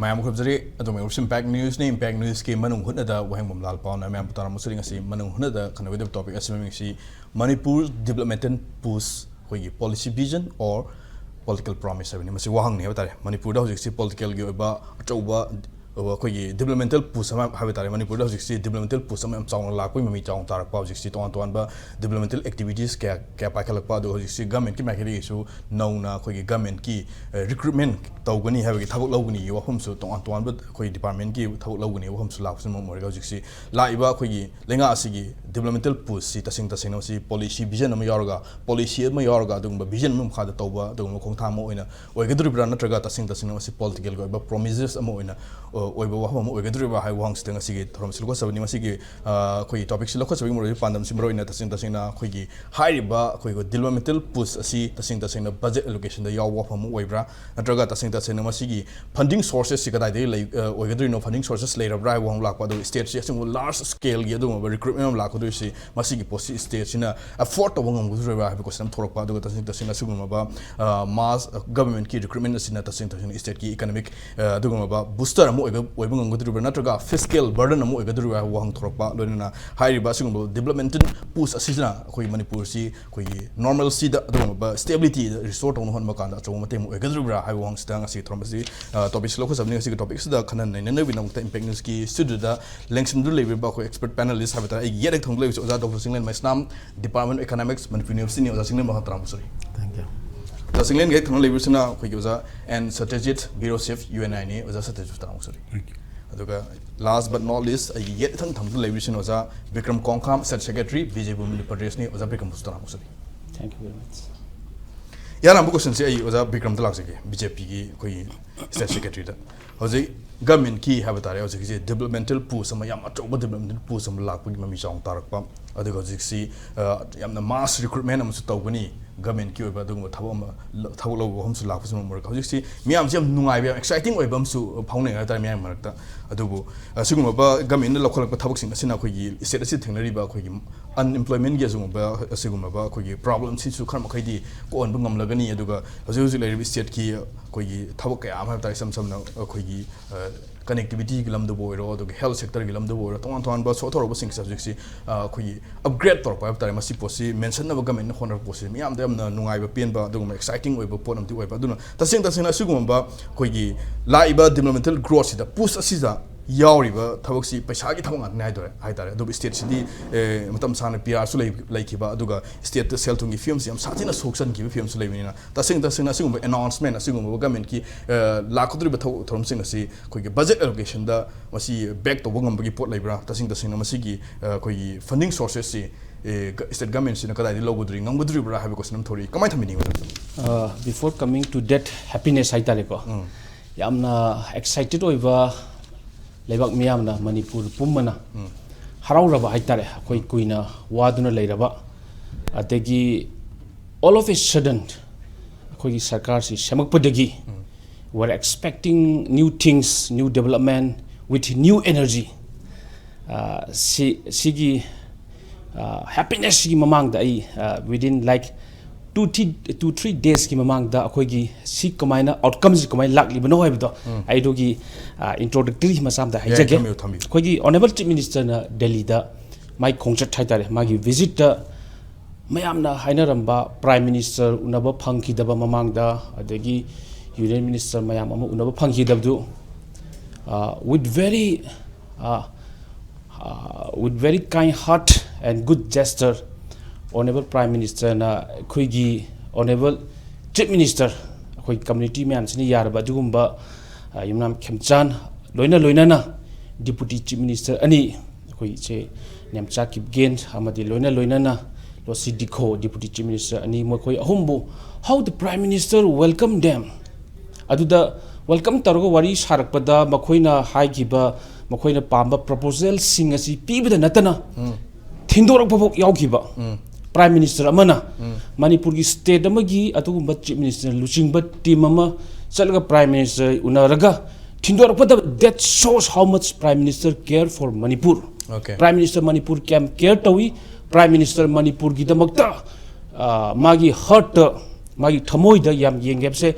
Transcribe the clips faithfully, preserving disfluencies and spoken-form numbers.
ꯃꯌꯥꯝ ꯈꯨꯔꯨꯝꯖꯔꯤ꯫ ꯑꯗꯨꯝ ꯑꯣꯏꯔꯁꯨ Impact News ꯅꯤ꯫ Impact News ꯀꯤ ꯃꯅꯨꯡ ꯍꯨꯠꯅꯗ ꯋꯥꯍꯦꯡꯕꯝ ꯂꯥꯜꯄꯥꯎꯅ ꯃꯌꯥꯝꯕꯨ ꯇꯥꯔꯝꯕꯁꯨ ꯉꯁꯤ ꯃꯅꯨꯡ ꯍꯨꯠꯅꯗ ꯈꯟꯅꯒꯗꯕ topic ꯑꯁꯤ ꯃꯃꯤꯡꯁꯤ ꯃꯅꯤꯄꯨꯔ developmental push, ꯑꯩꯈꯣꯏꯒꯤ policy vision or political promise ꯍꯥꯏꯕꯅꯤ꯫ ꯃꯁꯤ ꯋꯥꯍꯪꯅꯤ ꯍꯥꯏꯕ ꯇꯥꯔꯦ꯫ ꯃꯅꯤꯄꯨꯔꯗ ꯍꯧꯖꯤꯛꯁꯤ political ꯒꯤ ꯑꯣꯏꯕ ꯑꯆꯧꯕ, ꯑꯩꯈꯣꯏꯒꯤ developmental push ꯑꯃ ꯍꯥꯏꯕ ꯇꯥꯔꯦ꯫ ꯃꯅꯤꯄꯨꯔꯗ ꯍꯧꯖꯤꯛꯁꯤ developmental push ꯑꯃ ꯌꯥꯝ ꯆꯥꯎꯅ ꯂꯥꯛꯄꯒꯤ ꯃꯃꯤ ꯆꯥꯎꯅ ꯇꯥꯔꯛꯄ, ꯍꯧꯖꯤꯛꯁꯤ ꯇꯣꯉꯥꯟ ꯇꯣꯉꯥꯟꯕ developmental activities ꯀꯌꯥ ꯀꯌꯥ ꯄꯥꯏꯈꯠꯂꯛꯄ, ꯑꯗꯨꯒ ꯍꯧꯖꯤꯛꯁꯤ government ꯀꯤ ꯃꯥꯏꯀꯩꯗꯒꯤꯁꯨ ꯅꯧꯅ ꯑꯩꯈꯣꯏꯒꯤ government ꯀꯤ, ꯑ, recruitment ꯇꯧꯒꯅꯤ ꯍꯥꯏꯕꯒꯤ, ꯊꯕꯛ ꯂꯧꯒꯅꯤ ꯋꯥꯐꯝꯁꯨ, ꯇꯣꯉꯥꯟ ꯇꯣꯉꯥꯟꯕ ꯑꯩꯈꯣꯏ department ꯀꯤ ꯊꯕꯛ ꯂꯧꯒꯅꯤ ꯋꯥꯐꯝꯁꯨ ꯂꯥꯛꯄꯁꯤꯅ ꯃꯔꯝ ꯑꯣꯏꯔꯒ ꯍꯧꯖꯤꯛꯁꯤ ꯂꯥꯛꯏꯕ ꯑꯩꯈꯣꯏꯒꯤ ꯂꯩꯉꯥꯛ ꯑꯁꯤꯒꯤ developmental push ꯁꯤ ꯇꯁꯦꯡ ꯇꯁꯦꯡꯅ ꯃꯁꯤ policy vision ꯑꯃ ꯌꯥꯎꯔꯒ, policy ꯑꯃ ꯌꯥꯎꯔꯒ ꯑꯗꯨꯒꯨꯝꯕ vision ꯑꯃ ꯃꯈꯥꯗ ꯇꯧꯕ ꯑꯗꯨꯒꯨꯝꯕ ꯈꯣꯡꯊꯥꯡ ꯑꯃ ꯑꯣꯏꯅ ꯑꯣꯏꯒꯗꯧꯔꯤꯕ꯭ꯔꯥ, ꯅꯠꯇ꯭ꯔꯒ ꯇꯁꯦꯡ ꯇꯁꯦꯡꯅ ꯃꯁꯤ political ꯒꯤ ꯑꯣꯏꯕ promises ꯑꯃ ꯑꯣꯏꯅ, ꯑ, ꯑꯣꯏꯕ ꯋꯥꯐꯝ ꯑꯃ ꯑꯣꯏꯒꯗꯧꯔꯤꯕ꯭ꯔꯥ ꯍꯥꯏꯕ ꯋꯥꯍꯪꯁꯤꯗ ꯉꯁꯤꯒꯤ ꯊꯧꯔꯝꯁꯤ ꯂꯧꯈꯠꯆꯕꯅꯤ꯫ ꯃꯁꯤꯒꯤ, ꯑ, ꯑꯩꯈꯣꯏꯒꯤ topic ꯁꯤ ꯂꯧꯈꯠꯆꯕꯒꯤ ꯃꯔꯨꯑꯣꯏꯕ ꯄꯥꯟꯗꯝꯁꯤ ꯃꯔꯨꯑꯣꯏꯅ ꯇꯁꯦꯡ ꯇꯁꯦꯡꯅ ꯑꯩꯈꯣꯏꯒꯤ ꯍꯥꯏꯔꯤꯕ ꯑꯩꯈꯣꯏꯒꯤ developmental push ꯑꯁꯤ ꯇꯁꯦꯡ ꯇꯁꯦꯡꯅ budget allocation ꯗ ꯌꯥꯎꯕ ꯋꯥꯐꯝ ꯑꯃ ꯑꯣꯏꯕ꯭ꯔꯥ, ꯅꯠꯇ꯭ꯔꯒ ꯇꯁꯦꯡ ꯇꯁꯦꯡꯅ ꯃꯁꯤꯒꯤ funding sources ꯁꯤ ꯀꯗꯥꯏꯗꯒꯤ ꯂꯩ, ꯑ, ꯑꯣꯏꯒꯗꯣꯏꯅꯣ, funding sources ꯂꯩꯔꯕ꯭ꯔꯥ ꯍꯥꯏꯕ ꯋꯥꯍꯪ ꯂꯥꯛꯄ, ꯑꯗꯨꯒ state ꯁꯤ ꯑꯁꯤꯒꯨꯝꯕ large scale ꯒꯤ ꯑꯗꯨꯒꯨꯝꯕ recruitment ꯑꯃ ꯂꯥꯛꯀꯗꯣꯏꯁꯤ ꯃꯁꯤꯒꯤ ꯄꯣꯠꯁꯤ state ꯁꯤꯅ afford ꯇꯧꯕ ꯉꯝꯒꯗꯣꯔꯤꯕ꯭ꯔꯥ ꯍꯥꯏꯕ question ꯑꯃ ꯊꯣꯛꯂꯛꯄ, ꯑꯗꯨꯒ ꯇꯁꯦꯡ ꯇꯁꯦꯡꯅ ꯑꯁꯤꯒꯨꯝꯂꯕ, ꯑ, mass, ꯑ, government ꯀꯤ recruitment ꯑꯁꯤꯅ ꯇꯁꯦꯡ ꯇꯁꯦꯡꯅ state ꯀꯤ economic, ꯑ, ꯑꯗꯨꯒꯨꯝꯂꯕ booster ꯑꯃ ꯑꯣꯏꯕ, ꯑꯣꯏꯕ ꯉꯝꯒꯗꯧꯔꯤꯕ꯭ꯔꯥ, ꯅꯠꯇ꯭ꯔꯒ fiscal burden ꯑꯃ ꯑꯣꯏꯒꯗꯧꯔꯤꯕ꯭ꯔꯥ ꯍꯥꯏꯕ ꯋꯥꯍꯪ ꯊꯣꯛꯂꯛꯄ, ꯂꯣꯏꯅꯅ ꯍꯥꯏꯔꯤꯕ ꯑꯁꯤꯒꯨꯝꯕ developmental push ꯑꯁꯤꯅ ꯑꯩꯈꯣꯏ ꯃꯅꯤꯄꯨꯔꯁꯤ ꯑꯩꯈꯣꯏꯒꯤ normalcy ꯗ ꯑꯗꯨꯒꯨꯝꯂꯕ stability ꯗ restore ꯇꯧꯅꯕ ꯍꯣꯠꯅꯕ ꯀꯥꯟꯗ ꯑꯆꯧꯕ ꯃꯇꯦꯡ ꯑꯃ ꯑꯣꯏꯒꯗꯧꯔꯤꯕ꯭ꯔꯥ ꯍꯥꯏꯕ ꯋꯥꯍꯪꯁꯤꯗ ꯉꯁꯤ ꯊꯧꯔꯝ ꯑꯁꯤ, ꯑ, topic ꯁꯤ ꯂꯧꯈꯠꯆꯕꯅꯤ꯫ ꯉꯁꯤꯒꯤ topic ꯑꯁꯤꯗ ꯈꯟꯅ ꯅꯩꯅꯅꯕꯒꯤꯗꯃꯛꯇ Impact News ꯀꯤ studio ꯗ ꯂꯦꯡꯁꯤꯟꯗꯨꯅ ꯂꯩꯕꯤꯔꯤꯕ ꯑꯩꯈꯣꯏ expert panelist ꯍꯥꯏꯕ ꯇꯥꯔꯦ, ꯑꯩꯒꯤ ꯌꯦꯠ ꯍꯦꯛ ꯊꯪꯕꯗ ꯂꯩꯕꯁꯤ ꯑꯣꯖꯥ doctor Chinglen Meisnam, Department of Economics, Manipur University ꯅꯤ꯫ ꯑꯣꯖꯥ ꯆꯤꯡꯂꯦꯟ, ꯃꯈꯥ ꯇꯔꯥꯃꯨꯛ ꯁꯣꯔꯤ꯫ Thank you. ꯑꯣꯖꯥ ꯆꯤꯡꯂꯦꯟꯒꯤ ꯍꯦꯛ ꯊꯪꯅ ꯂꯩꯕꯁꯤꯅ ꯑꯩꯈꯣꯏꯒꯤ ꯑꯣꯖꯥ N ꯁꯇ꯭ꯌꯖꯤꯠ, Bureau Chief, U N I ꯅꯤ꯫ ꯑꯣꯖꯥ ꯁꯇ꯭ꯌꯖꯤꯠ, ꯇꯔꯥꯃꯨꯛ ꯁꯣꯔꯤ꯫ Thank you. ꯑꯗꯨꯒ last but not least ꯑꯩꯒꯤ ꯌꯦꯠ ꯏꯊꯪ ꯊꯪꯕꯗ ꯂꯩꯕꯁꯤꯅ ꯑꯣꯖꯥ Bikram ꯀꯣꯡꯈꯥꯝ, State Secretary, B J P Manipur Pradesh ꯅꯤ꯫ ꯑꯣꯖꯥ ꯕꯤꯀ꯭ꯔꯝꯕꯨꯁꯨ ꯇꯔꯥꯃꯨꯛ ꯁꯣꯔꯤ꯫ Thank you very much. ꯏꯍꯥꯟ ꯍꯥꯟꯕ question ꯁꯤ ꯑꯩ ꯑꯣꯖꯥ ꯕꯤꯀ꯭ꯔꯝꯗ ꯂꯥꯛꯆꯒꯦ, B J P ꯒꯤ ꯑꯩꯈꯣꯏꯒꯤ State Secretary ꯗ꯫ ꯍꯧꯖꯤꯛ government ꯀꯤ ꯍꯥꯏꯕ ꯇꯥꯔꯦ, ꯍꯧꯖꯤꯛꯀꯤꯁꯦ developmental push ꯑꯃ, ꯌꯥꯝ ꯑꯆꯧꯕ developmental push ꯑꯃ ꯂꯥꯛꯄꯒꯤ ꯃꯃꯤ ꯆꯥꯎꯅ ꯇꯥꯔꯛꯄ, ꯑꯗꯨꯒ ꯍꯧꯖꯤꯛꯁꯤ, ꯑ, ꯌꯥꯝꯅ mass recruitment ꯑꯃꯁꯨ ꯇꯧꯒꯅꯤ, ꯒꯃꯦꯟꯀꯤ ꯑꯣꯏꯕ ꯑꯗꯨꯒꯨꯝꯕ ꯊꯕꯛ ꯑꯃ ꯊꯕꯛ ꯂꯧꯕ ꯃꯐꯝꯁꯨ ꯂꯥꯛꯄꯁꯨ ꯃꯔꯝ ꯑꯣꯏꯔꯒ ꯍꯧꯖꯤꯛꯁꯤ ꯃꯤꯌꯥꯝꯁꯤ ꯌꯥꯝ ꯅꯨꯡꯉꯥꯏꯕ, ꯌꯥꯝ ꯑꯦꯛꯁꯥꯏꯇꯤꯡ ꯑꯣꯏꯕ ꯑꯃꯁꯨ ꯐꯥꯎꯅꯩ ꯍꯥꯏꯇꯥꯔꯦ ꯃꯤꯌꯥꯝ ꯃꯔꯛꯇ꯫ ꯑꯗꯨꯕꯨ ꯑꯁꯤꯒꯨꯝꯂꯕ ꯒꯃꯦꯟꯅ ꯂꯧꯈꯠꯂꯛꯄ ꯊꯕꯛꯁꯤꯡ ꯑꯁꯤꯅ ꯑꯩꯈꯣꯏꯒꯤ ꯁ꯭ꯇꯦꯠ ꯑꯁꯤꯗ ꯊꯦꯡꯅꯔꯤꯕ ꯑꯩꯈꯣꯏꯒꯤ ꯑꯟꯑꯦꯝꯄ꯭ꯂꯣꯏꯃꯦꯟꯒꯤ ꯑꯁꯤꯒꯨꯝꯕ ꯑꯁꯤꯒꯨꯝꯂꯕ ꯑꯩꯈꯣꯏꯒꯤ ꯄ꯭ꯔꯣꯕ꯭ꯂꯦꯝꯁꯤꯁꯨ ꯈꯔ ꯃꯈꯩꯗꯤ ꯀꯣꯛꯍꯟꯕ ꯉꯝꯂꯒꯅꯤ꯫ ꯑꯗꯨꯒ ꯍꯧꯖꯤꯛ ꯍꯧꯖꯤꯛ ꯂꯩꯔꯤꯕ ꯁ꯭ꯇꯦꯠꯀꯤ ꯑꯩꯈꯣꯏꯒꯤ ꯊꯕꯛ ꯀꯌꯥ ꯑꯃ ꯍꯥꯏꯕ ꯇꯥꯔꯦ, ꯏꯁꯝ ꯁꯝꯅ ꯑꯩꯈꯣꯏꯒꯤ ꯀꯅꯦꯛꯇꯤꯕꯤꯇꯤꯒꯤ ꯂꯝꯗꯕꯨ ꯑꯣꯏꯔꯣ, ꯑꯗꯨꯒ ꯍꯦꯜꯊ ꯁꯦꯛꯇꯔꯒꯤ ꯂꯝꯗꯕꯨ ꯑꯣꯏꯔꯣ, ꯇꯣꯉꯥꯟ ꯇꯣꯉꯥꯟꯕ ꯁꯣꯊꯣꯔꯛꯄꯁꯤꯡꯁꯦ ꯍꯧꯖꯤꯛꯁꯤ ꯑꯩꯈꯣꯏꯒꯤ ꯑꯞꯒ꯭ꯔꯦꯗ ꯇꯧꯔꯛꯄ ꯍꯥꯏꯕ ꯇꯥꯔꯦ꯫ ꯃꯁꯤ ꯄꯣꯠꯁꯤ ꯃꯦꯟꯁꯟꯅꯕ ꯒꯃꯦꯟꯅ ꯍꯣꯠꯅꯔꯛꯄ ꯄꯣꯠꯁꯤ ꯃꯤꯌꯥꯝꯗ ꯌꯥꯝꯅ ꯅꯨꯡꯉꯥꯏꯕ ꯄꯦꯟꯕ ꯑꯗꯨꯒꯨꯝꯕ ꯑꯦꯛꯁꯥꯏꯇꯤꯡ ꯑꯣꯏꯕ ꯄꯣꯠ ꯑꯃꯗꯤ ꯑꯣꯏꯕ꯫ ꯑꯗꯨꯅ ꯇꯁꯦꯡ ꯇꯁꯦꯡꯅ ꯑꯁꯤꯒꯨꯝꯕ ꯑꯩꯈꯣꯏꯒꯤ ꯂꯥꯛꯏꯕ ꯗꯤꯕ꯭ꯂꯞꯃꯦꯟꯇꯦꯜ ꯒ꯭ꯔꯣꯠꯁꯤꯗ ꯄꯨꯁ ꯑꯁꯤꯗ ꯌꯥꯎꯔꯤꯕ ꯊꯕꯛꯁꯤ ꯄꯩꯁꯥꯒꯤ ꯊꯕꯛ ꯉꯥꯛꯇꯅꯤ ꯍꯥꯏꯗꯣꯏꯔꯦ ꯍꯥꯏꯇꯥꯔꯦ꯫ ꯑꯗꯨꯕꯨ ꯁ꯭ꯇꯦꯠꯁꯤꯗꯤ ꯃꯇꯝ ꯁꯥꯡꯅ ꯄꯤ ꯑꯥꯔꯁꯨ ꯂꯩꯈꯤꯕ, ꯑꯗꯨꯒ ꯁ꯭ꯇꯦꯠꯇ ꯁꯦꯜ ꯊꯨꯝꯒꯤ ꯐꯤꯕꯝꯁꯤ ꯌꯥꯝ ꯁꯥꯊꯤꯅ ꯁꯣꯛꯆꯟꯈꯤꯕ ꯐꯤꯕꯝꯁꯨ ꯂꯩꯕꯅꯤꯅ ꯇꯁꯦꯡ ꯇꯁꯦꯡꯅ ꯑꯁꯤꯒꯨꯝꯕ ꯑꯦꯅꯥꯎꯟꯁꯃꯦꯟ, ꯑꯁꯤꯒꯨꯝꯕ ꯒꯃꯦꯟꯀꯤ ꯂꯥꯛꯀꯗꯧꯔꯤꯕ ꯊꯕꯛ ꯊꯧꯔꯝꯁꯤꯡ ꯑꯁꯤ ꯑꯩꯈꯣꯏꯒꯤ ꯕꯖꯦꯠ ꯑꯦꯂꯣꯀꯦꯁꯟꯗ ꯃꯁꯤ ꯕꯦꯛ ꯇꯧꯕ ꯉꯝꯕꯒꯤ ꯄꯣꯠ ꯂꯩꯕ꯭ꯔꯥ? ꯇꯁꯦꯡ ꯇꯁꯦꯡꯅ ꯃꯁꯤꯒꯤ ꯑꯩꯈꯣꯏꯒꯤ ꯐꯟꯗꯤꯡ ꯁꯣꯔꯁꯦꯁꯁꯤ ꯁ꯭ꯇꯦꯠ ꯒꯃꯦꯟꯁꯤꯅ ꯀꯗꯥꯏꯗꯒꯤ ꯂꯧꯒꯗꯧꯔꯤ, ꯉꯝꯒꯗꯧꯔꯤꯕ꯭ꯔꯥ ꯍꯥꯏꯕ ꯀꯣꯏꯁꯟ ꯑꯃ ꯊꯣꯔꯛꯏ꯫ ꯀꯃꯥꯏꯅ ꯊꯝꯕꯤꯅꯤꯡꯉꯤ, madam? Before coming to that happiness ꯍꯥꯏꯇꯥꯔꯦꯀꯣ, ꯌꯥꯝꯅ ꯑꯦꯛꯁꯥꯏꯇꯦꯠ ꯑꯣꯏꯕ ꯂꯩꯕꯥꯛ ꯃꯤꯌꯥꯝꯅ, ꯃꯅꯤꯄꯨꯔ ꯄꯨꯝꯕꯅ ꯍꯔꯥꯎꯔꯕ ꯍꯥꯏꯇꯥꯔꯦ꯫ ꯑꯩꯈꯣꯏ ꯀꯨꯏꯅ ꯋꯥꯗꯨꯅ ꯂꯩꯔꯕ, ꯑꯗꯒꯤ all of a sudden ꯑꯩꯈꯣꯏꯒꯤ ꯁꯔꯀꯥꯔꯁꯤ ꯁꯦꯝꯃꯛꯄꯗꯒꯤ we are expecting new things, new development with new energy. ꯁꯤ ꯁꯤꯒꯤ ꯍꯦꯄꯤꯅꯦꯁꯁꯤꯒꯤ ꯃꯃꯥꯡꯗ ꯑꯩ within like two three two three daysꯀꯤ ꯃꯃꯥꯡꯗ ꯑꯩꯈꯣꯏꯒꯤ ꯁꯤ ꯀꯃꯥꯏꯅ, ꯑꯥꯎꯠꯀꯝꯁꯤ ꯀꯃꯥꯏꯅ ꯂꯥꯛꯂꯤꯕꯅꯣ ꯍꯥꯏꯕꯗꯣ ꯑꯩ ꯑꯗꯨꯒꯤ ꯏꯟꯇ꯭ꯔꯣꯗꯛꯇꯔꯤ ꯃꯆꯥ ꯑꯝꯇ ꯍꯥꯏꯖꯒꯦ꯫ ꯊꯝꯕꯤꯌꯨ, ꯊꯝꯕꯤꯌꯨ꯫ ꯑꯩꯈꯣꯏꯒꯤ ꯑꯣꯅꯔꯦꯕꯜ ꯆꯤꯐ ꯃꯤꯅꯤꯁꯇꯔꯅ ꯗꯦꯜꯂꯤꯗ ꯃꯥꯏ ꯈꯣꯡꯆꯠ ꯍꯥꯏꯇꯥꯔꯦ, ꯃꯥꯒꯤ ꯚꯤꯖꯤꯠꯇ ꯃꯌꯥꯝꯅ ꯍꯥꯏꯅꯔꯝꯕ ꯄ꯭ꯔꯥꯏꯝ ꯃꯤꯅꯤꯁꯇꯔ ꯎꯅꯕ ꯐꯪꯈꯤꯗꯕ ꯃꯃꯥꯡꯗ, ꯑꯗꯒꯤ ꯌꯨꯅꯤꯌꯟ ꯃꯤꯅꯤꯁꯇꯔ ꯃꯌꯥꯝ ꯑꯃ ꯎꯅꯕ ꯐꯪꯈꯤꯗꯕꯗꯨ, with very with very kind heart and good gesture, honourable prime ꯃꯤꯅꯤꯁꯇꯔꯅ ꯑꯩꯈꯣꯏꯒꯤ ꯑꯣꯅꯔꯦꯕꯜ ꯆꯤꯐ ꯃꯤꯅꯤꯁꯇꯔ, ꯑꯩꯈꯣꯏ ꯀꯝꯃ꯭ꯌꯨꯅꯤꯇꯤ ꯃꯌꯥꯝꯁꯤꯅ ꯌꯥꯔꯕ ꯑꯗꯨꯒꯨꯝꯕ ꯌꯨꯝꯅꯥꯝ ꯈꯦꯝꯆꯥꯟ, ꯂꯣꯏꯅ ꯂꯣꯏꯅꯅ ꯗꯤꯄꯨꯇꯤ ꯆꯤꯐ ꯃꯤꯅꯤꯁꯇꯔ ꯑꯅꯤ, ꯑꯩꯈꯣꯏ ꯏꯆꯦ ꯅꯦꯝꯆꯥ ꯀꯤꯞꯒꯦꯟ ꯑꯃꯗꯤ ꯂꯣꯏꯅ ꯂꯣꯏꯅꯅ ꯂꯣꯁꯤ ꯗꯤꯈꯣ, ꯗꯤꯄꯨꯇꯤ ꯆꯤꯐ ꯃꯤꯅꯤꯁꯇꯔ ꯑꯅꯤ, ꯃꯈꯣꯏ ꯑꯍꯨꯝꯕꯨ how the prime minister welcome them, ꯑꯗꯨꯗ ꯋꯦꯜꯀꯝ ꯇꯧꯔꯒ ꯋꯥꯔꯤ ꯁꯥꯔꯛꯄꯗ ꯃꯈꯣꯏꯅ ꯍꯥꯏꯈꯤꯕ, ꯃꯈꯣꯏꯅ ꯄꯥꯝꯕ ꯄ꯭ꯔꯣꯄꯣꯖꯦꯜꯁꯤꯡ ꯑꯁꯤ ꯄꯤꯕꯗ ꯅꯠꯇꯅ ꯊꯤꯟꯗꯣꯔꯛꯄ ꯐꯥꯎ ꯌꯥꯎꯈꯤꯕ꯫ Prime Minister ꯑꯃꯅ ꯃꯅꯤꯄꯨꯔꯒꯤ state ꯑꯃꯒꯤ ꯑꯗꯨꯒꯨꯝꯕ Chief Minister ꯂꯨꯆꯤꯡꯕ team ꯑꯃ ꯆꯠꯂꯒ Prime Minister ꯎꯅꯔꯒ ꯊꯤꯟꯗꯣꯔꯛꯄꯗ, that shows how much Prime Minister care for Manipur. Okay. Prime Minister Manipur ꯀꯌꯥꯝ care ꯇꯧꯏ, Prime Minister ꯃꯅꯤꯄꯨꯔꯒꯤꯗꯃꯛꯇ, ꯑ, ꯃꯥꯒꯤ heartꯇ, ꯃꯥꯒꯤ ꯊꯃꯣꯏꯗ ꯌꯥꯝ ꯌꯦꯡꯒꯦ ꯍꯥꯏꯕꯁꯦ꯫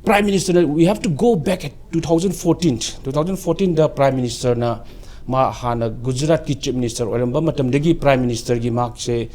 Prime Minister, we have to go back at two thousand fourteen. Two thousand fourteenꯗ Prime Ministerꯅ, ꯃꯥ ꯍꯥꯟꯅ ꯒꯨꯖꯔꯥꯠꯀꯤ Chief Minister ꯑꯣꯏꯔꯝꯕ ꯃꯇꯝꯗꯒꯤ Prime Ministerꯒꯤ ꯃꯍꯥꯛꯁꯦ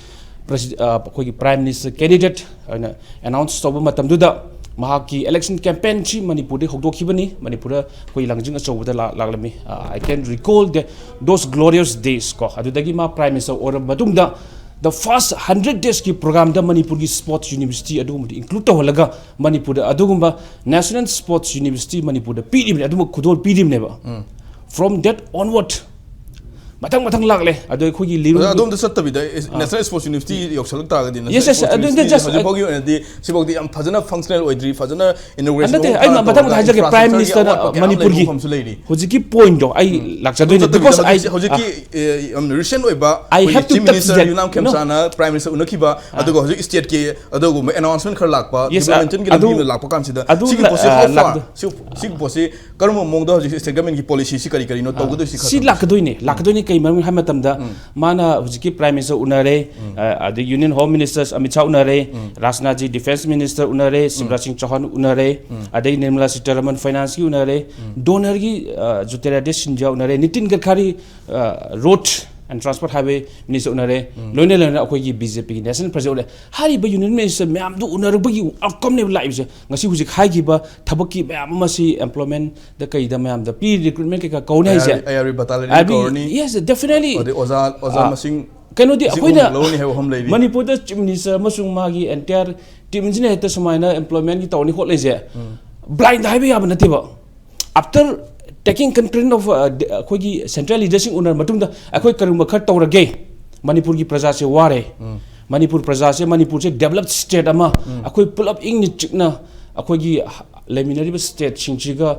ꯄ꯭ꯔꯁꯤ-, ꯑ, ꯑꯩꯈꯣꯏꯒꯤ Prime Minister candidate ꯑꯣꯏꯅ announce ꯇꯧꯕ ꯃꯇꯝꯗꯨꯗ ꯃꯍꯥꯛꯀꯤ election campaignꯁꯤ ꯃꯅꯤꯄꯨꯔꯗꯒꯤ ꯍꯧꯗꯣꯛꯈꯤꯕꯅꯤ꯫ ꯃꯅꯤꯄꯨꯔꯗ ꯑꯩꯈꯣꯏ ꯂꯥꯡꯖꯤꯡ ꯑꯆꯧꯕꯗ ꯂꯥꯛ-, ꯂꯥꯛꯂꯝꯃꯤ꯫ ꯑ, I can recall the, those glorious days ꯀꯣ꯫ ꯑꯗꯨꯗꯒꯤ ꯃꯥ Prime Minister ꯑꯣꯏꯔꯕ ꯃꯇꯨꯡꯗ the first hundred daysꯀꯤ programꯗ ꯃꯅꯤꯄꯨꯔꯒꯤ sports university ꯑꯗꯨꯒꯨꯝꯕꯗꯨ include ꯇꯧꯍꯜꯂꯒ ꯃꯅꯤꯄꯨꯔꯗ ꯑꯗꯨꯒꯨꯝꯕ National Sports University ꯃꯅꯤꯄꯨꯔꯗ ꯄꯤꯔꯤꯕꯅꯤ, ꯑꯗꯨꯝꯕ ꯈꯨꯗꯣꯜ ꯄꯤꯔꯤꯕꯅꯦꯕ꯫ From that onward ꯃꯊꯪ ꯃꯊꯪ ꯂꯥꯛꯂꯦ꯫ ꯑꯗꯣ ꯑꯩꯈꯣꯏꯒꯤ ꯂꯤꯂꯣꯡ ꯑꯗꯣ ꯑꯗꯣꯝꯗ ꯆꯠꯇꯕꯤꯗ ꯑꯦ, National Sports University ꯌꯧꯁꯜꯂꯛ ꯇꯥꯔꯒꯗꯤ National Yes, yes, Sports ꯑꯗꯨ University just ꯍꯧꯖꯤꯛ ꯐꯥꯎꯒꯤ ꯑꯣꯏꯅꯗꯤ ꯁꯤꯐꯥꯎꯗꯤ ꯌꯥꯝ ꯐꯖꯅ functional ꯑꯣꯏꯗ꯭ꯔꯤ, ꯐꯖꯅ inauguration ꯅꯠꯇꯦ, ꯃꯄꯨꯡ ꯑꯩꯅ ꯐꯥꯅ ꯃꯊꯪ ꯇꯧꯔꯒ ꯍꯥꯏꯖꯒꯦ, Prime infrastructureꯒꯤ Ministerꯅ ꯑꯋꯥꯠꯄ ꯀꯌꯥ ꯑꯃ ꯃꯅꯤꯄꯨꯔꯒꯤ ꯂꯩꯕ ꯃꯐꯝꯁꯨ ꯂꯩꯔꯤ꯫ ꯍꯧꯖꯤꯛꯀꯤ pointꯗꯣ ꯑꯩ ꯂꯥꯛꯆꯗꯣꯏꯅꯦ, ꯆꯠꯇꯕꯤꯗ because I, ꯍꯧꯖꯤꯛ- ꯍꯧꯖꯤꯛꯀꯤ ꯑꯦ, ꯌꯥꯝ recent ꯑꯣꯏꯕ I have ꯑꯩꯈꯣꯏꯒꯤ to Chief touch Minister that. Yumnam No. ꯈꯦꯝꯆꯥꯅ Prime Minister ꯎꯅꯈꯤꯕ, ꯑꯗꯨꯒ ꯍꯧꯖꯤꯛ stateꯀꯤ ꯑꯗꯨꯒꯨꯝꯕ announcement ꯈꯔ ꯂꯥꯛꯄ, Yes, developmentꯒꯤ ꯑꯗꯨ- ꯂꯝꯕꯤ ꯑꯃ ꯂꯥꯛꯄ ꯀꯥꯟꯁꯤꯗ ꯑꯗꯨ ꯁꯤꯒꯤ ꯂ-, ꯄꯣꯠꯁꯤ ꯑ, how far? ꯂꯥꯛꯇ- ꯁꯤ-, ꯁꯤꯒꯤ ꯄꯣꯠꯁꯤ ꯀꯔꯝꯕ ꯃꯑꯣꯡꯗ ꯍꯧꯖꯤꯛ state governmentꯀꯤ policyꯁꯤ ꯀꯔꯤ ꯀꯔꯤꯅꯣ ꯇꯧꯒꯗꯣꯏꯁꯤ ꯈꯔ ꯁꯤ ꯈꯪꯁꯤ꯫ ꯂꯥꯛꯀꯗꯣꯏꯅꯦ, ꯂꯥꯛꯀꯗꯣꯏꯅꯦ꯫ ꯀꯩ ꯃꯔꯝꯒꯤꯅꯣ ꯍꯥꯏꯕ ꯃꯇꯝꯗ ꯃꯥꯅ ꯍꯧꯖꯤꯛꯀꯤ Prime Minister ꯎꯅꯔꯦ, ꯑ, ꯑꯗꯩ Union Home Minister Amit Shah ꯎꯅꯔꯦ, ꯔꯥꯖꯅꯥꯊ ꯖꯤ Defence Minister ꯎꯅꯔꯦ, ꯁꯤꯕꯔꯥꯖ ꯁꯤꯡ ꯆꯧꯍꯥꯟ ꯎꯅꯔꯦ, ꯑꯗꯩ ꯅꯤꯔꯃꯂꯥ ꯁꯤꯇꯥꯔꯥꯃꯟ financeꯀꯤ ꯎꯅꯔꯦ, DoNERꯒꯤ, ꯑ, ꯖꯣꯇꯤꯔꯥꯗꯤꯇ꯭ꯌ ꯁꯤꯟꯙꯤꯌꯥ ꯎꯅꯔꯦ, ꯅꯤꯇꯤꯟ ꯒꯗꯀꯥꯔꯤ, ꯑ, Road and Transport Highway Minister ꯎꯅꯔꯦ, ꯂꯣꯏꯅ ꯂꯣꯏꯅꯅ ꯑꯩꯈꯣꯏꯒꯤ BJPꯒꯤ National President ꯎꯅꯔꯦ꯫ ꯍꯥꯏꯔꯤꯕ Union Minister ꯃꯌꯥꯝꯗꯨ ꯎꯅꯔꯛꯄꯒꯤ outcomeꯅꯦꯕ ꯂꯥꯛꯏꯕꯁꯦ꯫ ꯉꯁꯤ ꯍꯧꯖꯤꯛ ꯍꯥꯏꯈꯤꯕ ꯊꯕꯛꯀꯤ ꯃꯌꯥꯝ ꯑꯃ ꯁꯤ employmentꯗ ꯀꯩꯗ ꯃꯌꯥꯝꯗ ꯄꯤ, recruitment ꯀꯩꯀꯥ ꯀꯧꯅꯤ ꯍꯥꯏꯁꯦ꯫ ꯑꯌꯥꯔꯤ ꯕꯇꯥꯂꯤꯌꯟ ꯍꯥꯏꯕꯗꯤ, ꯀꯧꯔꯅꯤ꯫ Yes, definitely. ꯑꯗꯩ ꯑꯣꯖꯥ, ꯑꯣꯖꯥ ꯑ, ꯃꯁꯤꯡ ꯀꯩꯅꯣꯗꯤ ꯑꯁꯤ ꯑꯩꯈꯣꯏꯅ ꯂꯧꯔꯅꯤ ꯍꯥꯏꯕ ꯋꯥꯐꯝ ꯂꯩꯔꯤ꯫ ꯃꯅꯤꯄꯨꯔꯗ Chief Minister ꯑꯃꯁꯨꯡ ꯃꯥꯒꯤ entire teamꯁꯤꯅ ꯍꯦꯛꯇ ꯁꯨꯃꯥꯏꯅ employmentꯀꯤ ꯇꯧꯔꯅꯤ ꯈꯣꯠꯂꯤꯁꯦ blindꯗ ꯍꯥꯏꯕ ꯌꯥꯕ ꯅꯠꯇꯦꯕ꯫ After taking concurrent of, uh, the-, ꯑꯩꯈꯣꯏꯒꯤ central leaderꯁꯤꯡ ꯎꯅꯔ ꯃꯇꯨꯡꯗ ꯑꯩꯈꯣꯏ ꯀꯔꯤꯒꯨꯝꯕ ꯈꯔ ꯇꯧꯔꯒꯦ, ꯃꯅꯤꯄꯨꯔꯒꯤ ꯄ꯭ꯔꯖꯥꯁꯦ ꯋꯥꯔꯦ, ꯃꯅꯤꯄꯨꯔ ꯄ꯭ꯔꯖꯥꯁꯦ, ꯃꯅꯤꯄꯨꯔꯁꯦ developed state ꯑꯃ ꯑꯩꯈꯣꯏ ꯄꯨꯂꯞ ꯏꯪꯅ ꯆꯤꯛꯅ ꯑꯩꯈꯣꯏꯒꯤ ꯂꯩꯃꯤꯟꯅꯔꯤꯕ stateꯁꯤꯡꯁꯤꯒ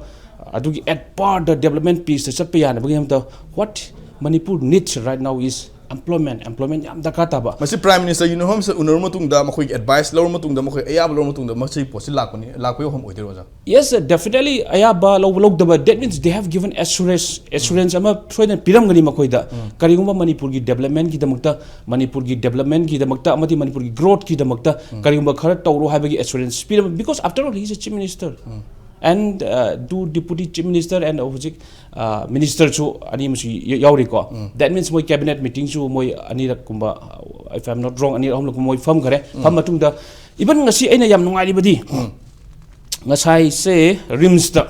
ꯑꯗꯨꯒꯤ at par the development paceꯇ ꯆꯠꯄ ꯌꯥꯅꯕꯒꯤꯗꯃꯛꯇ what Manipur needs right now is employment employment ꯌꯥꯝ ꯗꯔꯀꯥꯔ ꯇꯥꯕ꯫ ꯃꯁꯤ Prime Minister ꯌꯨꯅꯤꯐꯣꯔꯝꯁꯦ ꯎꯅꯔꯕ ꯃꯇꯨꯡꯗ, ꯃꯈꯣꯏꯒꯤ ꯑꯦꯗꯚꯥꯏꯁ ꯂꯧꯔꯕ ꯃꯇꯨꯡꯗ, ꯃꯈꯣꯏ ꯑꯌꯥꯕ ꯂꯧꯔꯕ ꯃꯇꯨꯡꯗ ꯃꯁꯤꯒꯤ ꯄꯣꯠꯁꯤ ꯂꯥꯛꯄꯅꯤ, ꯂꯥꯛꯄꯒꯤ ꯋꯥꯐꯝ ꯑꯣꯏꯗꯣꯏꯔꯣ, ꯑꯣꯖꯥ? Yes, definitely ꯑꯌꯥꯕ ꯂꯧꯕ ꯂꯧꯗꯕ, that means they have given assurance, assurance ꯑꯃ ꯁꯣꯏꯗꯅ ꯄꯤꯔꯝꯒꯅꯤ ꯃꯈꯣꯏꯗ꯫ ꯀꯔꯤꯒꯨꯝꯕ ꯃꯅꯤꯄꯨꯔꯒꯤ ꯗꯦꯕꯂꯞꯃꯦꯟꯒꯤꯗꯃꯛꯇ, ꯃꯅꯤꯄꯨꯔꯒꯤ ꯗꯦꯕꯂꯞꯃꯦꯟꯒꯤꯗꯃꯛꯇ ꯑꯃꯗꯤ ꯃꯅꯤꯄꯨꯔꯒꯤ ꯒ꯭ꯔꯣꯠꯀꯤꯗꯃꯛꯇ ꯀꯔꯤꯒꯨꯝꯕ ꯈꯔ ꯇꯧꯔꯣ ꯍꯥꯏꯕꯒꯤ assurance ꯄꯤꯔꯝ, because after all he is a chief minister and uh, two deputy chief minister and ꯍꯧꯖꯤꯛ ꯃꯤꯅꯤꯁꯇꯔꯁꯨ ꯑꯅꯤ ꯑꯃꯁꯨ ꯌ- ꯌꯥꯎꯔꯤꯀꯣ꯫ That means ꯃꯣꯏ ꯀꯦꯕꯤꯅꯦꯠ ꯃꯤꯇꯤꯡꯁꯨ ꯃꯣꯏ ꯑꯅꯤꯔꯛꯀꯨꯝꯕ, if I am not wrong, ꯑꯅꯤꯔꯛ ꯑꯍꯨꯝꯂꯛꯀꯨꯝꯕ ꯃꯣꯏ ꯐꯝꯈ꯭ꯔꯦ꯫ ꯐꯝ ꯃꯇꯨꯡꯗ, even ꯉꯁꯤ ꯑꯩꯅ ꯌꯥꯝ ꯅꯨꯡꯉꯥꯏꯔꯤꯕꯗꯤ, ꯉꯁꯥꯏꯁꯦ ꯔꯤꯝꯁꯇ,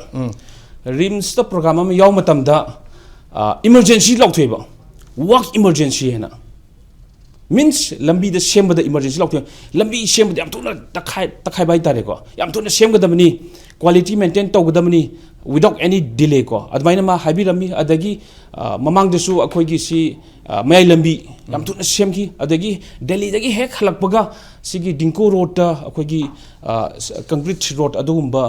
ꯔꯤꯝꯁꯇ ꯄ꯭ꯔꯣꯒ꯭ꯔꯥꯝ ꯑꯃ ꯌꯥꯎꯕ ꯃꯇꯝꯗ ꯏꯃꯔꯖꯦꯟꯁꯤ ꯂꯥꯎꯊꯣꯛꯑꯦꯕ, ꯋꯥꯛ ꯏꯃꯔꯖꯦꯟꯁꯤ ꯍꯥꯏꯅ꯫ ꯃꯤꯟꯁ ꯂꯝꯕꯤꯗ ꯁꯦꯝꯕꯗ ꯏꯃꯔꯖꯦꯟꯁꯤ ꯂꯥꯎꯊꯣꯛꯑꯦ꯫ ꯂꯝꯕꯤ ꯁꯦꯝꯕꯗ ꯌꯥꯝ ꯊꯨꯅ ꯇꯛꯈꯥꯏ ꯇꯛꯈꯥꯏꯕ ꯍꯥꯏꯇꯥꯔꯦꯀꯣ, ꯌꯥꯝ ꯊꯨꯅ ꯁꯦꯝꯒꯗꯕꯅꯤ, ꯀ꯭ꯋꯥꯂꯤꯇꯤ ꯃꯦꯟꯇꯦꯟ ꯇꯧꯒꯗꯕꯅꯤ, without any delay ꯀꯣ, ꯑꯗꯨꯃꯥꯏꯅ ꯃꯥ ꯍꯥꯏꯕꯤꯔꯝꯃꯤ꯫ ꯑꯗꯒꯤ ꯑ, ꯃꯃꯥꯡꯗꯁꯨ ꯑꯩꯈꯣꯏꯒꯤ ꯁꯤ ꯑ, ꯃꯌꯥꯏ ꯂꯝꯕꯤ ꯌꯥꯝ ꯊꯨꯅ ꯁꯦꯝꯈꯤ꯫ ꯑꯗꯒꯤ ꯗꯦꯜꯂꯤꯗꯒꯤ ꯍꯦꯛ ꯍꯜꯂꯛꯄꯒ ꯁꯤꯒꯤ ꯗꯤꯡꯀꯣ ꯔꯣꯗꯇ ꯑꯩꯈꯣꯏꯒꯤ ꯀꯪꯀ꯭ꯔꯤꯠ ꯔꯣꯗ ꯑꯗꯨꯒꯨꯝꯕ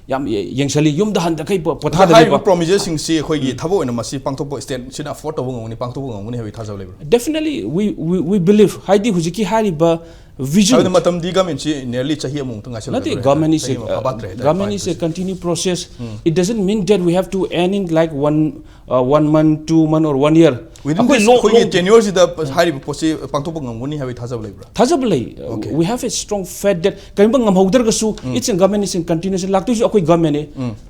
ꯌꯥꯝ ꯌꯦꯡꯁꯜꯂꯤ꯫ ꯌꯨꯝꯗ ꯍꯟꯗꯈꯩ ꯄꯣ- ꯍꯥꯏꯔꯤꯕ ꯄꯣꯊꯥꯗꯕꯤꯀꯣ꯫ ꯄ꯭ꯔꯣꯃꯤꯁꯦꯁꯁꯤꯡꯁꯤ ꯑꯩꯈꯣꯏꯒꯤ ꯊꯕꯛ ꯑꯣꯏꯅ ꯃꯁꯤ ꯄꯥꯡꯊꯣꯛꯄ, ꯁ꯭ꯇꯦꯠꯁꯤꯅ ꯑꯦꯐꯣꯔꯗ ꯇꯧꯕ ꯉꯝꯒꯅꯤ, ꯄꯥꯡꯊꯣꯛꯄ ꯉꯝꯒꯅꯤ ꯍꯥꯏꯕꯒꯤ ꯊꯥꯖꯕ ꯂꯩꯕ꯭ꯔꯥ? Definitely we we we believe, ꯍꯥꯏꯗꯤ ꯍꯧꯖꯤꯛꯀꯤ ꯍꯥꯏꯔꯤꯕ ꯚꯤꯖꯟ ꯍꯥꯏꯕꯗꯤ ꯃꯇꯝꯗꯤ ꯒꯃꯦꯟꯁꯤ nearly ꯆꯍꯤ ꯑꯃꯃꯨꯛꯇ ꯉꯥꯏꯁꯜꯂꯛꯂꯦ꯫ ꯅꯠꯇꯦ, government is a, ꯆꯍꯤ ꯑꯃ ꯐꯥꯕꯥꯛꯇ꯭ꯔꯦ ꯍꯥꯏꯇꯥꯔꯦ꯫ Government is a continuous process. It doesn't mean that we have to end in like one uh, one month, two month or one year. Within ꯑꯩꯈꯣꯏ this, ꯂꯣ- ꯑꯩꯈꯣꯏꯒꯤ ꯂꯣ- ꯇꯦꯟꯌꯣꯔꯁꯤꯗ ꯍꯥꯏꯔꯤꯕ ꯄꯣꯠꯁꯤ ꯄꯥꯡꯊꯣꯛꯄ ꯉꯝꯒꯅꯤ ꯍꯥꯏꯕꯒꯤ ꯊꯥꯖꯕ ꯂꯩꯕ꯭ꯔꯥ? ꯊꯥꯖꯕ ꯂꯩ꯫ Okay. We have a strong faith that ꯀꯔꯤꯒꯨꯝꯕ ꯉꯝꯍꯧꯗ꯭ꯔꯒꯁꯨ, it's a government is in continuous, ꯂꯥꯛꯇꯣꯏꯁꯨ ꯑꯩꯈꯣꯏ ꯒꯚꯔꯟꯃꯦꯟꯅꯦ꯫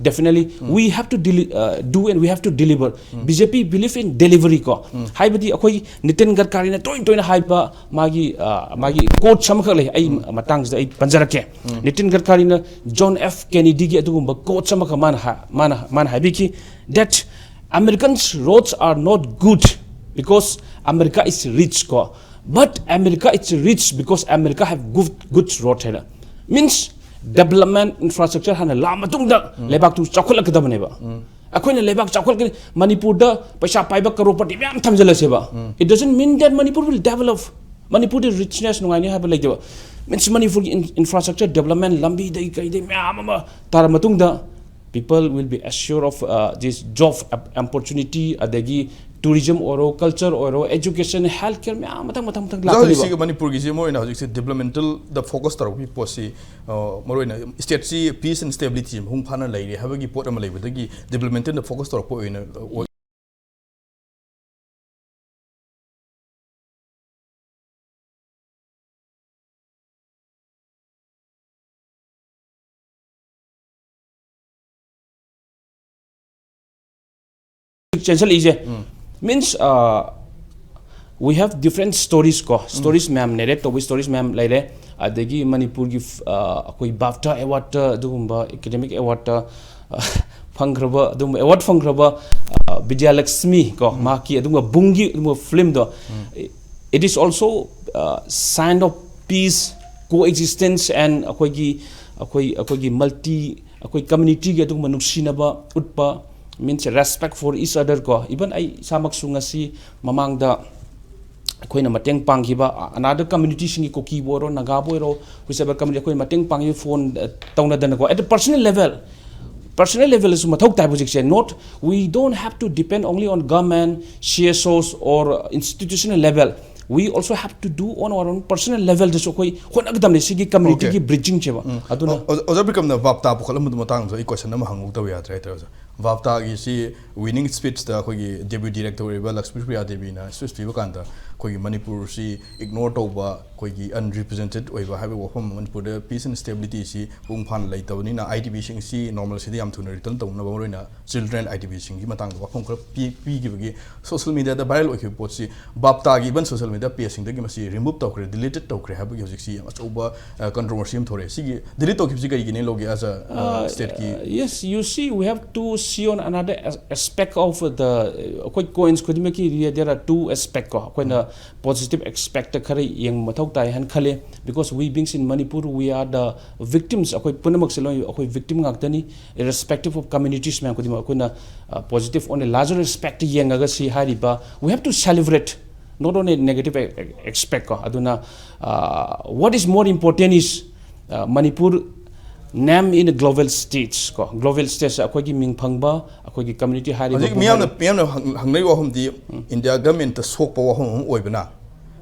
Definitely we have to deli- uh, do and we have to deliver. BJP believe in delivery ꯀꯣ꯫ ꯍꯥꯏꯕꯗꯤ ꯑꯩꯈꯣꯏ ꯅꯤꯇꯤꯟ ꯒꯗꯀꯥꯔꯤꯅ ꯇꯣꯏꯅ ꯇꯣꯏꯅ ꯍꯥꯏꯕ ꯃꯥꯒꯤ ꯑ, ꯃꯥꯒꯤ ꯀꯣꯠꯁ ꯑꯃꯈꯛ ꯂꯩ꯫ ꯑꯩ ꯃꯇꯥꯡꯁꯤꯗ ꯑꯩ ꯄꯟꯖꯔꯛꯀꯦ꯫ ꯅꯤꯇꯤꯟ ꯒꯗꯀꯥꯔꯤꯅ ꯖꯣꯟ ꯑꯦꯐ ꯀꯦꯅꯦꯗꯤꯒꯤ ꯑꯗꯨꯒꯨꯝꯕ ꯀꯣꯠꯁ ꯑꯃꯈꯛ ꯃꯥꯅ ꯍꯥ- ꯃꯥꯅ ꯃꯥꯅ ꯍꯥꯏꯕꯤꯈꯤ, that Americans roads are not good because America is rich ꯀꯣ, but America is rich because America have good good road ꯍꯥꯏꯅ꯫ Means development, infrastructure ꯍꯥꯟꯅ ꯂꯥꯛꯑ ꯃꯇꯨꯡꯗ ꯂꯩꯕꯥꯛꯇꯨ ꯆꯥꯎꯈꯠꯂꯛꯀꯗꯕꯅꯦꯕ꯫ ꯑꯩꯈꯣꯏꯅ ꯂꯩꯕꯥꯛ ꯆꯥꯎꯈꯠꯀꯅꯤ, ꯃꯅꯤꯄꯨꯔꯗ ꯄꯩꯁꯥ ꯄꯥꯏꯕ ꯀꯔꯣꯔꯄꯇꯤ ꯃꯌꯥꯝ ꯊꯝꯖꯤꯜꯂꯁꯦꯕ, it doesn't mean that Manipur will develop. ꯃꯅꯤꯄꯨꯔꯗꯤ ꯔꯤꯆꯅꯦꯁ ꯅꯨꯡꯉꯥꯏꯅꯤ ꯍꯥꯏꯕ ꯂꯩꯇꯦꯕ꯫ Means ꯃꯅꯤꯄꯨꯔꯒꯤ ꯏꯟꯐ꯭ꯔꯥꯁ꯭ꯇ꯭ꯔꯛꯆꯔ ꯗꯦꯕꯂꯞꯃꯦꯟ, ꯂꯝꯕꯤꯗꯩ ꯀꯩꯗꯩ ꯃꯌꯥꯝ ꯑꯃ ꯇꯥꯔ ꯃꯇꯨꯡꯗ, people will be assured of uh, this job opportunity, ꯑꯗꯒꯤ ꯇꯨꯔꯤꯖꯝ ꯑꯣꯏꯔꯣ, ꯀꯜꯆꯔ ꯑꯣꯏꯔꯣ, ꯑꯦꯖꯨꯀꯦꯁꯟ, ꯍꯦꯜꯊ ꯀꯦꯌꯔ, ꯃꯌꯥꯝ ꯃꯊꯪ ꯃꯊꯪ ꯃꯊꯪ ꯑꯣꯖꯥ, ꯂꯥꯛꯀꯅꯤꯕ꯫ ꯍꯧꯖꯤꯛꯁꯤꯒꯤ ꯃꯅꯤꯄꯨꯔꯒꯤꯁꯤ ꯃꯔꯨ ꯑꯣꯏꯅ ꯍꯧꯖꯤꯛꯁꯦ ꯗꯤꯕ꯭ꯂꯞꯃꯦꯟꯇꯦꯜꯗ ꯐꯣꯀꯁ ꯇꯧꯔꯛꯄꯒꯤ ꯄꯣꯠꯁꯤ, ꯑ, ꯃꯔꯨ ꯑꯣꯏꯅ ꯁ꯭ꯇꯦꯠꯁꯤ ꯄꯤꯁ ꯑꯦꯟ ꯁ꯭ꯇꯦꯕꯤꯂꯤꯇꯤ ꯃꯄꯨꯡ ꯐꯥꯅ ꯂꯩꯔꯦ ꯍꯥꯏꯕꯒꯤ ꯄꯣꯠ ꯑꯃ ꯂꯩꯕꯗꯒꯤ ꯗꯤꯕ꯭ꯂꯞꯃꯦꯟꯇꯦꯜꯗ ꯐꯣꯀꯁ ꯇꯧꯔꯛꯄ ꯑꯣꯏꯅ ꯑꯣꯏ- ꯆꯦꯟꯁꯤꯜꯂꯛꯏꯁꯦ꯫ Means, we have different stories ꯀꯣ, ꯁ꯭ꯇꯣꯔꯤꯁ ꯃꯌꯥꯝ, ꯅꯦꯔꯦꯠ ꯇꯧꯕ ꯁ꯭ꯇꯣꯔꯤꯁ ꯃꯌꯥꯝ ꯂꯩꯔꯦ꯫ ꯑꯗꯒꯤ ꯃꯅꯤꯄꯨꯔꯒꯤ, ꯑ, ꯑꯩꯈꯣꯏ ꯕꯥꯐꯇꯥ ꯑꯦꯋꯥꯔꯗꯇ ꯑꯗꯨꯒꯨꯝꯕ, ꯑꯦꯀꯥꯗꯦꯃꯤꯛ ꯑꯦꯋꯥꯔꯗꯇ, ꯑ, ꯐꯪꯈ꯭ꯔꯕ, ꯑꯗꯨꯒꯨꯝꯕ ꯑꯦꯋꯥꯔꯗ ꯐꯪꯈ꯭ꯔꯕ, ꯑ, ꯕꯤꯗ꯭ꯌꯥꯂꯛꯁꯃꯤ ꯀꯣ, ꯃꯍꯥꯛꯀꯤ ꯑꯗꯨꯒꯨꯝꯕ ꯕꯨꯡꯒꯤ ꯑꯗꯨꯒꯨꯝꯕ ꯐꯤꯂꯝꯗꯣ, it is also, uh, sign of peace, coexistence and ꯑꯩꯈꯣꯏꯒꯤ, ꯑꯩꯈꯣꯏ, ꯑꯩꯈꯣꯏꯒꯤ ꯃꯜꯇꯤ, ꯑꯩꯈꯣꯏ ꯀꯝꯃ꯭ꯌꯨꯅꯤꯇꯤꯒꯤ ꯑꯗꯨꯒꯨꯝꯕ ꯅꯨꯡꯁꯤꯅꯕ ꯎꯠꯄ, means respect for each other ꯀꯣ꯫ Even ꯑꯩ ꯏꯁꯥꯃꯛꯁꯨ ꯉꯁꯤ ꯃꯃꯥꯡꯗ ꯑꯩꯈꯣꯏꯅ ꯃꯇꯦꯡ ꯄꯥꯡꯈꯤꯕ ꯑꯅꯥꯗꯔ ꯀꯝꯃ꯭ꯌꯨꯅꯤꯇꯤꯁꯤꯡꯒꯤ, ꯀꯨꯀꯤꯕꯨ ꯑꯣꯏꯔꯣ, ꯅꯥꯒꯥꯕꯨ ꯑꯣꯏꯔꯣ, whichever community, ꯑꯩꯈꯣꯏ ꯃꯇꯦꯡ ꯄꯥꯡꯈꯤꯕ ꯐꯣꯟ, ꯑ, ꯇꯧꯅꯗꯅꯀꯣ, at the personal level, personal levelꯗꯁꯨ ꯃꯊꯧ ꯇꯥꯏꯕ ꯍꯧꯖꯤꯛꯁꯦ꯫ Not, we don't have to depend only on government, C S Os or institutional level. We also have to do on our own personal levelꯗꯁꯨ ꯑꯩꯈꯣꯏ ꯍꯣꯠꯅꯒꯗꯕꯅꯤ ꯁꯤꯒꯤ ꯀꯝꯃ꯭ꯌꯨꯅꯤꯇꯤꯒꯤ ꯕ꯭ꯔꯤꯖꯤꯡꯁꯦꯕ꯫ ꯑꯗꯨꯅ ꯑꯣ-, ꯑꯣꯖꯥ ꯕꯤꯀ꯭ꯔꯝꯅ ꯕꯥꯞꯇꯥ ꯄꯨꯈꯠꯂꯝꯕꯗꯨ ꯃꯇꯥꯡꯗ ꯑꯩ ꯀꯣꯏꯁꯟ ꯑꯃ ꯍꯪꯍꯧꯗꯕ ꯌꯥꯗ꯭ꯔꯦ ꯍꯥꯏꯇꯥꯔꯦ ꯑꯣꯖꯥ꯫ ꯕꯥꯞꯇꯥꯒꯤꯁꯤ ꯋꯤꯅꯤꯡ ꯁ꯭ꯄꯤꯆꯇ ꯑꯩꯈꯣꯏꯒꯤ ꯗꯦꯄ꯭ꯌꯨꯇꯤ ꯗꯥꯏꯔꯦꯛꯇꯔ ꯑꯣꯏꯔꯤꯕ ꯂꯛꯁꯃꯤꯄ꯭ꯔꯤꯌꯥ ꯗꯦꯕꯤꯅ ꯁ꯭ꯄꯤꯆ ꯄꯤꯕ ꯀꯥꯟꯗ ꯑꯩꯈꯣꯏꯒꯤ ꯃꯅꯤꯄꯨꯔꯁꯤ ꯏꯒꯅꯣꯔ ꯇꯧꯕ, ꯑꯩꯈꯣꯏꯒꯤ ꯑꯟꯔꯤꯄ꯭ꯔꯦꯖꯦꯟꯇꯦꯠ ꯑꯣꯏꯕ ꯍꯥꯏꯕ ꯋꯥꯐꯝ, ꯃꯅꯤꯄꯨꯔꯗ ꯄꯤꯁ ꯑꯦꯟ ꯁ꯭ꯇꯦꯕꯤꯂꯤꯇꯤꯁꯤ ꯃꯄꯨꯡ ꯐꯥꯅ ꯂꯩꯇꯕꯅꯤꯅ ꯑꯥꯏ ꯗꯤ ꯕꯤꯁꯤꯡꯁꯤ ꯅꯣꯔꯃꯦꯜꯁꯤꯗ ꯌꯥꯝ ꯊꯨꯅ ꯔꯤꯇꯔꯟ ꯇꯧꯅꯕ, ꯃꯔꯨꯑꯣꯏꯅ ꯆꯤꯜꯗ꯭ꯔꯦꯟ ꯑꯥꯏ ꯗꯤ ꯕꯤꯁꯤꯡꯒꯤ ꯃꯇꯥꯡꯗ ꯋꯥꯐꯝ ꯈꯔ ꯄꯤ-, ꯄꯤꯈꯤꯕꯒꯤ ꯁꯣꯁꯤꯌꯦꯜ ꯃꯤꯗꯤꯌꯥꯗ ꯚꯥꯏꯔꯦꯜ ꯑꯣꯏꯈꯤꯕ ꯄꯣꯠꯁꯤ ꯕꯥꯞꯇꯥꯒꯤ ꯏꯚꯟ ꯁꯣꯁꯤꯌꯦꯜ ꯃꯤꯗꯤꯌꯥ ꯄꯦꯖꯁꯤꯡꯗꯒꯤ ꯃꯁꯤ ꯔꯤꯃꯨꯚ ꯇꯧꯈ꯭ꯔꯦ, ꯗꯤꯂꯤꯇꯦꯠ ꯇꯧꯈ꯭ꯔꯦ ꯍꯥꯏꯕꯒꯤ ꯍꯧꯖꯤꯛꯁꯤ ꯌꯥꯝ ꯑꯆꯧꯕ, ꯑ, ꯀꯟꯇ꯭ꯔꯣꯚꯔꯁꯤ ꯑꯃ ꯊꯣꯛꯂꯛꯑꯦ꯫ ꯁꯤꯒꯤ ꯗꯤꯂꯤꯠ ꯇꯧꯈꯤꯕꯁꯤ ꯀꯔꯤꯒꯤꯅꯦ ꯂꯧꯒꯦ as a, uh, state ꯀꯤ? Yes, you see, we have to see on another as-, aspect of the, ꯑꯩꯈꯣꯏ coins ꯈꯨꯗꯤꯡꯃꯛꯀꯤ there are two aspect ꯀꯣ꯫ ꯑꯩꯈꯣꯏꯅ positive aspect ꯈꯔ ꯌꯦꯡꯕ ꯃꯊꯧ ꯇꯥꯏ ꯍꯥꯏꯅ ꯈꯜꯂꯤ, because we beings in Manipur, we are the victims. ꯑꯩꯈꯣꯏ ꯄꯨꯝꯅꯃꯛꯁꯦ ꯂꯣꯏ ꯑꯩꯈꯣꯏ victim ꯉꯥꯛꯇꯅꯤ, irrespective of communities ꯃꯌꯥꯝ ꯈꯨꯗꯤꯡꯃꯛ꯫ ꯑꯩꯈꯣꯏꯅ, ꯑ, positive on a larger aspect ꯌꯦꯡꯉꯒ ꯁꯤ ꯍꯥꯏꯔꯤꯕ, we have to celebrate, not on a negative a-, a-, aspect ꯀꯣ꯫ ꯑꯗꯨꯅ, ꯑ, what is more important is, ꯑ, Manipur Name in a global stage ꯀꯣ, global stage ꯑꯩꯈꯣꯏꯒꯤ ꯃꯤꯡ ꯐꯪꯕ, ꯑꯩꯈꯣꯏꯒꯤ community ꯍꯥꯏꯔꯤꯕ ꯍꯧꯖꯤꯛ ꯃꯤꯌꯥꯝꯅ ꯃꯤꯌꯥꯝꯅ ꯍꯪ- ꯍꯪꯅꯔꯤꯕ ꯋꯥꯐꯝꯗꯤ ꯏꯟꯗꯤꯌꯥ ꯒꯃꯦꯟꯇ ꯁꯣꯛꯄ ꯋꯥꯐꯝ ꯑꯃ ꯑꯣꯏꯕꯅ,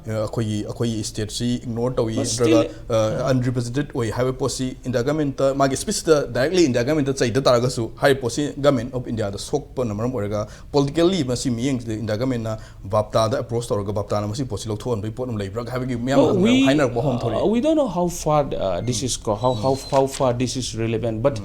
ꯑ, ꯑꯩꯈꯣꯏꯒꯤ ꯑꯩꯈꯣꯏꯒꯤ ꯁ꯭ꯇꯦꯠꯁꯤ ꯏꯒꯅꯣꯔ ꯇꯧꯏ, But ꯅꯠꯇ꯭ꯔꯒ still- ꯑꯟꯔꯤꯄ꯭ꯔꯦꯖꯦꯟꯇꯦꯠ ꯑꯣꯏ ꯍꯥꯏꯕ ꯄꯣꯠꯁꯤ ꯏꯟꯗꯤꯌꯥ ꯒꯃꯦꯟꯇ ꯃꯥꯒꯤ ꯁ꯭ꯄꯤꯁꯇ ꯗꯥꯏꯔꯦꯛꯂꯤ ꯏꯟꯗꯤꯌꯥ ꯒꯃꯦꯟꯇ ꯆꯩꯗ ꯇꯥꯔꯒꯁꯨ ꯍꯥꯏꯔꯤꯕ ꯄꯣꯠꯁꯤ ꯒꯃꯦꯟ ꯑꯣꯐ ꯏꯟꯗꯤꯌꯥꯗ ꯁꯣꯛꯄꯅ ꯃꯔꯝ ꯑꯣꯏꯔꯒ ꯄꯣꯂꯤꯇꯤꯀꯦꯜꯂꯤ ꯃꯁꯤ ꯃꯤꯠꯌꯦꯡꯁꯤꯗ ꯏꯟꯗꯤꯌꯥ ꯒꯃꯦꯟꯅ ꯕꯥꯞꯇꯥꯗ ꯑꯦꯄ꯭ꯔꯣꯁ ꯇꯧꯔꯒ ꯕꯥꯞꯇꯥꯅ ꯃꯁꯤ ꯄꯣꯠꯁꯤ ꯂꯧꯊꯣꯛꯍꯟꯕꯒꯤ ꯄꯣꯠ ꯑꯃ ꯂꯩꯕ꯭ꯔꯥ ꯍꯥꯏꯕꯒꯤ ꯃꯤꯌꯥꯝꯅ Well, we, ꯍꯥꯏꯅꯔꯛꯄ ꯋꯥꯐꯝ uh, ꯊꯣꯛꯂꯛꯏ꯫ We don't know how far uh, this is go, how, how how far this is relevant, but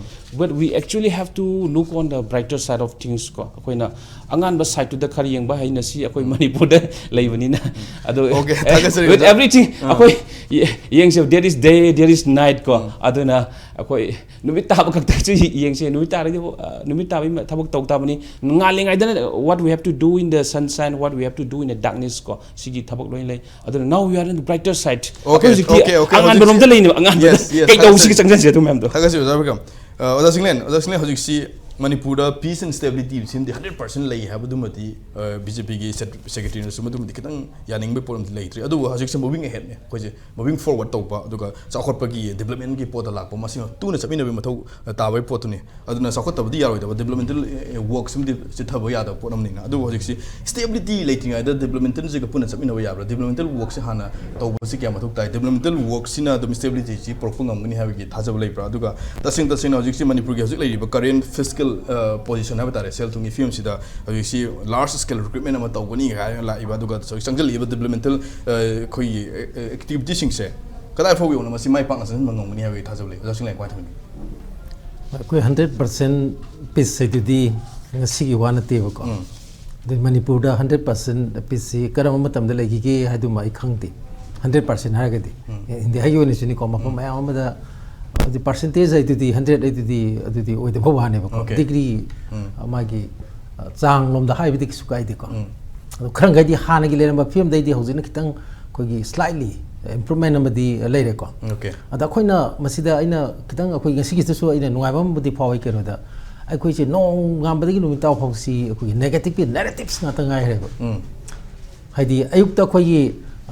but we actually have to look on the brighter side of things ꯀꯣ, ꯑꯩꯈꯣꯏꯅ ꯑꯉꯥꯟꯕ ꯁꯥꯏꯠꯇꯨꯗ ꯈꯔ ꯌꯦꯡꯕ ꯍꯩꯅꯁꯤ ꯑꯩꯈꯣꯏ ꯃꯅꯤꯄꯨꯔꯗ ꯂꯩꯕꯅꯤꯅ꯫ ꯑꯗꯣ Okay, ꯊꯥꯒꯠꯆꯔꯤ, with ꯑꯣꯖꯥ꯫ everything ꯑꯩꯈꯣꯏ ꯌꯦ- ꯌꯦꯡꯁꯦ, there is day, there is night ꯀꯣ꯫ ꯑꯗꯨꯅ ꯑꯩꯈꯣꯏ ꯅꯨꯃꯤꯠ ꯊꯥꯕ ꯈꯛꯇꯁꯨ ꯌꯦꯡꯁꯦ, ꯅꯨꯃꯤꯠ ꯇꯥꯔꯗꯤ ꯑ, ꯅꯨꯃꯤꯠ ꯇꯥꯕꯒꯤ ꯊꯕꯛ ꯇꯧ ꯇꯥꯕꯅꯤ꯫ ꯉꯥꯜꯂꯤꯉꯩꯗꯅ what we have to do in the sunshine, what we have to do in the darkness ꯀꯣ, ꯁꯤꯒꯤ ꯊꯕꯛ ꯂꯣꯏꯅ ꯂꯩ꯫ ꯑꯗꯨꯅ now we are in the brighter side. Okay, ꯑꯩꯈꯣꯏ ꯍꯧꯖꯤꯛꯇꯤ okay, okay, ꯑꯉꯥꯟꯕ ꯔꯣꯝꯗ ꯍꯧꯖꯤꯛꯁꯦ- ꯂꯩꯅꯦꯕ, ꯑꯉꯥꯟꯕꯗ Yes, yes, ꯀꯩ ꯇꯧꯁꯤꯒꯦ ꯊꯥꯒꯠꯆꯔꯤ꯫ ꯆꯪꯁꯤꯟꯁꯦ ꯑꯗꯨ ꯃꯌꯥꯝꯗꯣ꯫ ꯊꯥꯒꯠꯆꯔꯤ ꯑꯣꯖꯥ ꯕꯤꯀ꯭ꯔꯝ꯫ ꯑ, ꯑꯣꯖꯥ ꯆꯤꯡꯂꯦꯟ, ꯑꯣꯖꯥ ꯆꯤꯡꯂꯦꯟ, ꯍꯧꯖꯤꯛꯁꯤ ꯃꯅꯤꯄꯨꯔꯗ peace and stability ꯁꯤꯃꯗꯤ hundred percent ꯂꯩ ꯍꯥꯏꯕꯗꯨꯃꯗꯤ, ꯑ, ꯕꯤ ꯖꯦ ꯄꯤꯒꯤ ꯁꯦ- ꯁꯦꯀ꯭ꯔꯦꯇꯔꯤꯅꯁꯨ ꯃꯗꯨꯃꯗꯤ ꯈꯤꯇꯪ ꯌꯥꯅꯤꯡꯕꯒꯤ ꯄꯣꯠ ꯑꯃꯗꯤ ꯂꯩꯇ꯭ꯔꯤ꯫ ꯑꯗꯨꯕꯨ ꯍꯧꯖꯤꯛꯁꯦ moving aheadꯅꯦ, ꯑꯩꯈꯣꯏꯁꯦ moving forward ꯇꯧꯕ, ꯑꯗꯨꯒ ꯆꯥꯎꯈꯠꯄꯒꯤ developmentꯀꯤ ꯄꯣꯠꯇ ꯂꯥꯛꯄ, ꯃꯁꯤꯒ ꯇꯨꯅ ꯆꯠꯃꯤꯟꯅꯕꯒꯤ ꯃꯊꯧ ꯇꯥꯕꯒꯤ ꯄꯣꯠꯇꯨꯅꯤ꯫ ꯑꯗꯨꯅ ꯆꯥꯎꯈꯠꯇꯕꯗꯤ ꯌꯥꯔꯣꯏꯗꯕ, developmental workꯁꯤꯃꯗꯤ ꯆꯤꯠꯊꯕ ꯌꯥꯗꯕ ꯄꯣꯠ ꯑꯃꯅꯤꯅ꯫ ꯑꯗꯨꯕꯨ ꯍꯧꯖꯤꯛꯁꯤ stability ꯂꯩꯇ꯭ꯔꯤꯉꯩꯗ developmentalꯁꯤꯒ ꯄꯨꯟꯅ ꯆꯠꯃꯤꯟꯅꯕ ꯌꯥꯕ꯭ꯔꯥ? Developmental workꯁꯤ ꯍꯥꯟꯅ ꯇꯧꯕꯁꯤ ꯀꯌꯥ ꯃꯊꯧ ꯇꯥꯏ? Developmental workꯁꯤꯅ ꯑꯗꯨꯝ stabilityꯁꯤ ꯄꯨꯔꯛꯄ ꯉꯝꯒꯅꯤ ꯍꯥꯏꯕꯒꯤ ꯊꯥꯖꯕ ꯂꯩꯕ꯭ꯔꯥ? ꯑꯗꯨꯒ ꯇꯁꯦꯡ ꯇꯁꯦꯡꯅ ꯍꯧꯖꯤꯛꯁꯤ ꯃꯅꯤꯄꯨꯔꯒꯤ ꯍꯧꯖꯤꯛ ꯂꯩꯔꯤꯕ current fiscal, ꯑ, position ꯍꯥꯏꯕ ꯇꯥꯔꯦ, ꯁꯦꯜ ꯊꯨꯝꯒꯤ ꯐꯤꯕꯝꯁꯤꯗ ꯍꯧꯖꯤꯛꯁꯤ large scale recruitment ꯑꯃ ꯇꯧꯒꯅꯤ ꯍꯥꯏꯅ ꯂꯥꯛꯏꯕ, ꯑꯗꯨꯒ ꯍꯧꯖꯤꯛ ꯆꯪꯁꯤꯜꯂꯛꯏꯕ developmental, ꯑ, ꯑꯩꯈꯣꯏꯒꯤ, ꯑ, ꯑ, activityꯁꯤꯡꯁꯦ ꯀꯗꯥꯏ ꯐꯥꯎꯕ ꯌꯧꯅ ꯃꯁꯤ ꯃꯥꯏ ꯄꯥꯛꯅ ꯆꯪꯁꯤꯟꯕ ꯉꯝꯒꯅꯤ ꯍꯥꯏꯕꯒꯤ ꯊꯥꯖꯕ ꯂꯩ? ꯑꯣꯖꯥ ꯆꯤꯡꯂꯦꯟ ꯀꯃꯥꯏꯅ ꯊꯝꯕꯤꯒꯦ? ꯑꯩꯈꯣꯏ hundred percent peace ꯍꯥꯏꯗꯨꯗꯤ ꯉꯁꯤꯒꯤ ꯋꯥ ꯅꯠꯇꯦꯕꯀꯣ꯫ ꯎꯝ꯫ ꯑꯗꯩ ꯃꯅꯤꯄꯨꯔꯗ hundred percent peaceꯁꯤ ꯀꯔꯝꯕ ꯃꯇꯝꯗ ꯂꯩꯈꯤꯒꯦ ꯍꯥꯏꯗꯨꯃ ꯑꯩ ꯈꯪꯗꯦ꯫ Hundred percent ꯍꯥꯏꯔꯒꯗꯤ ꯏꯟꯗꯤꯌꯥꯒꯤ ꯑꯣꯏꯅꯁꯨꯅꯤꯀꯣ, ꯃꯐꯝ ꯃꯌꯥꯝ ꯑꯃꯗ ꯍꯧꯖꯤꯛ percentage ꯍꯥꯏꯗꯨꯗꯤ hundred ꯍꯥꯏꯗꯨꯗꯤ ꯑꯗꯨꯗꯤ ꯑꯣꯏꯗꯕ ꯋꯥꯅꯦꯕꯀꯣ꯫ Okay. Degree ꯎꯝ꯫ ꯃꯥꯒꯤ, ꯑ, ꯆꯥꯡꯂꯣꯝꯗ ꯍꯥꯏꯕꯗꯤ ꯀꯩꯁꯨ ꯀꯥꯏꯗꯦꯀꯣ꯫ ꯎꯝ꯫ ꯑꯗꯣ ꯈꯔ ꯃꯈꯩꯗꯤ ꯍꯥꯟꯅꯒꯤ ꯂꯩꯔꯝꯕ ꯐꯤꯕꯝꯗꯩꯗꯤ ꯍꯧꯖꯤꯛꯅ ꯈꯤꯇꯪ ꯑꯩꯈꯣꯏꯒꯤ slightly improvement ꯑꯃꯗꯤ ꯂꯩꯔꯦꯀꯣ꯫ Okay. ꯑꯗ ꯑꯩꯈꯣꯏꯅ ꯃꯁꯤꯗ ꯑꯩꯅ ꯈꯤꯇꯪ ꯑꯩꯈꯣꯏ ꯉꯁꯤꯒꯤꯁꯤꯗꯁꯨ ꯑꯩꯅ ꯅꯨꯡꯉꯥꯏꯕ ꯑꯃꯕꯨꯗꯤ ꯐꯥꯎꯏ꯫ ꯀꯩꯅꯣꯗ ꯑꯩꯈꯣꯏꯁꯦ ꯅꯣꯡꯉꯥꯟꯕꯗꯒꯤ ꯅꯨꯃꯤꯠ ꯇꯥꯕ ꯐꯥꯎꯁꯤ ꯑꯩꯈꯣꯏꯒꯤ negative narratives ꯉꯥꯛꯇ ꯉꯥꯏꯈ꯭ꯔꯦꯕ꯫ ꯎꯝ꯫ ꯍꯥꯏꯗꯤ ꯑꯌꯨꯛꯇ ꯑꯩꯈꯣꯏꯒꯤ,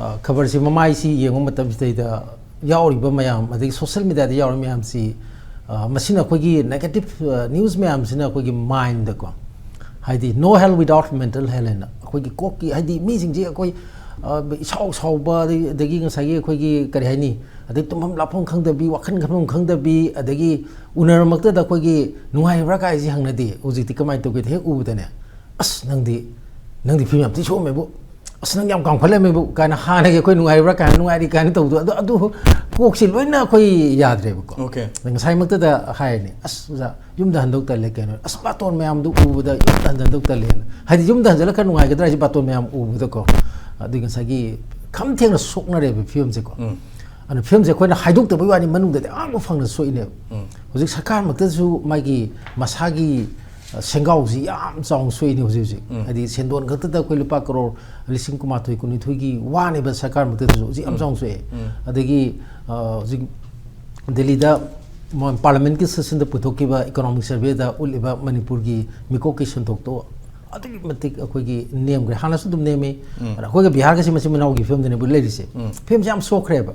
ꯑ, ꯈꯕꯔꯁꯤ ꯃꯃꯥꯏꯁꯤ ꯌꯦꯡꯕ ꯃꯇꯝꯁꯤꯗꯩꯗ ꯌꯥꯎꯔꯤꯕ ꯃꯌꯥꯝ, ꯑꯗꯒꯤ social mediaꯗ ꯌꯥꯎꯔꯤꯕ ꯃꯌꯥꯝꯁꯤ ꯑ, ꯃꯁꯤꯅ ꯑꯩꯈꯣꯏꯒꯤ negative news ꯃꯌꯥꯝꯁꯤꯅ ꯑꯩꯈꯣꯏꯒꯤ mindꯗꯀꯣ, ꯍꯥꯏꯗꯤ "No health without mental health" ꯍꯥꯏꯅ ꯑꯩꯈꯣꯏꯒꯤ ꯀꯣꯛꯀꯤ, ꯍꯥꯏꯗꯤ ꯃꯤꯁꯤꯡꯁꯦ ꯑꯩꯈꯣꯏ, ꯑ, ꯏꯁꯥꯎ ꯁꯥꯎꯕ, ꯑꯗꯒꯤ, ꯑꯗꯒꯤ ꯉꯁꯥꯏꯒꯤ ꯑꯩꯈꯣꯏꯒꯤ ꯀꯔꯤ ꯍꯥꯏꯅꯤ, ꯑꯗꯩ ꯇꯨꯝꯐꯝ ꯂꯥꯛꯐꯝ ꯈꯪꯗꯕꯤ, ꯋꯥꯈꯜ ꯈꯟꯐꯝ ꯈꯪꯗꯕꯤ, ꯑꯗꯒꯤ ꯎꯅꯔꯃꯛꯇꯗ ꯑꯩꯈꯣꯏꯒꯤ "ꯅꯨꯡꯉꯥꯏꯔꯤꯕ꯭ꯔꯥ?" ꯀꯥꯏꯁꯤ ꯍꯪꯅꯗꯦ꯫ ꯍꯧꯖꯤꯛꯇꯤ ꯀꯃꯥꯏꯅ ꯇꯧꯒꯦꯗ, ꯍꯦꯛ ꯎꯕꯗꯅꯦ, "ꯑꯁ, ꯅꯪꯗꯤ, ꯅꯪꯗꯤ ꯐꯤꯕꯝ ꯌꯥꯝ ꯊꯤ ꯁꯣꯛꯑꯝꯃꯦꯕꯨ, ꯑꯁ, ꯅꯪ ꯌꯥꯝ ꯀꯥꯡꯈꯠꯂꯝꯃꯦꯕꯨ" ꯀꯥꯏꯅ, ꯍꯥꯟꯅꯒꯤ ꯑꯩꯈꯣꯏ "ꯅꯨꯡꯉꯥꯏꯔꯤꯕ꯭ꯔꯥ?" ꯀꯥꯏꯅ, "ꯅꯨꯡꯉꯥꯏꯔꯤ" ꯀꯥꯏꯅ ꯇꯧꯕꯗꯣ, ꯑꯗꯨ, ꯑꯗꯨ ꯀꯣꯛꯁꯤ ꯂꯣꯏꯅ ꯑꯩꯈꯣꯏ ꯌꯥꯗ꯭ꯔꯦꯕꯀꯣ꯫ Okay. ꯉꯁꯥꯏꯃꯛꯇꯗ ꯍꯥꯏꯔꯅꯤ, "ꯑꯁ, ꯑꯣꯖꯥ, ꯌꯨꯝꯗ ꯍꯟꯗꯧ ꯇꯜꯂꯦ ꯀꯩꯅꯣ, ꯑꯁ, ꯕꯥꯇꯣꯟ ꯃꯌꯥꯝꯗꯨ ꯎꯕꯗ ꯌꯨꯝꯗ ꯍꯟꯗꯧ ꯇꯜꯂꯦꯅ"꯫ ꯍꯥꯏꯗꯤ ꯌꯨꯝꯗ ꯍꯟꯖꯜꯂꯒ ꯈꯔ ꯅꯨꯡꯉꯥꯏꯒꯗ꯭ꯔꯥ ꯍꯥꯏꯁꯦ, ꯕꯥꯇꯣꯟ ꯃꯌꯥꯝ ꯎꯕꯗꯀꯣ꯫ ꯑꯗꯨꯒꯤ ꯉꯁꯥꯏꯒꯤ ꯈꯝ ꯊꯦꯡꯅ ꯁꯣꯛꯅꯔꯦꯕ ꯐꯤꯕꯝꯁꯦꯀꯣ꯫ ꯎꯝ. ꯑꯗꯨꯅ ꯐꯤꯕꯝꯁꯦ ꯑꯩꯈꯣꯏꯅ ꯍꯥꯏꯗꯣꯛꯇꯕꯩ ꯋꯥꯅꯤ, ꯃꯅꯨꯡꯗꯗꯤ ꯑꯉꯥꯡꯕ ꯐꯪꯅ ꯁꯣꯛꯏꯅꯦꯕ꯫ ꯎꯝ. ꯍꯧꯖꯤꯛ ꯁꯔꯀꯥꯔꯃꯛꯇꯁꯨ ꯃꯥꯒꯤ ꯃꯁꯥꯒꯤ, ꯑ, ꯁꯦꯡꯒꯥꯎꯁꯤ ꯌꯥꯝ ꯆꯥꯎꯅ ꯁꯣꯛꯏꯅꯦ ꯍꯧꯖꯤꯛ ꯍꯧꯖꯤꯛ꯫ ꯎꯝ. ꯍꯥꯏꯗꯤ ꯁꯦꯟꯗꯣꯟ ꯈꯛꯇꯗ ꯑꯩꯈꯣꯏ ꯂꯨꯄꯥ ꯀꯔꯣꯔ ꯂꯤꯁꯤꯡ ꯀꯨꯟꯃꯥꯊꯣꯏ, ꯀꯨꯟꯅꯤꯊꯣꯏꯒꯤ ꯋꯥꯅꯦꯕ ꯁꯔꯀꯥꯔꯃꯛꯇꯗꯁꯨ ꯍꯧꯖꯤꯛ ꯌꯥꯝ ꯎꯝ. ꯆꯥꯎꯅ ꯁꯣꯛꯑꯦ꯫ ꯎꯝ. ꯑꯗꯒꯤ, ꯑ, ꯍꯧꯖꯤꯛ ꯗꯦꯜꯂꯤꯗ ꯃꯣꯏ ꯄꯥꯔꯂꯤꯌꯥꯃꯦꯟꯠꯀꯤ ꯁꯦꯁꯟꯗ ꯄꯨꯊꯣꯛꯈꯤꯕ economic surveyꯗ ꯎꯠꯂꯤꯕ ꯃꯅꯤꯄꯨꯔꯒꯤ ꯃꯤꯀꯣꯛꯀꯤ ꯁꯦꯟꯊꯣꯛꯇꯣ ꯑꯗꯨꯛꯀꯤ ꯃꯇꯤꯛ ꯑꯩꯈꯣꯏꯒꯤ ꯅꯦꯝꯈ꯭ꯔꯦ꯫ ꯍꯥꯟꯅꯁꯨ ꯑꯗꯨꯝ ꯅꯦꯝꯃꯤ꯫ ꯎꯝ. ꯑꯗ ꯑꯩꯈꯣꯏꯒ ꯕꯤꯍꯥꯔꯒꯁꯤ ꯃꯆꯤꯟ ꯃꯅꯥꯎꯒꯤ ꯐꯤꯕꯝꯗꯅꯦꯕ ꯂꯩꯔꯤꯁꯦ꯫ ꯎꯝ. ꯐꯤꯕꯝꯁꯦ ꯌꯥꯝ ꯁꯣꯛꯈ꯭ꯔꯦꯕ꯫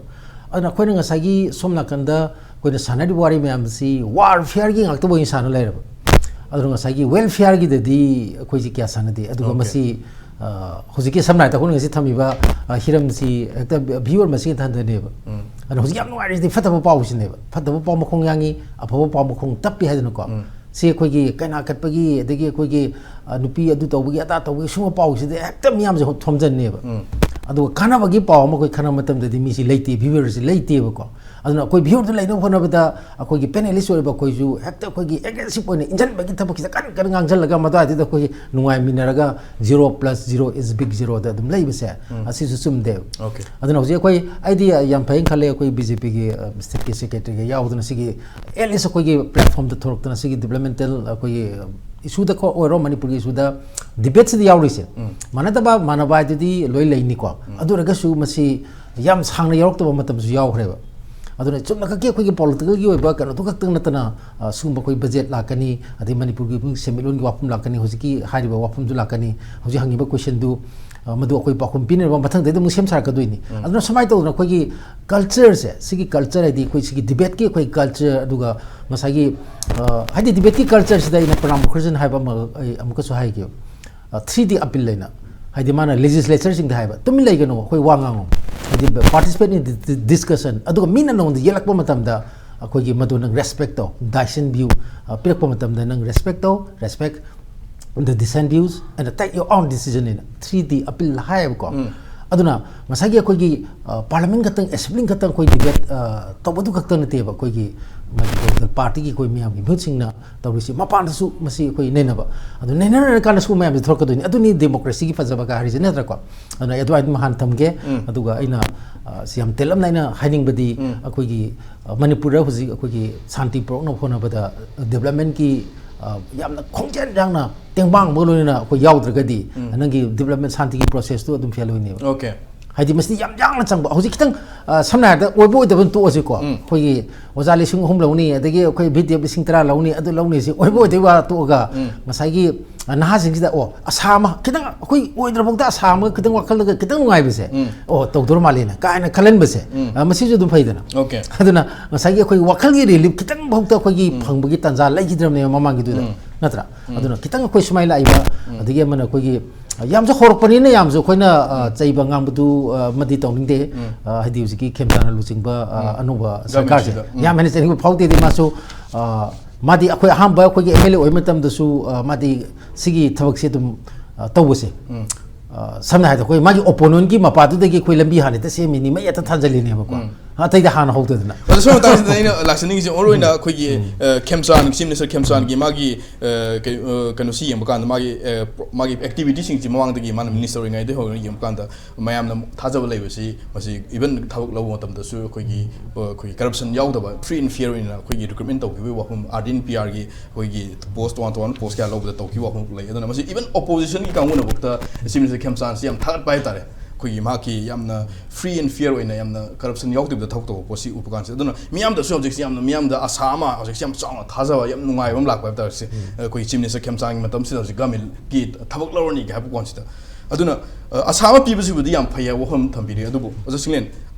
ꯑꯗꯨꯅ ꯑꯩꯈꯣꯏꯅ ꯉꯁꯥꯏꯒꯤ ꯁꯣꯝ ꯅꯥꯀꯟꯗ ꯑꯩꯈꯣꯏꯅ ꯁꯥꯟꯅꯔꯤꯕ ꯋꯥꯔꯤ ꯃꯌꯥꯝꯁꯤ welfareꯒꯤ ꯉꯥꯛꯇ ꯑꯣꯏꯅ ꯁꯥꯟꯅ ꯂꯩꯔꯕ꯫ ꯑꯗꯨꯅ ꯉꯁꯥꯏꯒꯤ welfareꯒꯤꯗꯗꯤ ꯑꯩꯈꯣꯏꯁꯤ ꯀꯌꯥ ꯁꯥꯟꯅꯗꯦ꯫ ꯑꯗꯨꯒ Okay. ꯃꯁꯤ, ꯑ, ꯍꯧꯖꯤꯛꯀꯤ ꯁꯝꯅ ꯍꯥꯏꯔꯕꯗ ꯑꯩꯈꯣꯏꯅ ꯉꯁꯤ ꯊꯝꯃꯤꯕ, ꯑ, ꯍꯤꯔꯝꯁꯤ ꯍꯦꯛꯇ viewer ꯃꯁꯤꯡ ꯍꯟꯊꯍꯟꯗꯣꯏꯅꯦꯕ꯫ ꯎꯝ. ꯑꯗꯨꯅ ꯍꯧꯖꯤꯛ ꯌꯥꯝ ꯅꯨꯡꯉꯥꯏꯔꯤꯁꯤꯗꯤ ꯐꯠꯇꯕ ꯄꯥꯎꯁꯤꯅꯦꯕ꯫ ꯐꯠꯇꯕ ꯄꯥꯎ ꯃꯈꯣꯡ ꯌꯥꯡꯉꯤ, ꯑꯐꯕ ꯄꯥꯎ ꯃꯈꯣꯡ ꯇꯞꯄꯤ ꯍꯥꯏꯗꯅꯀꯣ꯫ ꯎꯝ. ꯁꯤ ꯑꯩꯈꯣꯏꯒꯤ ꯀꯩꯅꯥ ꯀꯠꯄꯒꯤ, ꯑꯗꯒꯤ ꯑꯩꯈꯣꯏꯒꯤ, ꯑ, ꯅꯨꯄꯤ ꯑꯗꯨ ꯇꯧꯕꯒꯤ, ꯑꯗꯥ ꯇꯧꯕꯒꯤ, ꯁꯨꯝꯕ ꯄꯥꯎꯁꯤꯗꯤ ꯍꯦꯛꯇ ꯃꯤꯌꯥꯝꯁꯦ ꯊꯣꯝꯖꯟꯅꯦꯕ꯫ ꯎꯝ. ꯑꯗꯨꯒ ꯀꯥꯟꯅꯕꯒꯤ ꯄꯥꯎ ꯑꯃ ꯑꯩꯈꯣꯏ ꯈꯟꯅꯕ ꯃꯇꯝꯗꯗꯤ ꯃꯤꯁꯤ ꯂꯩꯇꯦ, viewerꯁꯤ ꯂꯩꯇꯦꯕꯀꯣ꯫ ꯑꯗꯨꯅ ꯑꯩꯈꯣꯏ viewerꯗꯨ ꯂꯩꯅꯕ ꯍꯣꯠꯅꯕꯗ ꯑꯩꯈꯣꯏꯒꯤ panelist ꯑꯣꯏꯔꯤꯕ ꯑꯩꯈꯣꯏꯁꯨ ꯍꯦꯛꯇ ꯑꯩꯈꯣꯏꯒꯤ aggressive ꯑꯣꯏꯅ ꯏꯟꯖꯟꯕꯒꯤ ꯊꯕꯛꯁꯤꯗ ꯀꯟꯅ ꯀꯟꯅ ꯉꯥꯡꯖꯜꯂꯒ ꯃꯗꯨꯋꯥꯏꯗꯨꯗ ꯑꯩꯈꯣꯏꯒꯤ ꯅꯨꯡꯉꯥꯏꯃꯤꯟꯅꯔꯒ "Zero plus zero is big zeroꯗ" ꯑꯗꯨꯝ ꯂꯩꯕꯁꯦ, ꯎꯝ. ꯑꯁꯤꯁꯨ ꯆꯨꯝꯗꯦꯕ꯫ Okay. ꯑꯗꯨꯅ ꯍꯧꯖꯤꯛ ꯑꯩꯈꯣꯏ, ꯑꯩꯗꯤ ꯌꯥꯝ ꯐꯩꯅ ꯈꯜꯂꯦ, ꯑꯩꯈꯣꯏ BJPꯒꯤ, ꯑ, stateꯀꯤ secretaryꯒ ꯌꯥꯎꯗꯅ ꯁꯤꯒꯤ at least ꯑꯩꯈꯣꯏꯒꯤ platformꯗ ꯊꯣꯛꯂꯛꯇꯅ ꯁꯤꯒꯤ developmental ꯑꯩꯈꯣꯏꯒꯤ issueꯗ ꯀꯣ ꯑꯣꯏꯔꯣ, ꯃꯅꯤꯄꯨꯔꯒꯤ issueꯗ debateꯁꯤꯗ ꯌꯥꯎꯔꯤꯁꯦ꯫ ꯎꯝ. ꯃꯥꯟꯅꯗꯕ ꯃꯥꯟꯅꯕ ꯍꯥꯏꯗꯨꯗꯤ ꯂꯣꯏ ꯂꯩꯅꯤꯀꯣ꯫ ꯑꯗꯨ ꯑꯣꯏꯔꯒꯁꯨ ꯃꯁꯤ ꯌꯥꯝ ꯁꯥꯡꯅ ꯌꯥꯎꯔꯛꯇꯕ ꯃꯇꯝꯁꯨ ꯌꯥꯎꯈ꯭ꯔꯦꯕ꯫ ꯑꯗꯨꯅ ꯆꯨꯝꯅ ꯈꯛꯀꯤ ꯑꯩꯈꯣꯏꯒꯤ politicalꯒꯤ ꯑꯣꯏꯕ ꯀꯩꯅꯣꯗꯨ ꯈꯛꯇꯪ ꯅꯠꯇꯅ, ꯑ, ꯁꯤꯒꯨꯝꯕ ꯑꯩꯈꯣꯏ budget ꯂꯥꯛꯀꯅꯤ, ꯑꯗꯩ ꯃꯅꯤꯄꯨꯔꯒꯤ ꯑꯩꯈꯣꯏ ꯁꯦꯟꯃꯤꯠꯂꯣꯟꯒꯤ ꯋꯥꯐꯝ ꯂꯥꯛꯀꯅꯤ, ꯍꯧꯖꯤꯛꯀꯤ ꯍꯥꯏꯔꯤꯕ ꯋꯥꯐꯝꯁꯨ ꯂꯥꯛꯀꯅꯤ, ꯍꯧꯖꯤꯛ ꯍꯪꯉꯤꯕ questionꯗꯨ ꯑ, ꯃꯗꯨ ꯑꯩꯈꯣꯏ ꯄꯥꯎꯈꯨꯝ ꯄꯤꯅꯅꯕ ꯃꯊꯪꯗꯩꯗꯤ ꯑꯃꯨꯛ ꯁꯦꯝ ꯁꯥꯔꯛꯀꯗꯣꯏꯅꯤ꯫ ꯑꯗꯨꯅ ꯁꯨꯃꯥꯏꯅ ꯇꯧꯗꯅ ꯑꯩꯈꯣꯏꯒꯤ ꯀꯜꯆꯔꯁꯦ, ꯁꯤꯒꯤ ꯀꯜꯆꯔ ꯍꯥꯏꯗꯤ ꯑꯩꯈꯣꯏ ꯁꯤꯒꯤ ꯗꯤꯕꯦꯠꯀꯤ ꯑꯩꯈꯣꯏ ꯀꯜꯆꯔ, ꯑꯗꯨꯒ ꯉꯁꯥꯏꯒꯤ, ꯑ, ꯍꯥꯏꯗꯤ ꯗꯤꯕꯦꯠꯀꯤ ꯀꯜꯆꯔꯁꯤꯗ ꯑꯩꯅ ꯄ꯭ꯔꯅꯥꯝ ꯃꯨꯈꯔꯖꯤꯅ ꯍꯥꯏꯕ ꯑꯃ ꯑꯩ ꯑꯃꯨꯛꯀꯁꯨ ꯍꯥꯏꯒꯦ꯫ ꯑ, ꯊ꯭ꯔꯤ ꯗꯤ ꯑꯄꯤꯜ ꯍꯥꯏꯅ, ꯍꯥꯏꯗꯤ ꯃꯥꯅ ꯂꯦꯖꯤꯁꯂꯦꯆꯔꯁꯤꯡꯗ ꯍꯥꯏꯕ, "ꯇꯨꯃꯤꯟ ꯂꯩꯒꯅꯨ, ꯑꯩꯈꯣꯏ ꯋꯥ ꯉꯥꯡꯉꯨ", ꯍꯥꯏꯗꯤ participate in the discussion, ꯑꯗꯨꯒ ꯃꯤꯅ ꯅꯉꯣꯟꯗ ꯌꯦꯜꯂꯛꯄ ꯃꯇꯝꯗ ꯑꯩꯈꯣꯏꯒꯤ ꯃꯗꯨ ꯅꯪ ꯔꯦꯁꯄꯦꯛ ꯇꯧ, ꯗꯥꯏꯁꯟ ꯚ꯭ꯌꯨ, ꯑ, ꯄꯤꯔꯛꯄ ꯃꯇꯝꯗ ꯅꯪ ꯔꯦꯁꯄꯦꯛ ꯇꯧ, respect the dissent views and take your own decision ꯍꯥꯏꯅ ꯊ꯭ꯔꯤ ꯗꯤ ꯑꯄꯤꯜ ꯍꯥꯏꯌꯦꯕꯀꯣ꯫ ꯑꯗꯨꯅ ꯉꯁꯥꯏꯒꯤ ꯑꯩꯈꯣꯏꯒꯤ, ꯑ, ꯄꯥꯔꯂꯤꯌꯥꯃꯦꯟ ꯈꯛꯇꯪ, ꯑꯦꯁꯦꯝꯕ꯭ꯂꯤ ꯈꯛꯇꯪ ꯑꯩꯈꯣꯏ ꯗꯤꯕꯦꯠ, ꯑ, ꯇꯧꯕꯗꯨ ꯈꯛꯇꯪ ꯅꯠꯇꯦꯕ, ꯑꯩꯈꯣꯏꯒꯤ ꯃꯅꯤꯄꯨꯔ ꯄꯣꯂꯤꯇꯤꯀꯦꯜ ꯄꯥꯔꯇꯤꯒꯤ ꯑꯩꯈꯣꯏ ꯃꯤꯌꯥꯝꯒꯤ ꯃꯤꯍꯨꯠꯁꯤꯡꯅ ꯇꯧꯔꯤꯁꯤ ꯃꯄꯥꯟꯗꯁꯨ ꯃꯁꯤ ꯑꯩꯈꯣꯏ ꯅꯩꯅꯕ꯫ ꯑꯗꯨ ꯅꯩꯅꯔꯀꯥꯟꯗ ꯁꯤꯒꯨꯝꯕ ꯃꯌꯥꯝꯁꯦ ꯊꯣꯛꯂꯛꯀꯗꯣꯏꯅꯤ꯫ ꯑꯗꯨꯅꯤ ꯗꯦꯃꯣꯀ꯭ꯔꯦꯁꯤꯒꯤ ꯐꯖꯕ ꯀꯥꯏ ꯍꯥꯏꯔꯤꯁꯦ, ꯅꯠꯇ꯭ꯔꯥꯀꯣ? ꯑꯗꯨꯅ ꯑꯩ ꯑꯗꯨꯃꯥꯏꯅ ꯑꯗꯨꯝ ꯍꯥꯟꯅ ꯊꯝꯒꯦ꯫ ꯑꯗꯨꯒ ꯑꯩꯅ, ꯑ, ꯁꯤ ꯌꯥꯝ ꯇꯦꯜꯂꯞꯅ ꯑꯩꯅ ꯍꯥꯏꯅꯤꯡꯕꯗꯤ, ꯑꯩꯈꯣꯏꯒꯤ, ꯑ, ꯃꯅꯤꯄꯨꯔꯗ ꯍꯧꯖꯤꯛ ꯑꯩꯈꯣꯏꯒꯤ ꯁꯥꯟꯇꯤ ꯄꯨꯔꯛꯅꯕ ꯍꯣꯠꯅꯕꯗ ꯗꯤꯕ꯭ꯂꯞꯃꯦꯟꯒꯤ, ꯑ, ꯌꯥꯝꯅ ꯈꯣꯡꯖꯦꯜ ꯌꯥꯡꯅ ꯇꯦꯡꯕꯥꯡ ꯑꯃꯒ ꯂꯣꯏꯅꯅ ꯑꯩꯈꯣꯏ ꯌꯥꯎꯗ꯭ꯔꯒꯗꯤ ꯅꯪꯒꯤ ꯗꯤꯕ꯭ꯂꯞꯃꯦꯟ ꯁꯥꯟꯇꯤꯒꯤ ꯄ꯭ꯔꯣꯁꯦꯁꯇꯨ ꯑꯗꯨꯝ ꯐꯦꯜ ꯑꯣꯏꯅꯦꯕ꯫ ꯑꯣꯀꯦ꯫ ꯍꯥꯏꯗꯤ ꯃꯁꯤꯗꯤ ꯌꯥꯝ ꯌꯥꯡꯅ ꯆꯪꯕ꯫ ꯍꯧꯖꯤꯛ ꯈꯤꯇꯪ, ꯑ, ꯁꯝꯅ ꯍꯥꯏꯔꯕꯗ ꯑꯣꯏꯕ ꯑꯣꯏꯗꯕ ꯑꯗꯨꯝ ꯇꯣꯛꯑꯁꯤꯀꯣ꯫ ꯑꯩꯈꯣꯏꯒꯤ ꯑꯣꯖꯥ ꯂꯤꯁꯤꯡ ꯑꯍꯨꯝ ꯂꯧꯅꯤ, ꯑꯗꯒꯤ ꯑꯩꯈꯣꯏ ꯚꯤ ꯗꯤ ꯑꯦꯐ ꯂꯤꯁꯤꯡ ꯇꯔꯥ ꯂꯧꯅꯤ, ꯑꯗꯨ ꯂꯧꯅꯤ, ꯁꯤ ꯑꯣꯏꯕ ꯑꯣꯏꯗꯕ ꯋꯥ ꯇꯣꯛꯑꯒ ꯉꯁꯥꯏꯒꯤ, ꯑ, ꯅꯍꯥꯁꯤꯡꯁꯤꯗ, "ꯑꯣ, ꯑꯁꯥ ꯑꯃ ꯈꯤꯇꯪ, ꯑꯩꯈꯣꯏ ꯑꯣꯏꯗ꯭ꯔꯐꯥꯎꯗ ꯑꯁꯥ ꯑꯃꯒ ꯈꯤꯇꯪ ꯋꯥꯈꯜꯗꯒ ꯈꯤꯇꯪ ꯅꯨꯡꯉꯥꯏꯕꯁꯦ, ꯑꯣ, ꯇꯧꯗꯣꯔ ꯃꯥꯜꯂꯦꯅ" ꯀꯥꯏꯅ ꯈꯜꯍꯟꯕꯁꯦ, ꯑ, ꯃꯁꯤꯁꯨ ꯑꯗꯨꯝ ꯐꯩꯗꯅ꯫ ꯑꯣꯀꯦ꯫ ꯑꯗꯨꯅ ꯉꯁꯥꯏꯒꯤ ꯑꯩꯈꯣꯏ ꯋꯥꯈꯜꯒꯤ ꯔꯤꯂꯤꯐ ꯈꯤꯇꯪ ꯐꯥꯎꯗ ꯑꯩꯈꯣꯏꯒꯤ ꯐꯪꯕꯒꯤ ꯇꯥꯟꯖꯥ ꯂꯩꯈꯤꯗ꯭ꯔꯕꯅꯦꯕ ꯃꯃꯥꯡꯒꯤꯗꯨꯗ, ꯅꯠꯇ꯭ꯔꯥ? ꯑꯗꯨꯅ ꯈꯤꯇꯪ ꯑꯩꯈꯣꯏ ꯁꯨꯃꯥꯏꯅ ꯂꯥꯛꯏꯕ, ꯑꯗꯒꯤ ꯑꯃꯅ ꯑꯩꯈꯣꯏꯒꯤ ꯌꯥꯝꯁꯨ ꯍꯧꯔꯛꯄꯅꯤꯅ ꯌꯥꯝꯁꯨ ꯑꯩꯈꯣꯏꯅ, ꯑ, ꯆꯩꯕ ꯉꯥꯡꯕꯗꯨ, ꯑ, ꯑꯃꯗꯤ ꯇꯧꯅꯤꯡꯗꯦ꯫ ꯑ, ꯍꯥꯏꯗꯤ ꯍꯧꯖꯤꯛꯀꯤ ꯈꯦꯝꯆꯥꯟꯅ ꯂꯨꯆꯤꯡꯕ, ꯑ, ꯑꯅꯧꯕ ꯁꯔꯀꯥꯔꯁꯦ ꯒꯃꯦꯟꯁꯤꯗ, ꯌꯥꯝ ꯍꯦꯟꯅ ꯆꯩꯅꯤꯡꯕ ꯐꯥꯎꯗꯦꯗꯤ ꯃꯥꯁꯨ, ꯑ, ꯃꯥꯗꯤ ꯑꯩꯈꯣꯏ ꯑꯍꯥꯟꯕ ꯑꯩꯈꯣꯏꯒꯤ ꯑꯦꯝ ꯑꯦꯜ ꯑꯦ ꯑꯣꯏꯕ ꯃꯇꯝꯗꯁꯨ, ꯑ, ꯃꯥꯗꯤ ꯁꯤꯒꯤ ꯊꯕꯛꯁꯦ ꯑꯗꯨꯝ, ꯑ, ꯇꯧꯕꯁꯦ, ꯑ, ꯁꯝꯅ ꯍꯥꯏꯔꯕꯗ ꯑꯩꯈꯣꯏ ꯃꯥꯒꯤ ꯑꯣꯄꯣꯅꯦꯟꯒꯤ ꯃꯄꯥꯗꯨꯗꯒꯤ ꯑꯩꯈꯣꯏ ꯂꯝꯕꯤ ꯍꯥꯟꯅ ꯍꯦꯛꯇ ꯁꯦꯝꯃꯤꯅꯤ, ꯃꯩ ꯍꯦꯛꯇ ꯊꯥꯟꯖꯜꯂꯤꯅꯦꯕꯀꯣ꯫ ꯑꯇꯩꯗ ꯍꯥꯟꯅ ꯍꯧꯗꯗꯅ꯫ ꯑꯗꯣ ꯁꯣꯝ ꯃꯇꯥꯡꯁꯤꯗ ꯑꯩꯅ ꯂꯥꯛꯆꯅꯤꯡꯉꯤꯁꯦ, ꯃꯔꯨ ꯑꯣꯏꯅ ꯑꯩꯈꯣꯏꯒꯤ, ꯑ, ꯈꯦꯝꯆꯥꯟ, ꯆꯤꯐ ꯃꯤꯅꯤꯁꯇꯔ ꯈꯦꯝꯆꯥꯟꯒꯤ ꯃꯥꯒꯤ, ꯑ, ꯀꯩ-, ꯑ, ꯀꯩꯅꯣꯁꯤ ꯌꯦꯡꯕ ꯀꯥꯟꯗ, ꯃꯥꯒꯤ, ꯑ, ꯄ꯭ꯔꯣ-, ꯃꯥꯒꯤ ꯑꯦꯛꯇꯤꯚꯤꯇꯤꯁꯤꯡꯁꯤ ꯃꯃꯥꯡꯗꯒꯤ ꯃꯥꯅ ꯃꯤꯅꯤꯁꯇꯔ ꯑꯣꯏꯔꯤꯉꯩꯗꯒꯤ ꯍꯧꯔꯒ ꯌꯦꯡꯕ ꯀꯥꯟꯗ ꯃꯌꯥꯝꯅ ꯊꯥꯖꯕ ꯂꯩꯕꯁꯤ, ꯃꯁꯤ ꯏꯚꯟ ꯊꯕꯛ ꯂꯧꯕ ꯃꯇꯝꯗꯁꯨ ꯑꯩꯈꯣꯏꯒꯤ, ꯑ, ꯑꯩꯈꯣꯏꯒꯤ ꯀꯔꯞꯁꯟ ꯌꯥꯎꯗꯕ, ꯐ꯭ꯔꯤ ꯑꯦꯟ ꯐꯤꯌꯔ ꯑꯣꯏꯅ ꯑꯩꯈꯣꯏꯒꯤ ꯔꯤꯀ꯭ꯔꯨꯠꯃꯦꯟ ꯇꯧꯈꯤꯕꯒꯤ ꯋꯥꯐꯝ, ꯑꯥꯔ ꯗꯤ ꯑꯦꯟ ꯄꯤ ꯑꯥꯔꯒꯤ ꯑꯩꯈꯣꯏꯒꯤ ꯄꯣꯁ, ꯇꯣꯉꯥꯟ ꯇꯣꯉꯥꯟꯕ ꯄꯣꯁ ꯀꯌꯥ ꯂꯧꯕꯗ ꯇꯧꯈꯤꯕ ꯋꯥꯐꯝ ꯂꯩ꯫ ꯑꯗꯨꯅ ꯃꯁꯤ ꯏꯚꯟ ꯑꯣꯄꯣꯖꯤꯁꯟꯒꯤ ꯀꯥꯡꯕꯨꯅꯐꯥꯎꯗ ꯆꯤꯐ ꯃꯤꯅꯤꯁꯇꯔ ꯈꯦꯝꯆꯥꯟꯁꯤ ꯌꯥꯝ ꯊꯥꯒꯠꯄ ꯍꯥꯏꯇꯥꯔꯦ꯫ ꯑꯩꯈꯣꯏꯒꯤ ꯃꯍꯥꯛꯀꯤ ꯌꯥꯝꯅ ꯐ꯭ꯔꯤ ꯑꯦꯟ ꯐꯤꯌꯔ ꯑꯣꯏꯅ, ꯌꯥꯝꯅ ꯀꯔꯞꯁꯟ ꯌꯥꯎꯗꯕꯤꯗ ꯊꯕꯛ ꯇꯧꯕ ꯄꯣꯠꯁꯤ ꯎꯕ ꯀꯥꯟꯁꯤꯗ꯫ ꯑꯗꯨꯅ ꯃꯤꯌꯥꯝꯗꯁꯨ ꯍꯧꯖꯤꯛꯁꯤ ꯌꯥꯝꯅ, ꯃꯤꯌꯥꯝꯗ ꯑꯁꯥ ꯑꯃ, ꯍꯧꯖꯤꯛꯁꯤ ꯌꯥꯝ ꯆꯥꯎꯅ ꯊꯥꯖꯕ, ꯌꯥꯝ ꯅꯨꯡꯉꯥꯏꯕ ꯑꯃ ꯂꯥꯛꯄ ꯍꯥꯏꯕ ꯇꯥꯔꯦ꯫ ꯁꯤ ꯑꯩꯈꯣꯏ ꯆꯤꯐ ꯃꯤꯅꯤꯁꯇꯔ ꯈꯦꯝꯆꯥꯟꯒꯤ ꯃꯇꯝꯁꯤꯗ ꯍꯧꯖꯤꯛ ꯒꯃꯦꯟꯒꯤ ꯊꯕꯛ ꯂꯧꯔꯅꯤꯒ ꯍꯥꯏꯕ ꯀꯥꯟꯁꯤꯗ, ꯑꯗꯨꯅ ꯑ, ꯑꯁꯥ ꯑꯃ ꯄꯤꯕꯁꯤꯕꯨꯗꯤ ꯌꯥꯝ ꯐꯩ ꯍꯥꯏꯕ ꯋꯥꯐꯝ ꯊꯝꯕꯤꯔꯤ꯫ ꯑꯗꯨꯕꯨ ꯑꯣꯖꯥ ꯁꯤꯡꯂꯦꯟ,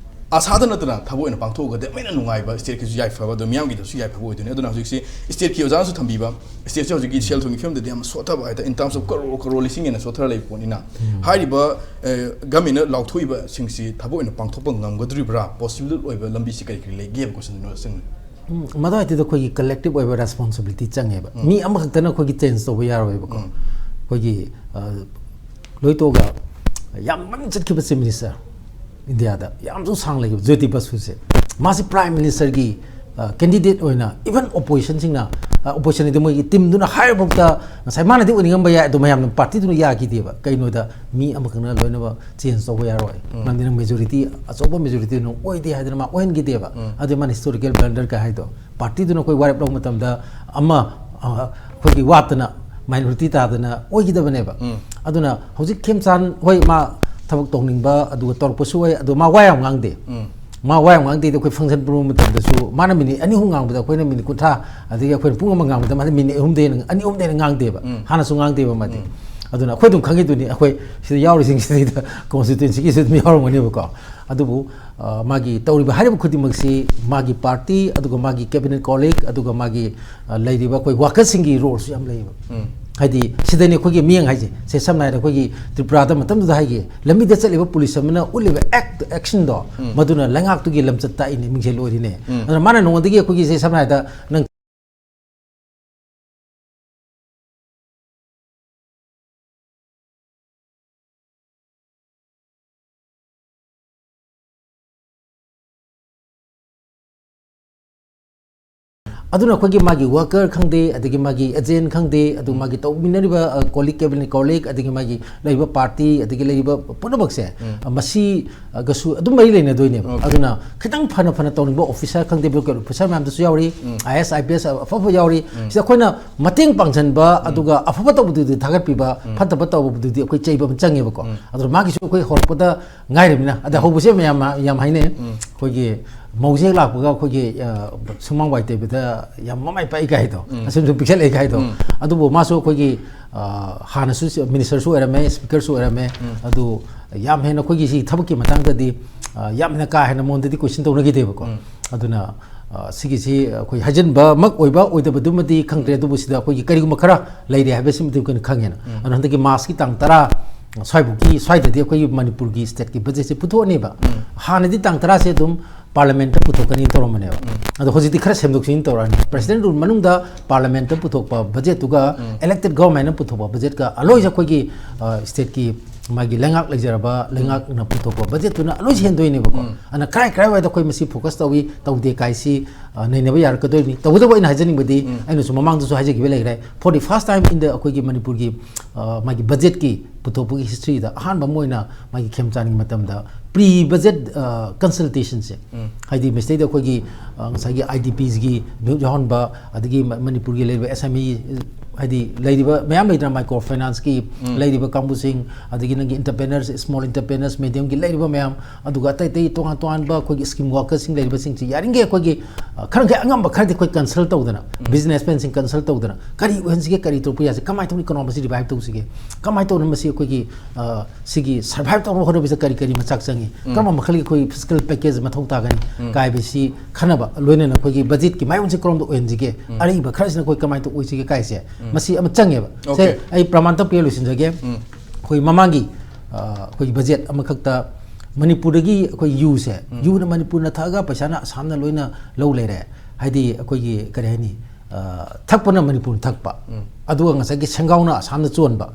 ꯑꯁꯥꯗ ꯅꯠꯇꯅ ꯊꯕꯛ ꯑꯣꯏꯅ ꯄꯥꯡꯊꯣꯛꯑꯒꯗꯤ ꯑꯃꯨꯛ ꯍꯦꯟꯅ ꯅꯨꯡꯉꯥꯏꯕ, ꯁ꯭ꯇꯦꯠꯀꯤꯁꯨ ꯌꯥꯏꯐꯕ, ꯑꯗꯣ ꯃꯤꯌꯥꯝꯒꯤꯗꯁꯨ ꯌꯥꯏꯐꯕ ꯑꯣꯏꯗꯣꯏꯅꯤ꯫ ꯑꯗꯨꯅ ꯍꯧꯖꯤꯛꯁꯤ ꯁ꯭ꯇꯦꯠꯀꯤ ꯑꯣꯖꯥꯅꯁꯨ ꯊꯝꯕꯤꯕ, ꯁ꯭ꯇꯦꯠꯁꯦ ꯍꯧꯖꯤꯛꯀꯤ ꯁꯦꯜ ꯊꯨꯝꯒꯤ ꯐꯤꯕꯝꯗꯗꯤ ꯌꯥꯝ ꯁꯣꯠꯊꯕ ꯍꯥꯏꯇꯥꯔꯦ, in terms of crore crore ꯂꯤꯁꯤꯡ ꯍꯦꯟꯅ ꯁꯣꯠꯊꯔ ꯂꯩꯕ ꯄꯣꯠꯅꯤꯅ꯫ ꯍꯥꯏꯔꯤꯕ ꯑ, ꯒꯃꯦꯟꯅ ꯂꯥꯎꯊꯣꯛꯏꯕꯁꯤꯡꯁꯤ ꯊꯕꯛ ꯑꯣꯏꯅ ꯄꯥꯡꯊꯣꯛꯄ ꯉꯝꯒꯗꯧꯔꯤꯕ꯭ꯔꯥ, ꯄꯣꯁꯤꯕꯜ ꯑꯣꯏꯕ ꯂꯝꯕꯤꯁꯤ ꯀꯔꯤ ꯀꯔꯤ ꯂꯩꯒꯦ ꯍꯥꯏꯕ ꯀꯣꯏꯁꯟꯗꯨꯅ ꯆꯪꯉꯤ꯫ ꯎꯝ, ꯃꯗꯨ ꯍꯥꯏꯗꯨꯗ ꯑꯩꯈꯣꯏꯒꯤ ꯀꯂꯦꯛꯇꯤꯚ ꯑꯣꯏꯕ ꯔꯦꯁꯄꯣꯟꯁꯤꯕꯤꯂꯤꯇꯤ ꯆꯪꯉꯦꯕ꯫ ꯃꯤ ꯑꯃꯈꯛꯇꯅ ꯑꯩꯈꯣꯏꯒꯤ ꯆꯦꯟꯖ ꯇꯧꯕ ꯌꯥꯔꯣꯏꯕꯀꯣ꯫ ꯑꯩꯈꯣꯏꯒꯤ ꯑ, ꯂꯣꯏꯇꯣꯛꯑꯒ ꯌꯥꯝ ꯃꯃꯤꯡ ꯆꯠꯈꯤꯕ ꯆꯤꯐ ꯃꯤꯅꯤꯁꯇꯔ, ꯏꯟꯗꯤꯌꯥꯗ ꯌꯥꯝꯁꯨ ꯁꯥꯡ ꯂꯩꯈꯤꯕ ꯖꯣꯇꯤ ꯕꯁꯨꯁꯦ, ꯃꯥꯁꯤ ꯄ꯭ꯔꯥꯏꯝ ꯃꯤꯅꯤꯁꯇꯔꯒꯤ ꯀꯦꯟꯗꯤꯗꯦꯠ ꯑꯣꯏꯅ, ꯏꯚꯟ ꯑꯣꯄꯣꯖꯤꯁꯟꯁꯤꯡꯅ, ꯑꯣꯄꯣꯖꯤꯁꯟ ꯍꯥꯏꯗꯤ ꯃꯣꯏꯒꯤ ꯇꯤꯝꯗꯨꯅ ꯍꯥꯏꯔꯐꯥꯎꯗ ꯉꯁꯥꯏ ꯃꯥꯅꯗꯤ ꯑꯣꯏꯅꯤꯡꯉꯝꯕ ꯌꯥꯏ, ꯑꯗꯣ ꯃꯌꯥꯝꯅ ꯄꯥꯔꯇꯤꯗꯨꯅ ꯌꯥꯈꯤꯗꯦꯕ꯫ ꯀꯩꯅꯣꯗ ꯃꯤ ꯑꯃꯈꯛꯅ ꯂꯣꯏꯅꯃꯛ ꯆꯦꯟꯖ ꯇꯧꯕ ꯌꯥꯔꯣꯏ꯫ ꯃꯔꯝꯗꯤ ꯅꯪ ꯃꯦꯖꯣꯔꯤꯇꯤ, ꯑꯆꯧꯕ ꯃꯦꯖꯣꯔꯤꯇꯤ ꯅꯪ ꯑꯣꯏꯗꯦ ꯍꯥꯏꯗꯅ ꯃꯥ ꯑꯣꯏꯍꯟꯈꯤꯗꯦꯕ꯫ ꯑꯗꯨ ꯃꯥꯅ ꯍꯤꯁꯇꯣꯔꯤꯀꯦꯜ ꯕ꯭ꯂꯟꯗꯔ ꯀꯥꯏ ꯍꯥꯏꯗꯣ, ꯄꯥꯔꯇꯤꯗꯨꯅ ꯑꯩꯈꯣꯏ ꯋꯥꯔꯦꯞ ꯂꯧꯕ ꯃꯇꯝꯗ ꯑꯃ, ꯑ, ꯑꯩꯈꯣꯏꯒꯤ ꯋꯥꯠꯇꯅ ꯃꯥꯏꯅꯣꯔꯤꯇꯤ ꯇꯥꯗꯅ ꯑꯣꯏꯈꯤꯗꯕꯅꯦꯕ꯫ ꯑꯗꯨꯅ ꯍꯧꯖꯤꯛ ꯈꯦꯝꯆꯥꯟ ꯍꯣꯏ ꯃꯥ ꯊꯕꯛ ꯇꯧꯅꯤꯡꯕ ꯑꯗꯨꯒ ꯇꯧꯔꯛꯄꯁꯨ ꯑꯣꯏ, ꯑꯗꯣ ꯃꯥ ꯋꯥ ꯌꯥꯝ ꯉꯥꯡꯗꯦ꯫ ꯃꯥ ꯋꯥ ꯌꯥꯝ ꯉꯥꯡꯗꯦꯗꯤ ꯑꯩꯈꯣꯏ ꯐꯪꯁꯟ ꯄꯨꯝꯕ ꯃꯇꯝꯗꯁꯨ ꯃꯥꯅ ꯃꯤꯅꯤꯠ ꯑꯅꯤ ꯑꯍꯨꯝ ꯉꯥꯡꯕꯗ ꯑꯩꯈꯣꯏꯅ ꯃꯤꯅꯤꯠ ꯀꯨꯟꯊ꯭ꯔꯥ, ꯑꯗꯒꯤ ꯑꯩꯈꯣꯏꯅ ꯄꯨꯡ ꯑꯃ ꯉꯥꯡꯕꯗ ꯃꯥꯗꯤ ꯃꯤꯅꯤꯠ ꯑꯍꯨꯝꯗꯩ ꯍꯦꯟꯅ, ꯑꯅꯤ ꯑꯍꯨꯝꯗꯩ ꯍꯦꯟꯅ ꯉꯥꯡꯗꯦꯕ꯫ ꯍꯥꯟꯅꯁꯨ ꯉꯥꯡꯗꯦꯕ ꯃꯥꯗꯤ꯫ ꯑꯗꯨꯅ ꯑꯩꯈꯣꯏ ꯑꯗꯨꯝ ꯈꯪꯉꯤꯗꯨꯅꯤ, ꯑꯩꯈꯣꯏ ꯁꯤꯗ ꯌꯥꯎꯔꯤꯁꯤꯡꯁꯤꯗ ꯀꯣꯟꯁꯇꯤꯇ꯭ꯋꯦꯟꯁꯤꯒꯤꯁꯨ ꯑꯗꯨꯝ ꯌꯥꯎꯔꯝꯒꯅꯦꯕꯀꯣ꯫ ꯑꯗꯨꯕꯨ ꯑ, ꯃꯥꯒꯤ ꯇꯧꯔꯤꯕ ꯍꯥꯏꯔꯤꯕ ꯈꯨꯗꯤꯡꯃꯛꯁꯤ ꯃꯥꯒꯤ ꯄꯥꯔꯇꯤ, ꯑꯗꯨꯒ ꯃꯥꯒꯤ ꯀꯦꯕꯤꯅꯦꯠ ꯀꯣꯂꯤꯛ, ꯑꯗꯨꯒ ꯃꯥꯒꯤ, ꯑ, ꯂꯩꯔꯤꯕ ꯑꯩꯈꯣꯏ ꯋꯥꯀꯔꯁꯤꯡꯒꯤ ꯔꯣꯜꯁꯨ ꯌꯥꯝ ꯂꯩꯌꯦꯕ꯫ ꯍꯥꯏꯗꯤ ꯁꯤꯗꯅꯤ ꯑꯩꯈꯣꯏꯒꯤ ꯃꯤꯌꯦꯡ ꯍꯥꯏꯁꯦ꯫ ꯁꯦ ꯁꯝꯅ ꯍꯥꯏꯔꯕꯗ ꯑꯩꯈꯣꯏꯒꯤ ꯇ꯭ꯔꯤꯄꯨꯔꯥꯗ ꯃꯇꯝꯗꯨꯗ ꯍꯥꯏꯒꯦ, ꯂꯝꯕꯤꯗ ꯆꯠꯂꯤꯕ ꯄꯨꯂꯤꯁ ꯑꯃꯅ ꯎꯠꯂꯤꯕ ꯑꯦꯛ, ꯑꯦꯛꯁꯟꯗꯣ, ꯃꯗꯨꯅ ꯂꯩꯉꯥꯛꯇꯨꯒꯤ ꯂꯝꯆꯠ ꯇꯥꯛꯏꯅꯦ, ꯃꯤꯡꯖꯦꯜ ꯑꯣꯏꯔꯤꯅꯦ꯫ ꯑꯗꯨꯅ ꯃꯥꯅ ꯅꯉꯣꯟꯗꯒꯤ ꯑꯩꯈꯣꯏꯒꯤ ꯁꯦ ꯁꯝꯅ ꯍꯥꯏꯔꯕꯗ ꯅꯪ ꯑꯗꯨꯅ ꯑꯩꯈꯣꯏꯒꯤ ꯃꯥꯒꯤ ꯋꯥꯀꯔ ꯈꯪꯗꯦ, ꯑꯗꯒꯤ ꯃꯥꯒꯤ ꯑꯦꯖꯦꯟ ꯈꯪꯗꯦ, ꯑꯗꯨ ꯃꯥꯒꯤ ꯇꯧꯃꯤꯟꯅꯔꯤꯕ, ꯑ, ꯀꯣꯂꯤꯛ, ꯀꯦꯕꯤꯅꯦꯠ ꯀꯣꯂꯤꯛ, ꯑꯗꯒꯤ ꯃꯥꯒꯤ ꯂꯩꯔꯤꯕ ꯄꯥꯔꯇꯤ, ꯑꯗꯒꯤ ꯂꯩꯔꯤꯕ ꯄꯨꯝꯅꯃꯛꯁꯦ, ꯑ, ꯃꯁꯤ, ꯑ, ꯒꯁꯨ ꯑꯗꯨꯝ ꯃꯔꯤ ꯂꯩꯅꯗꯣꯏꯅꯦꯕ꯫ ꯑꯗꯨꯅ ꯈꯤꯇꯪ ꯐꯅ ꯐꯅ ꯇꯧꯅꯤꯡꯕ ꯑꯣꯐꯤꯁꯥꯔ ꯈꯪꯗꯦ, ꯕ꯭ꯌꯨꯔꯣꯀ꯭ꯔꯦꯠ ꯑꯣꯐꯤꯁꯥꯔ ꯃꯌꯥꯝꯗꯨꯁꯨ ꯌꯥꯎꯔꯤ, I A S, I P S ꯑꯐ ꯑꯐꯕ ꯌꯥꯎꯔꯤ꯫ ꯁꯤꯗ ꯑꯩꯈꯣꯏꯅ ꯃꯇꯦꯡ ꯄꯥꯡꯁꯤꯟꯕ, ꯑꯗꯨꯒ ꯑꯐꯕ ꯇꯧꯕꯗꯨꯗꯤ ꯊꯥꯒꯠꯄꯤꯕ, ꯐꯠꯇꯕ ꯇꯧꯕꯗꯨꯗꯤ ꯑꯩꯈꯣꯏ ꯆꯩꯕ ꯑꯃ ꯆꯪꯉꯦꯕꯀꯣ꯫ ꯑꯗꯨꯅ ꯃꯥꯒꯤꯁꯨ ꯑꯩꯈꯣꯏ ꯍꯧꯔꯛꯄꯗ ꯉꯥꯏꯔꯤꯕꯅꯤꯅ꯫ ꯑꯗ ꯍꯧꯕꯁꯦ ꯃꯌꯥꯝ, ꯌꯥꯝ ꯍꯥꯏꯅꯩ꯫ ꯑꯩꯈꯣꯏꯒꯤ ꯃꯧꯁꯦ ꯍꯦꯛ ꯂꯥꯛꯄꯒ ꯑꯩꯈꯣꯏꯒꯤ, ꯑ, ꯁꯨꯃꯥꯡ ꯋꯥꯏ ꯇꯩꯕꯗ ꯌꯥꯝ ꯃꯃꯥꯏ ꯄꯥꯛꯏ ꯀꯥꯏꯗꯣ, ꯑꯁꯨꯝ ꯁꯨꯝ ꯄꯤꯛꯁꯜꯂꯛꯏ ꯀꯥꯏꯗꯣ꯫ ꯑꯗꯨꯕꯨ ꯃꯥꯁꯨ ꯑꯩꯈꯣꯏꯒꯤ, ꯑ, ꯍꯥꯟꯅꯁꯨ ꯁꯤ-, ꯃꯤꯅꯤꯁꯇꯔꯁꯨ ꯑꯣꯏꯔꯝꯃꯦ, ꯁ꯭ꯄꯤꯀꯔꯁꯨ ꯑꯣꯏꯔꯝꯃꯦ꯫ ꯑꯗꯨ ꯌꯥꯝ ꯍꯦꯟꯅ ꯑꯩꯈꯣꯏꯒꯤ ꯁꯤ ꯊꯕꯛꯀꯤ ꯃꯇꯥꯡꯗꯗꯤ, ꯑ, ꯌꯥꯝ ꯍꯦꯟꯅ ꯀꯥ ꯍꯦꯟꯅ ꯃꯉꯣꯟꯗꯗꯤ ꯀꯣꯏꯁꯟ ꯇꯧꯅꯈꯤꯗꯦꯕꯀꯣ꯫ ꯑꯗꯨꯅ, ꯑ, ꯁꯤꯒꯤꯁꯤ ꯑꯩꯈꯣꯏ ꯍꯥꯏꯖꯤꯟꯕꯃꯛ ꯑꯣꯏꯕ ꯑꯣꯏꯗꯕꯗꯨꯃꯗꯤ ꯈꯪꯗ꯭ꯔꯦ, ꯑꯗꯨꯕꯨ ꯁꯤꯗ ꯑꯩꯈꯣꯏꯒꯤ ꯀꯔꯤꯒꯨꯝꯕ ꯈꯔ ꯂꯩꯔꯦ ꯍꯥꯏꯕꯁꯤꯃꯗꯤ ꯑꯩꯈꯣꯏꯅ ꯈꯪꯉꯦꯅ꯫ ꯑꯗꯨꯅ ꯍꯟꯗꯛꯀꯤ ꯃꯥꯔꯆꯀꯤ ꯇꯥꯡ ꯇꯔꯥ ꯁ꯭ꯋꯥꯏꯐꯥꯎꯒꯤ, ꯁ꯭ꯋꯥꯏꯗꯗꯤ ꯑꯩꯈꯣꯏꯒꯤ ꯃꯅꯤꯄꯨꯔꯒꯤ ꯁ꯭ꯇꯦꯠꯀꯤ ꯕꯖꯦꯠꯁꯦ ꯄꯨꯊꯣꯛꯑꯅꯦꯕ꯫ ꯍꯥꯟꯅꯗꯤ ꯇꯥꯡ ꯇꯔꯥꯁꯦ ꯑꯗꯨꯝ ꯄꯥꯔꯂꯤꯌꯥꯃꯦꯟꯠꯇ ꯄꯨꯊꯣꯛꯀꯅꯤ ꯇꯧꯔꯝꯕꯅꯦꯕ꯫ ꯑꯗꯣ ꯍꯧꯖꯤꯛꯇꯤ ꯈꯔ ꯁꯦꯝꯗꯣꯛ ꯁꯦꯝꯖꯤꯟ ꯇꯧꯔꯛꯑꯅꯤ꯫ ꯄ꯭ꯔꯦꯁꯤꯗꯦꯟꯠ ꯔꯨꯜ ꯃꯅꯨꯡꯗ ꯄꯥꯔꯂꯤꯌꯥꯃꯦꯟꯠꯇ ꯄꯨꯊꯣꯛꯄ ꯕꯖꯦꯠꯇꯨꯒ ꯏꯂꯦꯛꯇꯦꯗ ꯒꯣꯚꯔꯟꯃꯦꯟꯠꯅ ꯄꯨꯊꯣꯛꯄ ꯕꯖꯦꯠꯀ ꯑꯂꯣꯏꯁꯦ ꯑꯩꯈꯣꯏꯒꯤ, ꯑ, ꯁ꯭ꯇꯦꯠꯀꯤ ꯃꯥꯒꯤ ꯂꯩꯉꯥꯛ ꯂꯩꯖꯔꯕ ꯂꯩꯉꯥꯛꯅ ꯄꯨꯊꯣꯛꯄ ꯕꯖꯦꯠꯇꯨꯅ ꯂꯣꯏ ꯍꯦꯟꯗꯣꯏꯅꯦꯕꯀꯣ꯫ ꯑꯗꯨꯅ ꯀꯔꯥꯏ ꯀꯔꯥꯏꯋꯥꯏꯗ ꯑꯩꯈꯣꯏ ꯃꯁꯤ ꯐꯣꯀꯁ ꯇꯧꯏ, ꯇꯧꯗꯦ ꯀꯥꯏꯁꯤ, ꯑ, ꯅꯩꯅꯕ ꯌꯥꯔꯛꯀꯗꯣꯏꯅꯤ꯫ ꯇꯧꯕꯇꯕꯨ ꯑꯩꯅ ꯍꯥꯏꯖꯅꯤꯡꯕꯗꯤ, ꯑꯩꯅꯁꯨ ꯃꯃꯥꯡꯗꯁꯨ ꯍꯥꯏꯖꯈꯤꯕ ꯂꯩꯈ꯭ꯔꯦ, for the first time in the ꯑꯩꯈꯣꯏꯒꯤ ꯃꯅꯤꯄꯨꯔꯒꯤ, ꯑ, ꯃꯥꯒꯤ ꯕꯖꯦꯠꯀꯤ ꯄꯨꯊꯣꯛꯄꯒꯤ ꯍꯤꯁꯇ꯭ꯔꯤꯗ ꯑꯍꯥꯟꯕ ꯑꯃ ꯑꯣꯏꯅ ꯃꯥꯒꯤ ꯈꯦꯝꯆꯥꯟꯒꯤ ꯃꯇꯝꯗ ꯄ꯭ꯔꯤ ꯕꯖꯦꯠ, ꯑ, ꯀꯟꯁꯜꯇꯦꯁꯟꯁꯦ, ꯍꯥꯏꯗꯤ ꯃꯁꯤꯗꯩꯗ ꯑꯩꯈꯣꯏꯒꯤ, ꯑ, ꯉꯁꯥꯏꯒꯤ ꯑꯥꯏ ꯗꯤ ꯄꯤꯁꯒꯤ ꯃꯤꯍꯨꯠ ꯌꯥꯎꯍꯟꯕ, ꯑꯗꯒꯤ ꯃ-, ꯃꯅꯤꯄꯨꯔꯒꯤ ꯂꯩꯔꯤꯕ ꯑꯦꯁ ꯑꯦꯝ ꯏ, ꯍꯥꯏꯗꯤ ꯂꯩꯔꯤꯕ ꯃꯌꯥꯝ ꯂꯩꯗꯅ, ꯃꯥꯏꯀ꯭ꯔꯣ ꯐꯥꯏꯅꯥꯟꯁꯀꯤ ꯂꯩꯔꯤꯕ ꯀꯥꯡꯕꯨꯁꯤꯡ, ꯑꯗꯒꯤ ꯅꯪꯒꯤ ꯏꯟꯇꯔꯄ꯭ꯔꯦꯅꯔꯁ, ꯁ꯭ꯃꯣꯜ ꯏꯟꯇꯔꯄ꯭ꯔꯦꯅꯔꯁ, ꯃꯦꯗꯤꯌꯝꯒꯤ ꯂꯩꯔꯤꯕ ꯃꯌꯥꯝ, ꯑꯗꯨꯒ ꯑꯇꯩ ꯑꯇꯩ ꯇꯣꯉꯥꯟ ꯇꯣꯉꯥꯟꯕ ꯑꯩꯈꯣꯏꯒꯤ ꯁ꯭ꯀꯤꯝ ꯋꯥꯔꯀꯔꯁꯤꯡ ꯂꯩꯔꯤꯕꯁꯤꯡꯁꯤ ꯌꯥꯔꯤꯈꯩ ꯑꯩꯈꯣꯏꯒꯤ, ꯑ, ꯈꯔ ꯃꯈꯩ ꯑꯉꯝꯕ ꯈꯔꯗꯤ ꯑꯩꯈꯣꯏ ꯀꯟꯁꯜ ꯇꯧꯗꯅ, ꯕꯤꯖꯤꯅꯦꯁꯃꯦꯟꯁꯤꯡ ꯀꯟꯁꯜ ꯇꯧꯗꯅ, ꯀꯔꯤ ꯑꯣꯏꯍꯟꯁꯤꯒꯦ, ꯀꯔꯤ ꯇꯧꯕ ꯌꯥꯁꯤ, ꯀꯃꯥꯏꯅ ꯇꯧꯅ ꯏꯀꯣꯅꯣꯃꯤꯁꯤ ꯔꯤꯚꯥꯏꯚ ꯇꯧꯁꯤꯒꯦ, ꯀꯃꯥꯏꯅ ꯇꯧꯅ ꯃꯁꯤ ꯑꯩꯈꯣꯏꯒꯤ, ꯑ, ꯁꯤꯒꯤ ꯁꯔꯚꯥꯏꯚ ꯇꯧꯅꯕ ꯍꯣꯠꯅꯕꯁꯤꯗ ꯀꯔꯤ ꯀꯔꯤ ꯃꯆꯥꯛ ꯆꯪꯉꯤ, ꯀꯔꯝꯕ ꯃꯈꯜꯒꯤ ꯑꯩꯈꯣꯏ ꯐꯤꯁꯀꯦꯜ ꯄꯦꯀꯦꯖ ꯃꯊꯧ ꯇꯥꯒꯅꯤ ꯀꯥꯏꯕꯁꯤ ꯈꯟꯅꯕ, ꯂꯣꯏꯅꯅ ꯑꯩꯈꯣꯏꯒꯤ ꯕꯖꯦꯠꯀꯤ ꯃꯥꯏꯑꯣꯟꯁꯤ ꯀꯔꯣꯝꯗ ꯑꯣꯏꯍꯟꯁꯤꯒꯦ, ꯑꯔꯤꯕ ꯈꯔꯁꯤꯅ ꯑꯩꯈꯣꯏ ꯀꯃꯥꯏꯅ ꯇꯧ ꯑꯣꯏꯁꯤꯒꯦ ꯀꯥꯏꯁꯦ, ꯃꯁꯤ ꯑꯃ ꯆꯪꯉꯦꯕ꯫ ꯁꯦ, ꯑꯩ ꯄ꯭ꯔꯃꯥꯟ ꯇꯞꯄꯤ ꯂꯣꯏꯁꯤꯟꯖꯒꯦ꯫ ꯑꯩꯈꯣꯏ ꯃꯃꯥꯡꯒꯤ, ꯑ, ꯑꯩꯈꯣꯏꯒꯤ ꯕꯖꯦꯠ ꯑꯃꯈꯛꯇ ꯃꯅꯤꯄꯨꯔꯗꯒꯤ ꯑꯩꯈꯣꯏ ꯌꯨꯁꯦ, ꯌꯨꯅ ꯃꯅꯤꯄꯨꯔꯅ ꯊꯛꯑꯒ ꯄꯩꯁꯥꯅ ꯑꯁꯥꯝꯅ ꯂꯣꯏꯅ ꯂꯧ ꯂꯩꯔꯦ꯫ ꯍꯥꯏꯗꯤ ꯑꯩꯈꯣꯏꯒꯤ ꯀꯔꯤ ꯍꯥꯏꯅꯤ, ꯑ, ꯊꯛꯄꯅ ꯃꯅꯤꯄꯨꯔꯅ ꯊꯛꯄ, ꯑꯗꯨꯒ ꯉꯁꯥꯏꯒꯤ ꯁꯦꯡꯒꯥꯎꯅ ꯑꯁꯥꯝꯅ ꯆꯣꯟꯕ,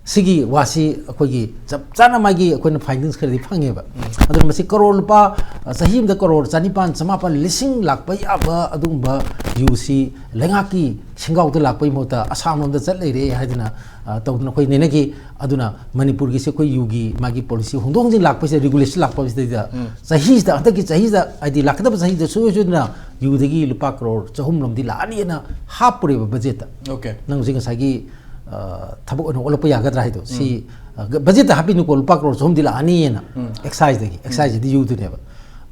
ꯁꯤꯒꯤ ꯋꯥꯁꯤ ꯑꯩꯈꯣꯏꯒꯤ ꯆꯞ ꯆꯥꯅ ꯃꯥꯒꯤ ꯑꯩꯈꯣꯏꯅ ꯐꯥꯏꯟꯗꯤꯡꯁ ꯈꯔꯗꯤ ꯐꯪꯉꯦꯕ꯫ ꯑꯗꯨꯅ ꯃꯁꯤ ꯀꯔꯣꯔ ꯂꯨꯄꯥ, ꯑ, ꯆꯍꯤ ꯑꯃꯗ ꯀꯔꯣꯔ ꯆꯅꯤꯄꯥꯟ, ꯆꯃꯥꯄꯟ, ꯂꯤꯁꯤꯡ ꯂꯥꯛꯄ ꯌꯥꯕ ꯑꯗꯨꯒꯨꯝꯕ ꯌꯨꯁꯤ ꯂꯩꯉꯥꯛꯀꯤ ꯁꯦꯡꯒꯥꯎꯗ ꯂꯥꯛꯄꯒꯤ ꯃꯍꯨꯠꯇ ꯑꯁꯥꯝꯂꯣꯝꯗ ꯆꯠ ꯂꯩꯔꯦ ꯍꯥꯏꯗꯅ, ꯑ, ꯇꯧꯗꯅ ꯑꯩꯈꯣꯏ ꯅꯩꯅꯈꯤ꯫ ꯑꯗꯨꯅ ꯃꯅꯤꯄꯨꯔꯒꯤꯁꯤ ꯑꯩꯈꯣꯏ ꯌꯨꯒꯤ ꯃꯥꯒꯤ ꯄꯣꯂꯤꯁꯤ ꯍꯣꯡꯗꯣꯛ ꯍꯣꯡꯖꯤꯟ ꯂꯥꯛꯄꯁꯤꯗ, ꯔꯤꯒꯨꯂꯦꯁꯟ ꯂꯥꯛꯄꯁꯤꯗꯩꯗ ꯆꯍꯤꯁꯤꯗ, ꯍꯟꯗꯛꯀꯤ ꯆꯍꯤꯁꯤꯗ, ꯍꯥꯏꯗꯤ ꯂꯥꯛꯀꯗꯕ ꯆꯍꯤꯗ ꯁꯨꯡꯁꯣꯏ ꯁꯣꯏꯗꯅ ꯌꯨꯗꯒꯤ ꯂꯨꯄꯥ ꯀꯔꯣꯔ ꯆꯍꯨꯝ ꯂꯣꯝꯗꯤ ꯂꯥꯛꯑꯅꯤꯅ ꯍꯥꯞꯄꯨꯔꯦꯕ ꯕꯖꯦꯠꯇ꯫ ꯑꯣꯀꯦ꯫ ꯅꯪ ꯍꯧꯖꯤꯛ ꯉꯁꯥꯏꯒꯤ, ꯑ, ꯊꯕꯛ ꯑꯣꯏꯅ ꯑꯣꯜꯂꯛꯄ ꯌꯥꯒꯗ꯭ꯔꯥ ꯍꯥꯏꯗꯣ, ꯁꯤ, ꯑ, ꯕꯖꯦꯠꯇ ꯍꯥꯞꯄꯤꯅꯨꯀꯣ, ꯂꯨꯄꯥ ꯀꯔꯣꯔ ꯆꯍꯨꯝꯗꯤ ꯂꯥꯛꯑꯅꯤꯅ꯫ ꯑꯦꯛꯁꯥꯏꯖꯇꯒꯤ, ꯑꯦꯛꯁꯥꯏꯖꯁꯤꯗꯤ ꯌꯨꯗꯨꯅꯦꯕ꯫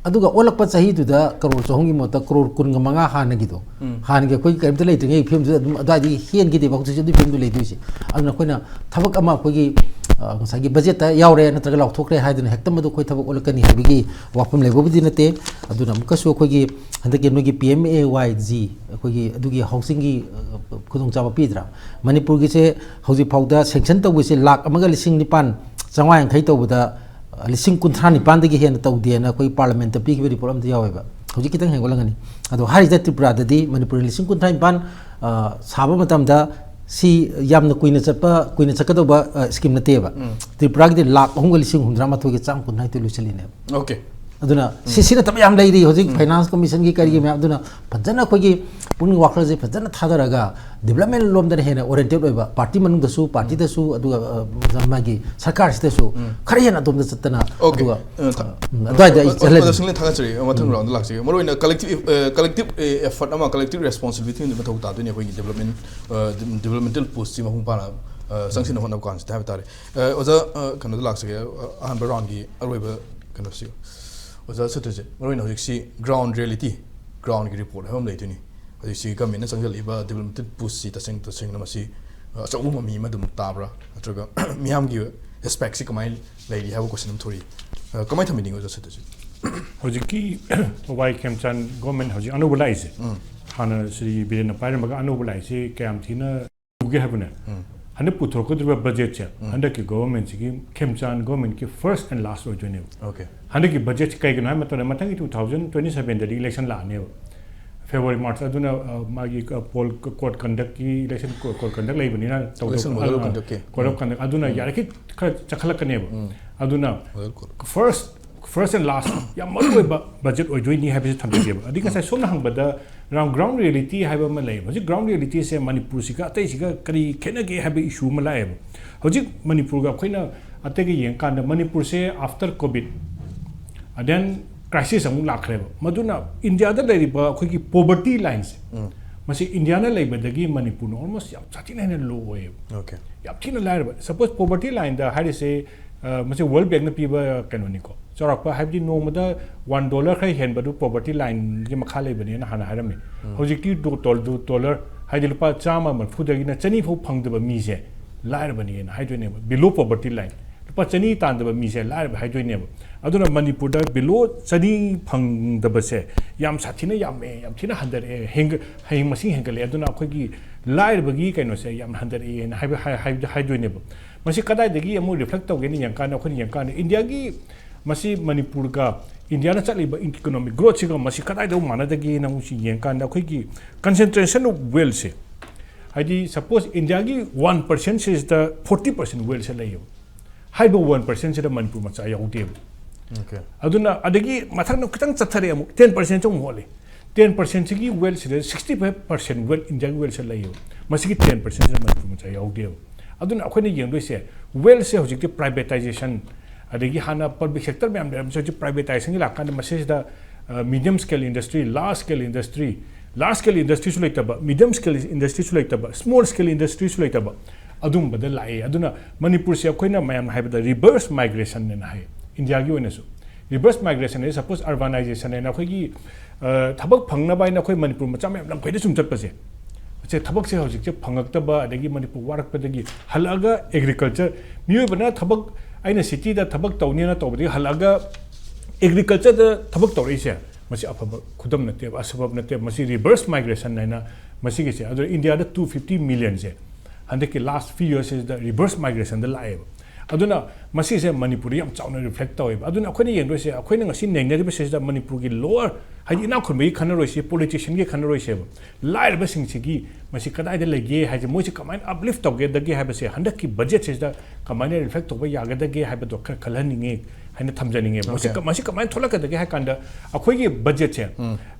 ꯑꯗꯨꯒ ꯑꯣꯜꯂꯛꯄ ꯆꯍꯤꯗꯨꯗ ꯀꯔꯣꯔ ꯆꯍꯨꯝꯒꯤ ꯃꯍꯨꯠꯇ ꯀꯔꯣꯔ ꯀꯨꯟꯒ ꯃꯉꯥ ꯍꯥꯟꯅꯒꯤꯗꯣ, ꯎꯝ꯫ ꯍꯥꯟꯅꯒꯤ ꯑꯩꯈꯣꯏꯒꯤ ꯀꯔꯤꯝꯇ ꯂꯩꯇ꯭ꯔꯤꯉꯩ ꯐꯤꯕꯝꯗꯨꯗ ꯑꯗꯨꯝ ꯑꯗꯨꯋꯥꯏꯗꯒꯤ ꯍꯦꯟꯈꯤꯗꯦꯕ꯫ ꯍꯧꯖꯤꯛꯁꯨ ꯑꯗꯨꯒꯤ ꯐꯤꯕꯝꯗꯨ ꯂꯩꯗꯣꯏꯁꯦ꯫ ꯑꯗꯨꯅ ꯑꯩꯈꯣꯏꯅ ꯊꯕꯛ ꯑꯃ ꯑꯩꯈꯣꯏꯒꯤ, ꯑ, ꯉꯁꯥꯏꯒꯤ ꯕꯖꯦꯠꯇ ꯌꯥꯎꯔꯦ ꯅꯠꯇ꯭ꯔꯒ ꯂꯥꯎꯊꯣꯛꯈ꯭ꯔꯦ ꯍꯥꯏꯗꯨꯅ ꯍꯦꯛꯇ ꯃꯗꯨ ꯑꯩꯈꯣꯏ ꯊꯕꯛ ꯑꯣꯜꯂꯛꯀꯅꯤ ꯍꯥꯏꯕꯒꯤ ꯋꯥꯐꯝ ꯂꯩꯕꯕꯨꯗꯤ ꯅꯠꯇꯦ꯫ ꯑꯗꯨꯅ ꯑꯃꯨꯛꯀꯁꯨ ꯑꯩꯈꯣꯏꯒꯤ ꯍꯟꯗꯛꯀꯤ ꯅꯣꯏꯒꯤ P M A Y G, ꯑꯩꯈꯣꯏꯒꯤ ꯑꯗꯨꯒꯤ ꯍꯥꯎꯁꯤꯡꯒꯤ, ꯑ, ꯈꯨꯗꯣꯡꯆꯥꯕ ꯄꯤꯗ꯭ꯔꯥ? ꯃꯅꯤꯄꯨꯔꯒꯤꯁꯦ ꯍꯧꯖꯤꯛ ꯐꯥꯎꯗ ꯁꯦꯡꯁꯟ ꯇꯧꯕꯁꯦ ꯂꯥꯛ ꯑꯃꯒ ꯂꯤꯁꯤꯡ ꯅꯤꯄꯥꯟ ꯆꯥꯝꯃꯉꯥ ꯌꯥꯡꯈꯩ ꯇꯧꯕꯗ, ꯑ, ꯂꯤꯁꯤꯡ ꯀꯨꯟꯊ꯭ꯔꯥ ꯅꯤꯄꯥꯟꯗꯒꯤ ꯍꯦꯟꯅ ꯇꯧꯗꯦꯅ ꯑꯩꯈꯣꯏ ꯄꯥꯔꯂꯤꯌꯥꯃꯦꯟꯠꯇ ꯄꯤꯈꯤꯕ ꯔꯤꯄꯣꯔꯠ ꯑꯃꯗ ꯌꯥꯎꯋꯦꯕ꯫ ꯍꯧꯖꯤꯛ ꯈꯤꯇꯪ ꯍꯦꯟꯒꯠꯂꯝꯒꯅꯤ꯫ ꯑꯗꯣ ꯍꯥꯏꯔꯤꯁꯦ ꯇ꯭ꯔꯤꯄꯨꯔꯥꯗꯗꯤ ꯃꯅꯤꯄꯨꯔꯅ ꯂꯤꯁꯤꯡ ꯀꯨꯟꯊ꯭ꯔꯥ ꯅꯤꯄꯥꯟ, ꯑ, ꯁꯥꯕ ꯃꯇꯝꯗ ꯁꯤ ꯌꯥꯝꯅ ꯀꯨꯏꯅ ꯆꯠꯄ, ꯀꯨꯏꯅ ꯆꯠꯀꯗꯧꯕ, ꯑ, ꯁ꯭ꯀꯤꯝ ꯅꯠꯇꯦꯕ꯫ ꯎꯝ꯫ ꯇ꯭ꯔꯤꯄꯨꯔꯥꯒꯤꯗꯤ ꯂꯥꯛ ꯑꯍꯨꯝꯒ ꯂꯤꯁꯤꯡ ꯍꯨꯝꯗ꯭ꯔꯥ ꯃꯥꯊꯣꯏꯒ ꯆꯥꯝ ꯀꯨꯟꯊ꯭ꯔꯥ ꯅꯤꯊꯣꯏ ꯂꯣꯏꯁꯤꯜꯂꯤꯅꯦꯕ꯫ ꯑꯣꯀꯦ꯫ ꯑꯗꯨꯅ ꯁꯤ, ꯁꯤ ꯅꯠꯇꯕ ꯌꯥꯝ ꯂꯩꯔꯤ ꯍꯧꯖꯤꯛ ꯎꯝ꯫ ꯐꯥꯏꯅꯥꯟꯁ ꯀꯃꯤꯁꯟꯒꯤ ꯀꯔꯤꯒꯤ ꯎꯝ꯫ ꯃꯌꯥꯝ꯫ ꯑꯗꯨꯅ ꯐꯖꯅ ꯑꯩꯈꯣꯏꯒꯤ ꯄꯨꯛꯅꯤꯡ ꯋꯥꯈꯜꯁꯦ ꯐꯖꯅ ꯊꯥꯗꯔꯒ ꯗꯤꯕꯂꯞꯃꯦꯟ ꯂꯣꯝꯗꯅ ꯍꯦꯟꯅ ꯑꯣꯔꯤꯌꯦꯟꯇꯦꯠ ꯑꯣꯏꯕ, ꯄꯥꯔꯇꯤ ꯃꯅꯨꯡꯗꯁꯨ, ꯄꯥꯔꯇꯤꯗꯁꯨ, ꯑꯗꯨꯒ, ꯑ, ꯃꯥꯒꯤ ꯁꯔꯀꯥꯔꯁꯤꯗꯁꯨ ꯎꯝ꯫ ꯈꯔ ꯍꯦꯟꯅ ꯑꯗꯣꯝꯗ ꯆꯠꯇꯅ, ꯑꯣꯀꯦ꯫ ꯑꯗꯨꯒ, ꯑ, ꯊ-, ꯑ, ꯎꯝ, ꯑꯗꯨꯋꯥꯏꯗ ꯑꯩ ꯑ, ꯑ, ꯆꯠꯍꯟꯅꯤꯡꯉꯤ꯫ ꯑꯣꯖꯥ ꯁꯤꯡꯂꯦꯟ ꯊꯥꯒꯠꯆꯔꯤ꯫ ꯃꯊꯪ ꯎꯝ꯫ ꯔꯥꯎꯟꯗ ꯂꯥꯛꯆꯒꯦ꯫ ꯃꯔꯨꯑꯣꯏꯅ ꯀꯂꯦꯛꯇꯤꯞ, ꯑ, ꯀꯂꯦꯛꯇꯤꯞ, ꯑ, ꯑꯦꯐꯔꯠ ꯑꯃ, ꯀꯂꯦꯛꯇꯤꯞ ꯔꯦꯁꯄꯣꯟꯁꯤꯕꯤꯂꯤꯇꯤ ꯑꯃꯗꯤ ꯃꯊꯧ ꯇꯥꯗꯣꯏꯅꯤ ꯑꯩꯈꯣꯏꯒꯤ ꯗꯤꯕꯂꯞꯃꯦꯟ, ꯑ, ꯗꯤ-, ꯗꯤꯕꯂꯞꯃꯦꯟꯇꯦꯜ ꯄꯨꯁꯁꯤ ꯃꯄꯨꯡ ꯐꯥꯅ, ꯑ, ꯆꯪꯁꯤꯟꯅ ꯍꯣꯠꯅꯕ ꯀꯥꯟꯁꯤꯗ ꯍꯥꯏꯕ ꯇꯥꯔꯦ꯫ ꯑ, ꯑꯣꯖꯥ, ꯑ, ꯀꯩꯅꯣꯗ ꯂꯥꯛꯆꯒꯦ꯫ ꯑ, ꯑꯍꯥꯟꯕ ꯔꯥꯎꯟꯒꯤ ꯑꯔꯣꯏꯕ ꯀꯩꯅꯣꯁꯤ꯫ ꯑꯣꯖꯥ ꯁꯇ꯭ꯔꯖꯤꯠ, ꯃꯔꯨꯑꯣꯏꯅ ꯍꯧꯖꯤꯛꯁꯤ ꯒ꯭ꯔꯥꯎꯟ ꯔꯤꯌꯦꯂꯤꯇꯤ, ꯒ꯭ꯔꯥꯎꯟꯒꯤ ꯔꯤꯄꯣꯔꯠ ꯍꯥꯏꯕ ꯑꯃ ꯂꯩꯗꯣꯏꯅꯤ꯫ ꯍꯧꯖꯤꯛꯁꯤ ꯒꯃꯦꯟꯅ ꯆꯪꯁꯤꯜꯂꯛꯏꯕ ꯗꯤꯕꯂꯞꯃꯦꯟꯇꯦꯜ ꯄꯨꯁꯁꯤ ꯇꯁꯦꯡ ꯇꯁꯦꯡꯅ ꯃꯁꯤ, ꯑ, ꯑꯆꯧꯕ ꯃꯃꯤ ꯑꯃ ꯑꯗꯨꯝ ꯇꯥꯕ꯭ꯔꯥ? ꯅꯠꯇ꯭ꯔꯒ ꯃꯤꯌꯥꯝꯒꯤ ꯔꯦꯁꯄꯦꯛꯁꯤ ꯀꯃꯥꯏꯅ ꯂꯩꯔꯤ ꯍꯥꯏꯕ ꯀꯣꯏꯁꯟ ꯑꯃ ꯊꯣꯛꯏ꯫ ꯑ, ꯀꯃꯥꯏꯅ ꯊꯝꯕꯤꯅꯤꯡꯉꯤ ꯑꯣꯖꯥ ꯁꯇ꯭ꯔꯖꯤꯠ? ꯍꯧꯖꯤꯛꯀꯤ ꯋꯥꯏ ꯈꯦꯝꯆꯥꯟ ꯒꯣꯔꯃꯦꯟ ꯍꯧꯖꯤꯛ ꯑꯅꯧꯕ ꯂꯥꯛꯏꯁꯦ, ꯎꯝ꯫ ꯍꯥꯟꯅ ꯁ꯭ꯔꯤ ꯕꯤꯔꯦꯟꯅ ꯄꯥꯏꯔꯝꯃꯒ ꯑꯅꯧꯕ ꯂꯥꯛꯏꯁꯦ ꯀꯌꯥꯝ ꯊꯤꯅ ꯎꯒꯦ ꯍꯥꯏꯕꯅꯦ? ꯎꯝ꯫ ꯍꯟꯗꯛ ꯄꯨꯊꯣꯔꯛꯀꯗꯧꯔꯤꯕ ꯕꯖꯦꯠꯁꯦ, ꯎꯝ꯫ ꯍꯟꯗꯛꯀꯤ ꯒꯣꯔꯃꯦꯟꯁꯤꯒꯤ, ꯈꯦꯝꯆꯥꯟ ꯒꯣꯔꯃꯦꯟꯒꯤ first and last ꯑꯣꯏꯗꯣꯏꯅꯦꯕ꯫ ꯑꯣꯀꯦ꯫ ꯍꯟꯗꯛꯀꯤ ꯕꯖꯦꯠꯁꯤ ꯀꯩꯒꯤꯅꯣ ꯍꯥꯏꯕ ꯃꯇꯝꯗ, ꯃꯊꯪꯒꯤ two thousand twenty sevenꯗꯗꯤ ꯏꯂꯦꯛꯁꯟ ꯂꯥꯛꯑꯅꯦꯕ꯫ February, March. ꯑꯗꯨꯅ, ꯑ, ꯃꯥꯒꯤ, ꯑ, ꯄꯣꯜ ꯀ-, ꯀꯣꯗ ꯀꯟꯗꯛꯀꯤ, ꯏꯂꯦꯛꯁꯟ ꯀꯣ-, ꯀꯣꯗ ꯀꯟꯗꯛ ꯂꯩꯕꯅꯤꯅ ꯇꯧꯗꯧ-, ꯏꯂꯦꯛꯁꯟ ꯃꯣꯗꯦꯜ ꯑ, ꯀꯟꯗꯛꯀꯤ꯫ Code of conduct. ꯑꯗꯨꯅ ꯎꯝ꯫ ꯌꯥꯔꯤꯈꯩ ꯈꯔ ꯆꯈꯠꯂꯛꯀꯅꯦꯕ꯫ ꯎꯝ꯫ ꯑꯗꯨꯅ model code. First, first and last ꯌꯥꯝ ꯃꯔꯨꯑꯣꯏꯕ ꯕꯖꯦꯠ ꯑꯣꯏꯗꯣꯏꯅꯤ ꯍꯥꯏꯕꯁꯤ ꯊꯝꯖꯒꯦꯕ꯫ ꯑꯗꯩ ꯉꯁꯥꯏ ꯁꯣꯝꯅ ꯍꯪꯕꯗ, ꯒ꯭ꯔꯥꯎꯟ ꯔꯤꯌꯦꯂꯤꯇꯤ ꯍꯥꯏꯕ ꯑꯃ ꯂꯩꯌꯦꯕ꯫ ꯍꯧꯖꯤꯛ ꯒ꯭ꯔꯥꯎꯟ ꯔꯤꯌꯦꯂꯤꯇꯤꯁꯦ ꯃꯅꯤꯄꯨꯔꯁꯤꯒ ꯑꯇꯩꯁꯤꯒ ꯀꯔꯤ ꯈꯦꯠꯅꯒꯦ ꯍꯥꯏꯕ ꯏꯁꯨ ꯑꯃ ꯂꯥꯛꯑꯦꯕ꯫ ꯍꯧꯖꯤꯛ ꯃꯅꯤꯄꯨꯔꯒ ꯑꯩꯈꯣꯏꯅ ꯑꯇꯩꯒ ꯌꯦꯡꯀꯥꯟꯗ, ꯃꯅꯤꯄꯨꯔꯁꯦ after COVID, then crisis ꯑꯃꯨꯛ ꯂꯥꯛꯈ꯭ꯔꯦꯕ꯫ ꯃꯗꯨꯅ ꯏꯟꯗꯤꯌꯥꯗ ꯂꯩꯔꯤꯕ ꯑꯩꯈꯣꯏꯒꯤ ꯄꯣꯕꯔꯇꯤ ꯂꯥꯏꯟꯁꯦ, ꯎꯝ꯫ ꯃꯁꯤ ꯏꯟꯗꯤꯌꯥꯅ ꯂꯩꯕꯗꯒꯤ ꯃꯅꯤꯄꯨꯔꯅ almost ꯌꯥꯝ ꯁꯥꯊꯤꯅ ꯍꯦꯟꯅ ꯂꯣ ꯑꯣꯏꯌꯦꯕ꯫ ꯑꯣꯀꯦ꯫ ꯌꯥꯝ ꯊꯤꯅ ꯂꯥꯏꯔꯕ꯫ Suppose ꯄꯣꯕꯔꯇꯤ ꯂꯥꯏꯟꯗ ꯍꯥꯏꯔꯤꯁꯦ, ꯑ, ꯃꯁꯤ World Bankꯅ ꯄꯤꯕ ꯀꯩꯅꯣꯅꯤꯀꯣ, ꯆꯥꯎꯔꯥꯛꯄ ꯍꯥꯏꯕꯗꯤ ꯅꯣꯡꯃꯗ ꯋꯥꯟ ꯗꯣꯂꯔ ꯈꯔ ꯍꯦꯟꯕꯗꯨ poverty lineꯒꯤ ꯃꯈꯥ ꯂꯩꯕꯅꯦꯅ ꯍꯥꯟꯅ ꯍꯥꯏꯔꯝꯃꯤ꯫ ꯍꯧꯖꯤꯛꯇꯤ ꯗꯣ-, ꯗꯣ-, ꯗꯣꯂꯔ ꯍꯥꯏꯗꯤ ꯂꯨꯄꯥ ꯆꯥꯝꯃ ꯃꯔꯤꯐꯨꯗꯒꯤꯅ ꯆꯅꯤ ꯐꯥꯎ ꯐꯪꯗꯕ ꯃꯤꯁꯦ ꯂꯥꯏꯔꯕꯅꯦꯅ ꯍꯥꯏꯗꯣꯏꯅꯦꯕ, below poverty line꯫ ꯂꯨꯄꯥ ꯆꯅꯤ ꯇꯥꯟꯗꯕ ꯃꯤꯁꯦ ꯂꯥꯏꯔꯕ ꯍꯥꯏꯗꯣꯏꯅꯦꯕ꯫ ꯑꯗꯨꯅ ꯃꯅꯤꯄꯨꯔꯗ below ꯆꯅꯤ ꯐꯪꯗꯕꯁꯦ ꯌꯥꯝ ꯁꯥꯊꯤꯅ ꯌꯥꯝꯃꯦ, ꯌꯥꯝ ꯊꯤꯅ ꯍꯟꯊꯔꯛꯑꯦ, ꯍꯦꯟꯒ-, ꯍꯌꯦꯡ ꯃꯁꯤꯡ ꯍꯦꯟꯒꯠꯂꯛꯑꯦ꯫ ꯑꯗꯨꯅ ꯑꯩꯈꯣꯏꯒꯤ ꯂꯥꯏꯔꯕꯒꯤ ꯀꯩꯅꯣꯁꯦ ꯌꯥꯝ ꯍꯟꯊꯔꯛꯑꯦꯅ ꯍꯥꯏꯕ-, ꯍꯥꯏ-, ꯍꯥꯏ-, ꯍꯥꯏꯗꯣꯏꯅꯦꯕ꯫ ꯃꯁꯤ ꯀꯗꯥꯏꯗꯒꯤ ꯑꯃꯨꯛ reflect ꯇꯧꯒꯦꯅ ꯌꯦꯡꯀꯥꯟꯗ, ꯑꯩꯈꯣꯏꯅ ꯌꯦꯡꯀꯥꯟꯗ ꯏꯟꯗꯤꯌꯥꯒꯤ, ꯃꯁꯤ ꯃꯅꯤꯄꯨꯔꯒ ꯏꯟꯗꯤꯌꯥꯅ ꯆꯠꯂꯤꯕ economic growthꯁꯤꯒ ꯃꯁꯤ ꯀꯗꯥꯏꯗ ꯃꯥꯟꯅꯗꯒꯦꯅ ꯑꯃꯨꯛꯁꯤ ꯌꯦꯡꯀꯥꯟꯗ, ꯑꯩꯈꯣꯏꯒꯤ concentration of wealthꯁꯦ, ꯍꯥꯏꯗꯤ suppose ꯏꯟꯗꯤꯌꯥꯒꯤ one percentꯁꯤꯗ forty percent wealthꯁꯦ ꯂꯩꯌꯦꯕ꯫ ꯍꯥꯏꯔꯤꯕ one percentꯁꯤꯗ ꯃꯅꯤꯄꯨꯔ ꯃꯆꯥ ꯌꯥꯎꯗꯦꯕ꯫ Okay. ꯑꯗꯨꯅ ꯑꯗꯒꯤ ꯃꯊꯪꯗ ꯈꯤꯇꯪ ꯆꯠꯊꯔꯛꯑꯦ, ꯑꯃꯨꯛ ten percentꯁꯦ ꯑꯃꯨꯛ ꯍꯣꯠꯂꯤ꯫ Ten percentꯁꯤꯒꯤ wealthꯁꯤꯗ sixty five percent wealth, ꯏꯟꯗꯤꯌꯥꯒꯤ wealthꯁꯤꯗ ꯂꯩꯌꯦꯕ꯫ ꯃꯁꯤꯒꯤ ten percentꯁꯤꯗ ꯃꯅꯤꯄꯨꯔ ꯃꯆꯥ ꯌꯥꯎꯗꯦꯕ꯫ ꯑꯗꯨꯅ ꯑꯩꯈꯣꯏꯅ ꯌꯦꯡꯗꯣꯏꯁꯦ, wealthꯁꯦ ꯍꯧꯖꯤꯛꯇꯤ privatization, ꯑꯗꯒꯤ ꯍꯥꯟꯅ public sector ꯃꯌꯥꯝ ꯂꯩꯔꯝꯕꯁꯦ ꯍꯧꯖꯤꯛ privatizationꯒꯤ ꯂꯥꯛꯀꯥꯟꯗ ꯃꯁꯤꯁꯤꯗ, ꯑ, medium scale industry, large scale industry, large scale industryꯁꯨ ꯂꯩꯇꯕ, medium scale industryꯁꯨ ꯂꯩꯇꯕ, small scale industryꯁꯨ ꯂꯩꯇꯕ, ꯑꯗꯨꯝꯕꯗ ꯂꯥꯛꯑꯦ꯫ ꯑꯗꯨꯅ ꯃꯅꯤꯄꯨꯔꯁꯦ ꯑꯩꯈꯣꯏꯅ ꯃꯌꯥꯝꯅ ꯍꯥꯏꯕꯗ reverse migrationꯅꯦꯅ ꯍꯥꯏ, ꯏꯟꯗꯤꯌꯥꯒꯤ ꯑꯣꯏꯅꯁꯨ꯫ Reverse migration ꯍꯥꯏꯗꯤ suppose urbanizationꯅꯦꯅ ꯑꯩꯈꯣꯏꯒꯤ, ꯑ, ꯊꯕꯛ ꯐꯪꯅꯕ ꯍꯥꯏꯅ ꯑꯩꯈꯣꯏ ꯃꯅꯤꯄꯨꯔ ꯃꯆꯥ ꯃꯌꯥꯝ ꯂꯝꯈꯩꯗ ꯁꯨꯝ ꯆꯠꯄꯁꯦ, ꯁꯦ ꯊꯕꯛꯁꯦ ꯍꯧꯖꯤꯛꯁꯦ ꯐꯪꯉꯛꯇꯕ, ꯑꯗꯒꯤ ꯃꯅꯤꯄꯨꯔ ꯋꯥꯔꯛꯄꯗꯒꯤ ꯍꯜꯂꯛꯑꯒ agriculture, ꯃꯤꯑꯣꯏꯕꯅ ꯊꯕꯛ, ꯑꯩꯅ cityꯗ ꯊꯕꯛ ꯇꯧꯅꯤꯅ ꯇꯧꯕꯗꯒꯤ ꯍꯜꯂꯛꯑꯒ agricultureꯗ ꯊꯕꯛ ꯇꯧꯔꯛꯏꯁꯦ, ꯃꯁꯤ ꯑꯐꯕ ꯈꯨꯗꯝ ꯅꯠꯇꯦꯕ, ꯑꯁꯕꯕ ꯅꯠꯇꯦꯕ, ꯃꯁꯤ reverse migration ꯍꯥꯏꯅ ꯃꯁꯤꯒꯤꯁꯦ꯫ ꯑꯗꯨꯅ ꯏꯟꯗꯤꯌꯥꯗ two fifty millionꯁꯦ ꯍꯟꯗꯛꯀꯤ last few yearsꯁꯤꯗ reverse migrationꯗ ꯂꯥꯛꯑꯦꯕ꯫ ꯑꯗꯨꯅ ꯃꯁꯤꯁꯦ ꯃꯅꯤꯄꯨꯔꯗ ꯌꯥꯝ ꯆꯥꯎꯅ reflect ꯇꯧꯋꯦꯕ꯫ ꯑꯗꯨꯅ ꯑꯩꯈꯣꯏꯅ ꯌꯦꯡꯗꯣꯏꯁꯦ, ꯑꯩꯈꯣꯏꯅ ꯉꯁꯤ ꯅꯩꯅꯔꯤꯕꯁꯤꯗ ꯃꯅꯤꯄꯨꯔꯒꯤ lower, ꯍꯥꯏꯗꯤ ꯏꯅꯥꯛ ꯈꯨꯟꯕꯒꯤ ꯈꯟꯅꯔꯣꯏꯁꯤ, politicianꯒꯤ ꯈꯟꯅꯔꯣꯏꯁꯦꯕ, ꯂꯥꯏꯔꯕꯁꯤꯡꯁꯤꯒꯤ ꯃꯁꯤ ꯀꯗꯥꯏꯗ ꯂꯩꯒꯦ ꯍꯥꯏꯁꯦ, ꯃꯣꯏꯁꯤ ꯀꯃꯥꯏꯅ uplift ꯇꯧꯒꯗꯒꯦ ꯍꯥꯏꯕꯁꯦ ꯍꯟꯗꯛꯀꯤ budgetꯁꯤꯗ ꯀꯃꯥꯏꯅ reflect ꯇꯧꯕ ꯌꯥꯒꯗꯒꯦ ꯍꯥꯏꯕꯗꯣ ꯈꯔ ꯈꯜꯍꯟꯅꯤꯡꯉꯦ ꯍꯥꯏꯅ ꯊꯝꯖꯅꯤꯡꯉꯦꯕ꯫ ꯃꯁꯤ Okay. ꯀ-, ꯃꯁꯤ ꯀꯃꯥꯏꯅ ꯊꯣꯛꯂꯛꯀꯗꯒꯦ ꯍꯥꯏ ꯀꯥꯟꯗ, ꯑꯩꯈꯣꯏꯒꯤ budgetꯁꯦ,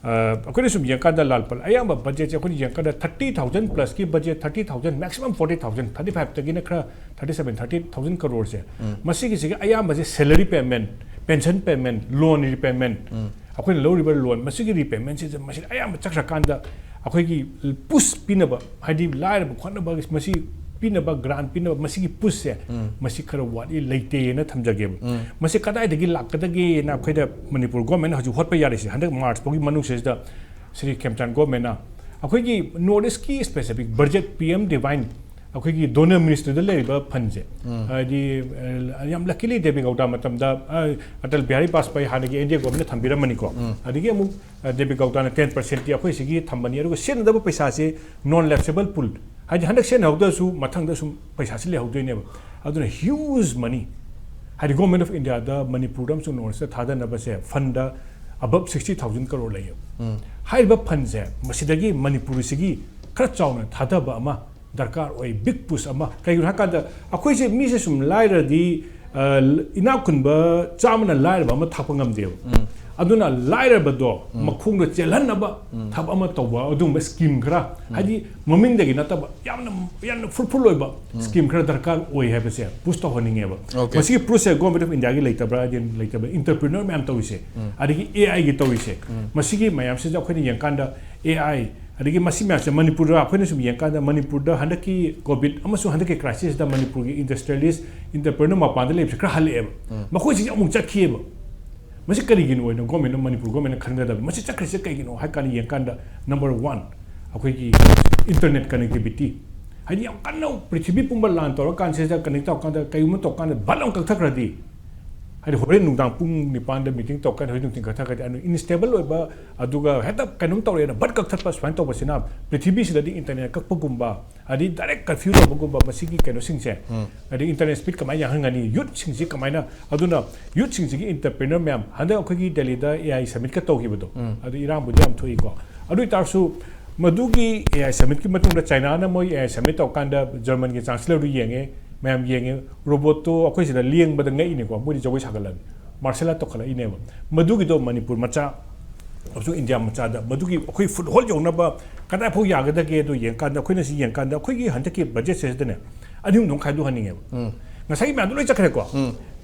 ꯑ, ꯑꯩꯈꯣꯏꯅ ꯁꯨꯝ ꯌꯦꯡꯀꯥꯟꯗ, ꯂꯥꯜꯄꯜ, ꯑꯌꯥꯝꯕ budgetꯁꯦ ꯑꯩꯈꯣꯏꯅ ꯌꯦꯡꯀꯥꯟꯗ thirty thousand plusꯀꯤ budget, thirty thousand, maximum forty thousand, thirty fiveꯇꯒꯤꯅ ꯈꯔ thirty seven, thirty thousand crore ꯁꯦ, ꯃꯁꯤꯒꯤꯁꯤꯒꯤ ꯑꯌꯥꯝꯕꯁꯦ salary payment, pension payment, loan repayment, ꯑꯩꯈꯣꯏꯅ ꯂꯧꯔꯤꯕ loan, ꯃꯁꯤꯒꯤ repaymentꯁꯤꯗ ꯃꯁꯤ ꯑꯌꯥꯝꯕ ꯆꯠꯈ꯭ꯔꯀꯥꯟꯗ ꯑꯩꯈꯣꯏꯒꯤ push ꯄꯤꯅꯕ, ꯍꯥꯏꯗꯤ ꯂꯥꯏꯔꯕ ꯈꯣꯠꯅꯕ, ꯃꯁꯤ ꯄꯤꯅꯕ, ꯒ꯭ꯔꯥꯟ ꯄꯤꯅꯕ, ꯃꯁꯤꯒꯤ ꯄꯨꯁꯁꯦ ꯃꯁꯤ ꯈꯔ ꯋꯥꯠꯂꯤ, ꯂꯩꯇꯦꯅ ꯊꯝꯖꯒꯦꯕ꯫ ꯃꯁꯤ ꯀꯗꯥꯏꯗꯒꯤ ꯂꯥꯛꯀꯗꯒꯦꯅ ꯑꯩꯈꯣꯏꯗ ꯃꯅꯤꯄꯨꯔ ꯒꯣꯔꯃꯦꯟꯅ ꯍꯧꯖꯤꯛ ꯍꯣꯠꯄ ꯌꯥꯔꯤꯁꯦ, ꯍꯟꯗꯛ ꯃꯥꯔꯆ ꯐꯥꯎꯒꯤ ꯃꯅꯨꯡꯁꯤꯗ ꯁ꯭ꯔꯤ ꯈꯦꯝꯆꯥꯟ ꯒꯣꯔꯃꯦꯟꯅ ꯑꯩꯈꯣꯏꯒꯤ ꯅꯣꯔꯠ ꯏꯁꯀꯤ specific budget, P M divine, ꯑꯩꯈꯣꯏꯒꯤ ꯗꯣꯅꯔ ꯃꯤꯅꯤꯁꯇ꯭ꯔꯤꯗ ꯂꯩꯔꯤꯕ ꯐꯟꯁꯦ, ꯍꯥꯏꯗꯤ, ꯑ, ꯌꯥꯝ ꯂꯛꯀꯤꯂꯤ ꯗꯦꯕꯦ ꯒꯧꯗꯥ ꯃꯇꯝꯗ, ꯑ, ꯑꯇꯜ ꯕꯤꯍꯥꯔꯤ ꯕꯥꯖꯄꯥꯏ ꯍꯥꯟꯅꯒꯤ ꯑꯦꯟ ꯗꯤ ꯑꯦ ꯒꯣꯔꯃꯦꯟꯅ ꯊꯝꯕꯤꯔꯝꯃꯅꯤꯀꯣ꯫ ꯑꯗꯒꯤ ꯑꯃꯨꯛ, ꯑ, ꯗꯦꯕꯦ ꯒꯧꯗꯥꯅ ꯇꯦꯟ ꯄꯔꯁꯦꯟꯠꯇꯤ ꯑꯩꯈꯣꯏ ꯁꯤꯒꯤ ꯊꯝꯕꯅꯤ, ꯑꯗꯨꯒ ꯁꯤꯖꯤꯟꯅꯗꯕ ꯄꯩꯁꯥꯁꯦ ꯅꯣꯟ ꯂꯦꯞꯁꯦꯕꯜ ꯄꯨꯜ, ꯍꯥꯏꯗꯤ ꯍꯟꯗꯛ ꯁꯤꯖꯤꯟꯅꯍꯧꯗ꯭ꯔꯁꯨ ꯃꯊꯪꯗ ꯁꯨꯝ ꯄꯩꯁꯥꯁꯤ ꯂꯩꯍꯧꯗꯣꯏꯅꯦꯕ꯫ ꯑꯗꯨꯅ ꯍ꯭ꯌꯨꯖ ꯃꯅꯤ, ꯍꯥꯏꯗꯤ ꯒꯣꯔꯃꯦꯟ ꯑꯣꯐ ꯏꯟꯗꯤꯌꯥꯗ ꯃꯅꯤꯄꯨꯔꯗ ꯑꯃꯁꯨꯡ ꯅꯣꯔꯠ ꯏꯁꯇ ꯊꯥꯗꯅꯕꯁꯦ ꯐꯟꯗ ꯑꯕꯞ ꯁꯤꯛꯁꯇꯤ ꯊꯥꯎꯖꯟ ꯀꯔꯣꯔ ꯂꯩꯌꯦꯕ꯫ ꯍꯥꯏꯔꯤꯕ ꯐꯟꯁꯦ ꯃꯁꯤꯗꯒꯤ ꯃꯅꯤꯄꯨꯔꯁꯤꯒꯤ ꯈꯔ ꯆꯥꯎꯅ ꯊꯥꯗꯕ ꯑꯃ ꯗꯔꯀꯥꯔ ꯑꯣꯏ, ꯕꯤꯛ ꯄꯨꯁ ꯑꯃ꯫ ꯀꯩꯒꯤꯅꯣ ꯍꯥꯏꯀꯥꯟꯗ ꯑꯩꯈꯣꯏꯁꯦ ꯃꯤꯁꯦ ꯁꯨꯝ ꯂꯥꯏꯔꯗꯤ, ꯑ, ꯏꯅꯥꯛ ꯈꯨꯟꯕ ꯆꯥꯝꯃꯅ ꯂꯥꯏꯔꯕ ꯑꯃ ꯊꯥꯛꯄ ꯉꯝꯗꯦꯕ꯫ ꯑꯗꯨꯅ ꯂꯥꯏꯔꯕꯗꯣ ꯃꯈꯣꯡꯗ ꯆꯦꯜꯍꯟꯅꯕ ꯊꯕꯛ ꯑꯃ ꯇꯧꯕ, ꯑꯗꯨꯒꯨꯝꯕ ꯁ꯭ꯀꯤꯝ ꯈꯔ, ꯍꯥꯏꯗꯤ ꯃꯃꯤꯡꯗꯒꯤ ꯅꯠꯇꯕ ꯌꯥꯝꯅ, ꯌꯥꯝꯅ ꯐ꯭ꯔꯨꯠꯐꯨꯜ ꯑꯣꯏꯕ ꯁ꯭ꯀꯤꯝ ꯈꯔ ꯗꯔꯀꯥꯔ ꯑꯣꯏ ꯍꯥꯏꯕꯁꯦ ꯄꯨꯁ ꯇꯧꯍꯟꯅꯤꯡꯉꯦꯕ꯫ Okay. ꯃꯁꯤꯒꯤ ꯄꯨꯁꯁꯦ ꯒꯣꯔꯃꯦꯟ ꯑꯣꯐ ꯏꯟꯗꯤꯌꯥꯒꯤ ꯂꯩꯇꯕ꯭ꯔꯥ, ꯍꯥꯏꯗꯤ ꯂꯩꯇꯕ, ꯏꯟꯇꯔꯄ꯭ꯔꯤꯅꯔ ꯃꯌꯥꯝ ꯇꯧꯔꯤꯁꯦ, ꯑꯗꯒꯤ ꯑꯦ ꯑꯥꯏꯒꯤ ꯇꯧꯔꯤꯁꯦ, ꯃꯁꯤꯒꯤ ꯃꯌꯥꯝꯁꯤꯗ ꯑꯩꯈꯣꯏꯅ ꯌꯦꯡꯀꯥꯟꯗ ꯑꯦ ꯑꯥꯏ, ꯑꯗꯒꯤ ꯃꯁꯤ ꯃꯌꯥꯝꯁꯦ ꯃꯅꯤꯄꯨꯔꯗ ꯑꯩꯈꯣꯏꯅ ꯁꯨꯝ ꯌꯦꯡꯀꯥꯟꯗ ꯃꯅꯤꯄꯨꯔꯗ ꯍꯟꯗꯛꯀꯤ ꯀꯣꯚꯤꯗ ꯑꯃꯁꯨꯡ ꯍꯟꯗꯛꯀꯤ ꯀ꯭ꯔꯥꯏꯁꯤꯁꯇ ꯃꯅꯤꯄꯨꯔꯒꯤ ꯏꯟꯗꯁꯇ꯭ꯔꯤꯌꯦꯂꯤꯁ, ꯏꯟꯇꯔꯄ꯭ꯔꯤꯅꯔ ꯃꯄꯥꯟꯗ ꯂꯩꯕꯁꯦ ꯈꯔ ꯍꯜꯂꯛꯑꯦꯕ꯫ ꯃꯈꯣꯏꯁꯤꯡꯁꯦ ꯑꯃꯨꯛ ꯆꯠꯈꯤꯑꯕ꯫ ꯃꯁꯤ ꯀꯔꯤꯒꯤꯅꯣ ꯍꯥꯏꯅ ꯒꯣꯔꯃꯦꯟꯅ, ꯃꯅꯤꯄꯨꯔ ꯒꯣꯔꯃꯦꯟꯅ ꯈꯟꯒꯗꯕꯅꯤ꯫ ꯃꯁꯤ ꯆꯠꯈ꯭ꯔꯤꯁꯦ ꯀꯩꯒꯤꯅꯣ ꯍꯥꯏ ꯀꯥꯟꯗ ꯌꯦꯡꯀꯥꯟꯗ, ꯅꯝꯕꯔ ꯋꯥꯟ, ꯑꯩꯈꯣꯏꯒꯤ ꯏꯟꯇꯔꯅꯦꯠ ꯀꯅꯦꯛꯇꯤꯚꯤꯇꯤ, ꯍꯥꯏꯗꯤ ꯌꯥꯝ ꯀꯟꯅ ꯄ꯭ꯔꯤꯊꯤꯕꯤ ꯄꯨꯝꯕ ꯂꯥꯟ ꯇꯧꯔꯀꯥꯟꯁꯤꯗ ꯀꯅꯦꯛ ꯇꯧꯔꯀꯥꯟꯗ ꯀꯩꯒꯨꯝꯕ ꯇꯧꯔꯀꯥꯟꯗ ꯚꯠ ꯑꯃ ꯀꯛꯊꯈ꯭ꯔꯗꯤ, ꯍꯥꯏꯗꯤ ꯍꯣꯔꯦꯟ ꯅꯨꯡꯗꯥꯡ ꯄꯨꯡ ꯅꯤꯄꯥꯟꯗ ꯃꯤꯇꯤꯡ ꯇꯧꯔꯀꯥꯟꯗ ꯍꯣꯔꯦꯟ ꯅꯨꯡꯊꯤꯜ ꯀꯛꯊꯈ꯭ꯔꯗꯤ, ꯑꯗꯨ ꯏꯟꯁꯇꯦꯕꯜ ꯑꯣꯏꯕ, ꯑꯗꯨꯒ ꯍꯦꯛꯇ ꯀꯩꯅꯣꯝ ꯇꯧꯔꯦꯅ ꯚꯠ ꯀꯛꯊꯠꯄ ꯁꯨꯃꯥꯏꯅ ꯇꯧꯕꯁꯤꯅ ꯄ꯭ꯔꯤꯊꯤꯕꯤꯁꯤꯗꯗꯤ ꯏꯟꯇꯔꯅꯦꯠ ꯀꯛꯄꯒꯨꯝꯕ, ꯑꯗꯩ ꯗꯥꯏꯔꯦꯛ ꯀꯔꯐ꯭ꯌꯨ ꯇꯧꯕꯒꯨꯝꯕ, ꯃꯁꯤꯒꯤ ꯀꯩꯅꯣꯁꯤꯡꯁꯦ, ꯑꯗꯩ ꯏꯟꯇꯔꯅꯦꯠ ꯁ꯭ꯄꯤꯗ ꯀꯃꯥꯏꯅ ꯌꯥꯡꯍꯟꯒꯅꯤ, ꯌꯨꯠꯁꯤꯡꯁꯤ ꯀꯃꯥꯏꯅ, ꯑꯗꯨꯅ ꯌꯨꯠꯁꯤꯡꯁꯤꯒꯤ ꯏꯟꯇꯔꯄ꯭ꯔꯤꯅꯔ ꯃꯌꯥꯝ, ꯍꯟꯗꯛ ꯑꯩꯈꯣꯏꯒꯤ ꯗꯦꯜꯂꯤꯗ ꯑꯦ ꯑꯥꯏ ꯁꯃꯤꯠꯀ ꯇꯧꯈꯤꯕꯗꯣ, ꯑꯗꯨ ꯏꯔꯥꯡꯕꯨꯗꯤ ꯌꯥꯝ ꯊꯣꯛꯏꯀꯣ꯫ ꯑꯗꯨ ꯑꯣꯏꯇꯥꯔꯁꯨ ꯃꯗꯨꯒꯤ ꯑꯦ ꯑꯥꯏ ꯁꯃꯤꯠꯀꯤ ꯃꯇꯨꯡꯗ ꯆꯥꯏꯅꯥꯅ ꯃꯣꯏ ꯑꯦ ꯑꯥꯏ ꯁꯃꯤꯠ ꯇꯧꯔꯀꯥꯟꯗ ꯖꯔꯃꯟꯒꯤ ꯆꯥꯟꯁꯦꯂꯔꯗꯨ ꯌꯦꯡꯉꯦ, ꯃꯌꯥꯝ ꯌꯦꯡꯉꯦ, ꯔꯣꯕꯣꯠꯇꯣ ꯑꯩꯈꯣꯏ ꯁꯤꯗ ꯂꯦꯡꯕꯗ ꯉꯛꯏꯅꯦꯀꯣ, ꯃꯣꯏꯗꯤ ꯖꯒꯣꯏ ꯁꯥꯒꯠꯂꯅꯤ, ꯃꯥꯔꯁꯦꯜ ꯑꯥꯔꯠ ꯇꯧꯈꯠꯂꯛꯏꯅꯦꯕ꯫ ꯃꯗꯨꯒꯤꯗꯣ ꯃꯅꯤꯄꯨꯔ ꯃꯆꯥ ꯑꯃꯁꯨꯡ ꯏꯟꯗꯤꯌꯥ ꯃꯆꯥꯗ ꯃꯗꯨꯒꯤ ꯑꯩꯈꯣꯏ ꯐꯨꯠꯍꯣꯜ ꯌꯧꯅꯕ ꯀꯗꯥꯏꯐꯥꯎ ꯌꯥꯒꯗꯒꯦ ꯑꯗꯣ ꯌꯦꯡꯀꯥꯟꯗ, ꯑꯩꯈꯣꯏꯅ ꯁꯤ ꯌꯦꯡꯀꯥꯟꯗ ꯑꯩꯈꯣꯏꯒꯤ ꯍꯟꯗꯛꯀꯤ ꯕꯖꯦꯠꯁꯤꯗꯅꯦ ꯑꯅꯤ ꯑꯍꯨꯝꯗꯪ ꯈꯥꯏꯗꯣꯛꯍꯟꯅꯤꯡꯉꯦꯕ꯫ ꯉꯁꯥꯏꯒꯤ ꯃꯌꯥꯝꯗꯣ ꯂꯣꯏ ꯆꯠꯈ꯭ꯔꯦꯀꯣ꯫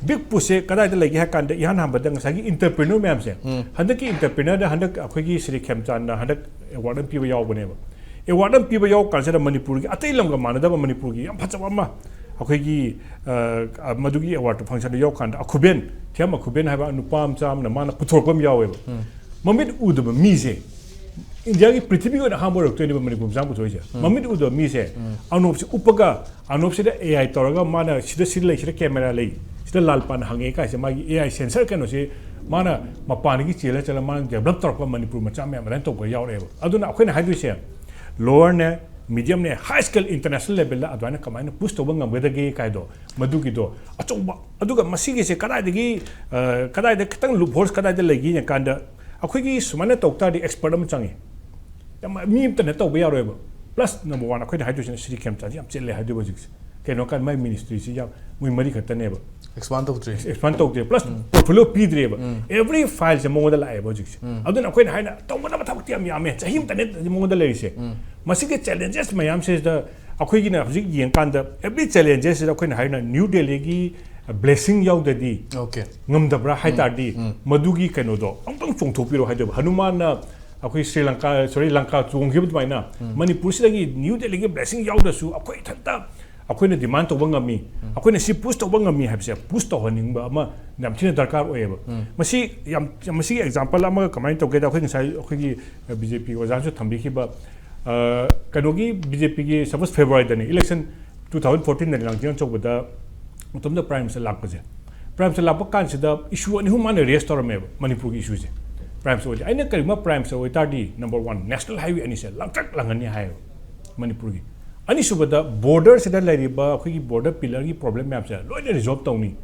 ꯕꯤꯛ ꯄꯨꯁꯁꯦ ꯀꯗꯥꯏꯗ ꯂꯩꯒꯦ ꯍꯥꯏ ꯀꯥꯟꯗ, ꯏꯍꯥꯟ ꯍꯥꯟꯕꯗ ꯉꯁꯥꯏꯒꯤ ꯏꯟꯇꯔꯄ꯭ꯔꯤꯅꯔ ꯃꯌꯥꯝꯁꯦ, ꯍꯟꯗꯛꯀꯤ ꯏꯟꯇꯔꯄ꯭ꯔꯤꯅꯔꯗ ꯍꯟꯗꯛ ꯑꯩꯈꯣꯏꯒꯤ ꯁ꯭ꯔꯤ ꯈꯦꯝꯆꯥꯟꯅ ꯍꯟꯗꯛ ꯑꯦꯋꯥꯔꯗ ꯑꯃ ꯄꯤꯕ ꯌꯥꯎꯕꯅꯦꯕ꯫ ꯑꯦꯋꯥꯔꯗ ꯑꯃ ꯄꯤꯕ ꯌꯥꯎꯔ ꯀꯥꯟꯁꯤꯗ ꯃꯅꯤꯄꯨꯔꯒꯤ ꯑꯇꯩ ꯂꯝꯒ ꯃꯥꯟꯅꯗꯕ ꯃꯅꯤꯄꯨꯔꯒꯤ ꯌꯥꯝ ꯐꯖꯕ ꯑꯃ ꯑꯩꯈꯣꯏꯒꯤ ꯑ, ꯃꯗꯨꯒꯤ ꯑꯦꯋꯥꯔꯗ ꯐꯪꯁꯟꯗ ꯌꯥꯎꯔ ꯀꯥꯟꯗ ꯑꯈꯨꯕꯦꯟ, ꯊꯤꯌꯥꯝ ꯑꯈꯨꯕꯦꯟ ꯍꯥꯏꯕ ꯅꯨꯄꯥ ꯃꯆꯥ ꯑꯃꯅ ꯃꯥꯅ ꯄꯨꯊꯣꯔꯛꯄ ꯑꯃ ꯌꯥꯎꯋꯦꯕ꯫ ꯃꯃꯤꯠ ꯎꯗꯕ ꯃꯤꯁꯦ ꯏꯟꯗꯤꯌꯥꯒꯤ, ꯄ꯭ꯔꯤꯊꯤꯕꯤꯒꯤ ꯑꯣꯏꯅ ꯑꯍꯥꯟꯕ ꯑꯣꯏꯔꯛꯇꯣꯏꯅꯦꯕ ꯃꯅꯤꯄꯨꯔ ꯃꯆꯥ ꯄꯨꯊꯣꯛꯏꯁꯦ꯫ ꯃꯃꯤꯠ ꯎꯗꯕ ꯃꯤꯁꯦ ꯑꯅꯣꯞꯁꯦ ꯎꯞꯄꯒ, ꯑꯅꯣꯞꯁꯤꯗ ꯑꯦ ꯑꯥꯏ ꯇꯧꯔꯒ ꯃꯥꯅ ꯁꯤꯗ ꯁꯤ ꯂꯩ, ꯁꯤꯗ ꯀꯦꯃꯦꯔꯥ ꯂꯩ, ꯁꯤꯗ ꯂꯥꯜ ꯄꯥꯟ ꯍꯪꯉꯛꯑꯦ ꯀꯥꯏꯁꯦ, ꯃꯥꯒꯤ ꯑꯦ ꯑꯥꯏ ꯁꯦꯟꯁꯔ ꯀꯩꯅꯣꯁꯦ ꯃꯥꯅ ꯃꯄꯥꯟꯗꯒꯤ ꯆꯦꯜꯂ ꯆꯠꯂ ꯃꯥꯅ ꯗꯦꯕꯂꯞ ꯇꯧꯔꯛꯄ ꯃꯅꯤꯄꯨꯔ ꯃꯆꯥ ꯃꯌꯥꯝ ꯑꯗꯨꯃꯥꯏꯅ ꯇꯧꯕ ꯌꯥꯎꯔꯛꯑꯦꯕ꯫ ꯑꯗꯨꯅ ꯑꯩꯈꯣꯏꯅ ꯍꯥꯏꯗꯣꯏꯁꯦ, ꯂꯣꯋꯔꯅꯦ, ꯃꯤꯗꯤꯌꯝꯅꯦ, ꯍꯥꯏ ꯁ꯭ꯀꯦꯜ, ꯏꯟꯇꯔꯅꯦꯁꯅꯦꯜ ꯂꯦꯚꯦꯜꯗ ꯑꯗꯨꯃꯥꯏꯅ ꯀꯃꯥꯏꯅ ꯄꯨꯁ ꯇꯧꯕ ꯉꯝꯒꯗꯒꯦ ꯀꯥꯏꯗꯣ, ꯃꯗꯨꯒꯤꯗꯣ ꯑꯆꯧꯕ꯫ ꯑꯗꯨꯒ ꯃꯁꯤꯒꯤꯁꯦ ꯀꯗꯥꯏꯗꯒꯤ, ꯑ, ꯀꯗꯥꯏꯗ ꯈꯤꯇꯪ ꯂꯨꯞ ꯍꯣꯜꯁ ꯀꯗꯥꯏꯗ ꯂꯩꯒꯦ ꯌꯦꯡꯀꯥꯟꯗ, ꯑꯩꯈꯣꯏꯒꯤ ꯁꯨꯃꯥꯏꯅ ꯇꯧ ꯇꯥꯔꯗꯤ ꯑꯦꯛꯁꯄꯔꯠ ꯑꯃ ꯆꯪꯉꯤ꯫ ꯌꯥꯝ, ꯃꯤ ꯑꯃꯇꯅ ꯇꯧꯕ ꯌꯥꯔꯣꯏꯕ꯫ ꯄ꯭ꯂꯁ, ꯅꯝꯕꯔ ꯋꯥꯟ, ꯑꯩꯈꯣꯏꯅ ꯍꯥꯏꯗꯣꯏꯁꯤꯅ ꯁ꯭ꯔꯤ ꯈꯦꯝꯆꯥꯟꯁꯤ ꯌꯥꯝ ꯆꯤꯜꯂꯦ ꯍꯥꯏꯗꯣꯏꯕ ꯍꯧꯖꯤꯛꯁꯦ꯫ ꯀꯩꯅꯣ ꯍꯥꯏꯀꯥꯟꯗ ꯃꯥꯏ ꯃꯤꯅꯤꯁꯇ꯭ꯔꯤꯁꯤ ꯌꯥꯝ, ꯃꯣꯏ ꯃꯔꯤ ꯈꯛꯇꯅꯦꯕ꯫ ꯑꯦꯛꯁꯄꯥꯟ ꯇꯧꯗ꯭ꯔꯤ꯫ ꯑꯦꯛꯁꯄꯥꯟ ꯇꯧꯗꯦ, ꯄ꯭ꯂꯁ ꯄꯣꯔꯠꯐꯣꯂꯤꯌꯣ ꯄꯤꯗ꯭ꯔꯦꯕ꯫ ꯑꯦꯚ꯭ꯔꯤ ꯐꯥꯏꯜꯁꯦ ꯃꯉꯣꯟꯗ ꯂꯥꯛꯑꯦꯕ ꯍꯧꯖꯤꯛꯁꯦ꯫ ꯑꯗꯨꯅ ꯑꯩꯈꯣꯏꯅ ꯍꯥꯏꯅ ꯇꯧꯒꯗꯕ ꯊꯕꯛꯇꯤ ꯌꯥꯝ ꯌꯥꯝꯃꯦ, ꯆꯍꯤ ꯑꯃꯇꯅꯦ ꯃꯉꯣꯟꯗ ꯂꯩꯔꯤꯁꯦ꯫ ꯃꯁꯤꯒꯤ ꯆꯦꯂꯦꯟꯖꯦꯁ ꯃꯌꯥꯝꯁꯤꯗ ꯑꯩꯈꯣꯏꯒꯤꯅ ꯍꯧꯖꯤꯛ ꯌꯦꯡꯀꯥꯟꯗ, ꯑꯦꯚ꯭ꯔꯤ ꯆꯦꯂꯦꯟꯖꯦꯁꯁꯤꯗ ꯑꯩꯈꯣꯏꯅ ꯍꯥꯏꯅ ꯅ꯭ꯌꯨ ꯗꯦꯜꯂꯤꯒꯤ ꯕ꯭ꯂꯦꯁꯤꯡ ꯌꯥꯎꯗꯗꯤ ꯑꯣꯀꯦ꯫ ꯉꯝꯗꯕ꯭ꯔꯥ ꯍꯥꯏ ꯇꯥꯔꯗꯤ, ꯃꯗꯨꯒꯤ ꯀꯩꯅꯣꯗꯣ ꯑꯃꯨꯛꯇꯪ ꯆꯣꯡꯊꯣꯛꯄꯤꯔꯣ ꯍꯥꯏꯗꯣꯏꯕ꯫ ꯍꯅꯨꯃꯥꯟꯅ ꯑꯩꯈꯣꯏ ꯁ꯭ꯔꯤ ꯂꯪꯀꯥ, ꯁꯣꯔꯤ, ꯂꯪꯀꯥ ꯆꯣꯡꯈꯤꯕ ꯑꯗꯨꯃꯥꯏꯅ, ꯃꯅꯤꯄꯨꯔꯁꯤꯗꯒꯤ ꯅ꯭ꯌꯨ ꯗꯦꯜꯂꯤꯒꯤ ꯕ꯭ꯂꯦꯁꯤꯡ ꯌꯥꯎꯗ꯭ꯔꯁꯨ ꯑꯩꯈꯣꯏ ꯏꯊꯟꯇ ꯑꯩꯈꯣꯏꯅ ꯗꯤꯃꯥꯟ ꯇꯧꯕ ꯉꯝꯃꯤ, ꯑꯩꯈꯣꯏꯅ ꯁꯤ ꯄꯨꯁ ꯇꯧꯕ ꯉꯝꯃꯤ ꯍꯥꯏꯕꯁꯦ ꯄꯨꯁ ꯇꯧꯍꯟꯅꯤꯡꯕ ꯑꯃ ꯌꯥꯝ ꯊꯤꯅ ꯗꯔꯀꯥꯔ ꯑꯣꯏꯌꯦꯕ꯫ ꯃꯁꯤ ꯌꯥꯝ, ꯃꯁꯤꯒꯤ ꯑꯦꯛꯖꯥꯝꯄꯜ ꯑꯃꯒ ꯀꯃꯥꯏꯅ ꯇꯧꯒꯦꯗ, ꯑꯩꯈꯣꯏ ꯉꯁꯥꯏ ꯑꯩꯈꯣꯏꯒꯤ ꯕꯤ ꯖꯦ ꯄꯤ ꯑꯣꯖꯥꯅꯁꯨ ꯊꯝꯕꯤꯈꯤꯕ, ꯑ, ꯀꯩꯅꯣꯒꯤ ꯕꯤ ꯖꯦ ꯄꯤꯒꯤ ꯁꯄꯣꯁ ꯐꯦꯕ꯭ꯔꯨꯋꯥꯔꯤꯗꯅꯤ ꯏꯂꯦꯛꯁꯟ, ꯇꯨ ꯊꯥꯎꯖꯟ ꯐꯣꯔꯇꯤꯟꯗꯅꯤ ꯂꯥꯡꯖꯤꯡ ꯑꯆꯧꯕꯗ, ꯃꯇꯝꯗ ꯄ꯭ꯔꯥꯏꯝ ꯃꯤꯅꯤꯁꯇꯔ ꯂꯥꯛꯄꯁꯦ꯫ ꯄ꯭ꯔꯥꯏꯝ ꯃꯤꯅꯤꯁꯇꯔ ꯂꯥꯛꯄ ꯀꯥꯟꯁꯤꯗ ꯏꯁꯨ ꯑꯅꯤ ꯑꯍꯨꯝ ꯃꯥꯅ ꯔꯦꯁ ꯇꯧꯔꯝꯃꯦꯕ ꯃꯅꯤꯄꯨꯔꯒꯤ ꯏꯁꯨꯁꯦ꯫ ꯄ꯭ꯔꯥꯏꯝ ꯃꯤꯅꯤꯁꯇꯔ ꯑꯣꯏꯗꯤ, ꯑꯩꯅ ꯀꯔꯤꯒꯨꯝꯕ ꯄ꯭ꯔꯥꯏꯝ ꯃꯤꯅꯤꯁꯇꯔ ꯑꯣꯏꯇꯥꯔꯗꯤ, ꯅꯝꯕꯔ ꯋꯥꯟ, ꯅꯦꯁꯅꯦꯜ ꯍꯥꯏꯋꯦ ꯑꯅꯤꯁꯦ ꯂꯥꯡꯇ꯭ꯔꯤꯛ ꯂꯥꯡꯍꯟꯅꯤ ꯍꯥꯏꯌꯦꯕ ꯃꯅꯤꯄꯨꯔꯒꯤ꯫ ꯑꯅꯤꯁꯨꯕꯗ, ꯕꯣꯔꯗꯔꯁꯤꯗ ꯂꯩꯔꯤꯕ ꯑꯩꯈꯣꯏꯒꯤ ꯕꯣꯔꯗꯔ ꯄꯤꯂꯔꯒꯤ ꯄ꯭ꯔꯣꯕ꯭ꯂꯦꯝ ꯃꯌꯥꯝꯁꯦ ꯂꯣꯏꯅ ꯔꯤꯖꯣꯜꯕ ꯇꯧꯅꯤ꯫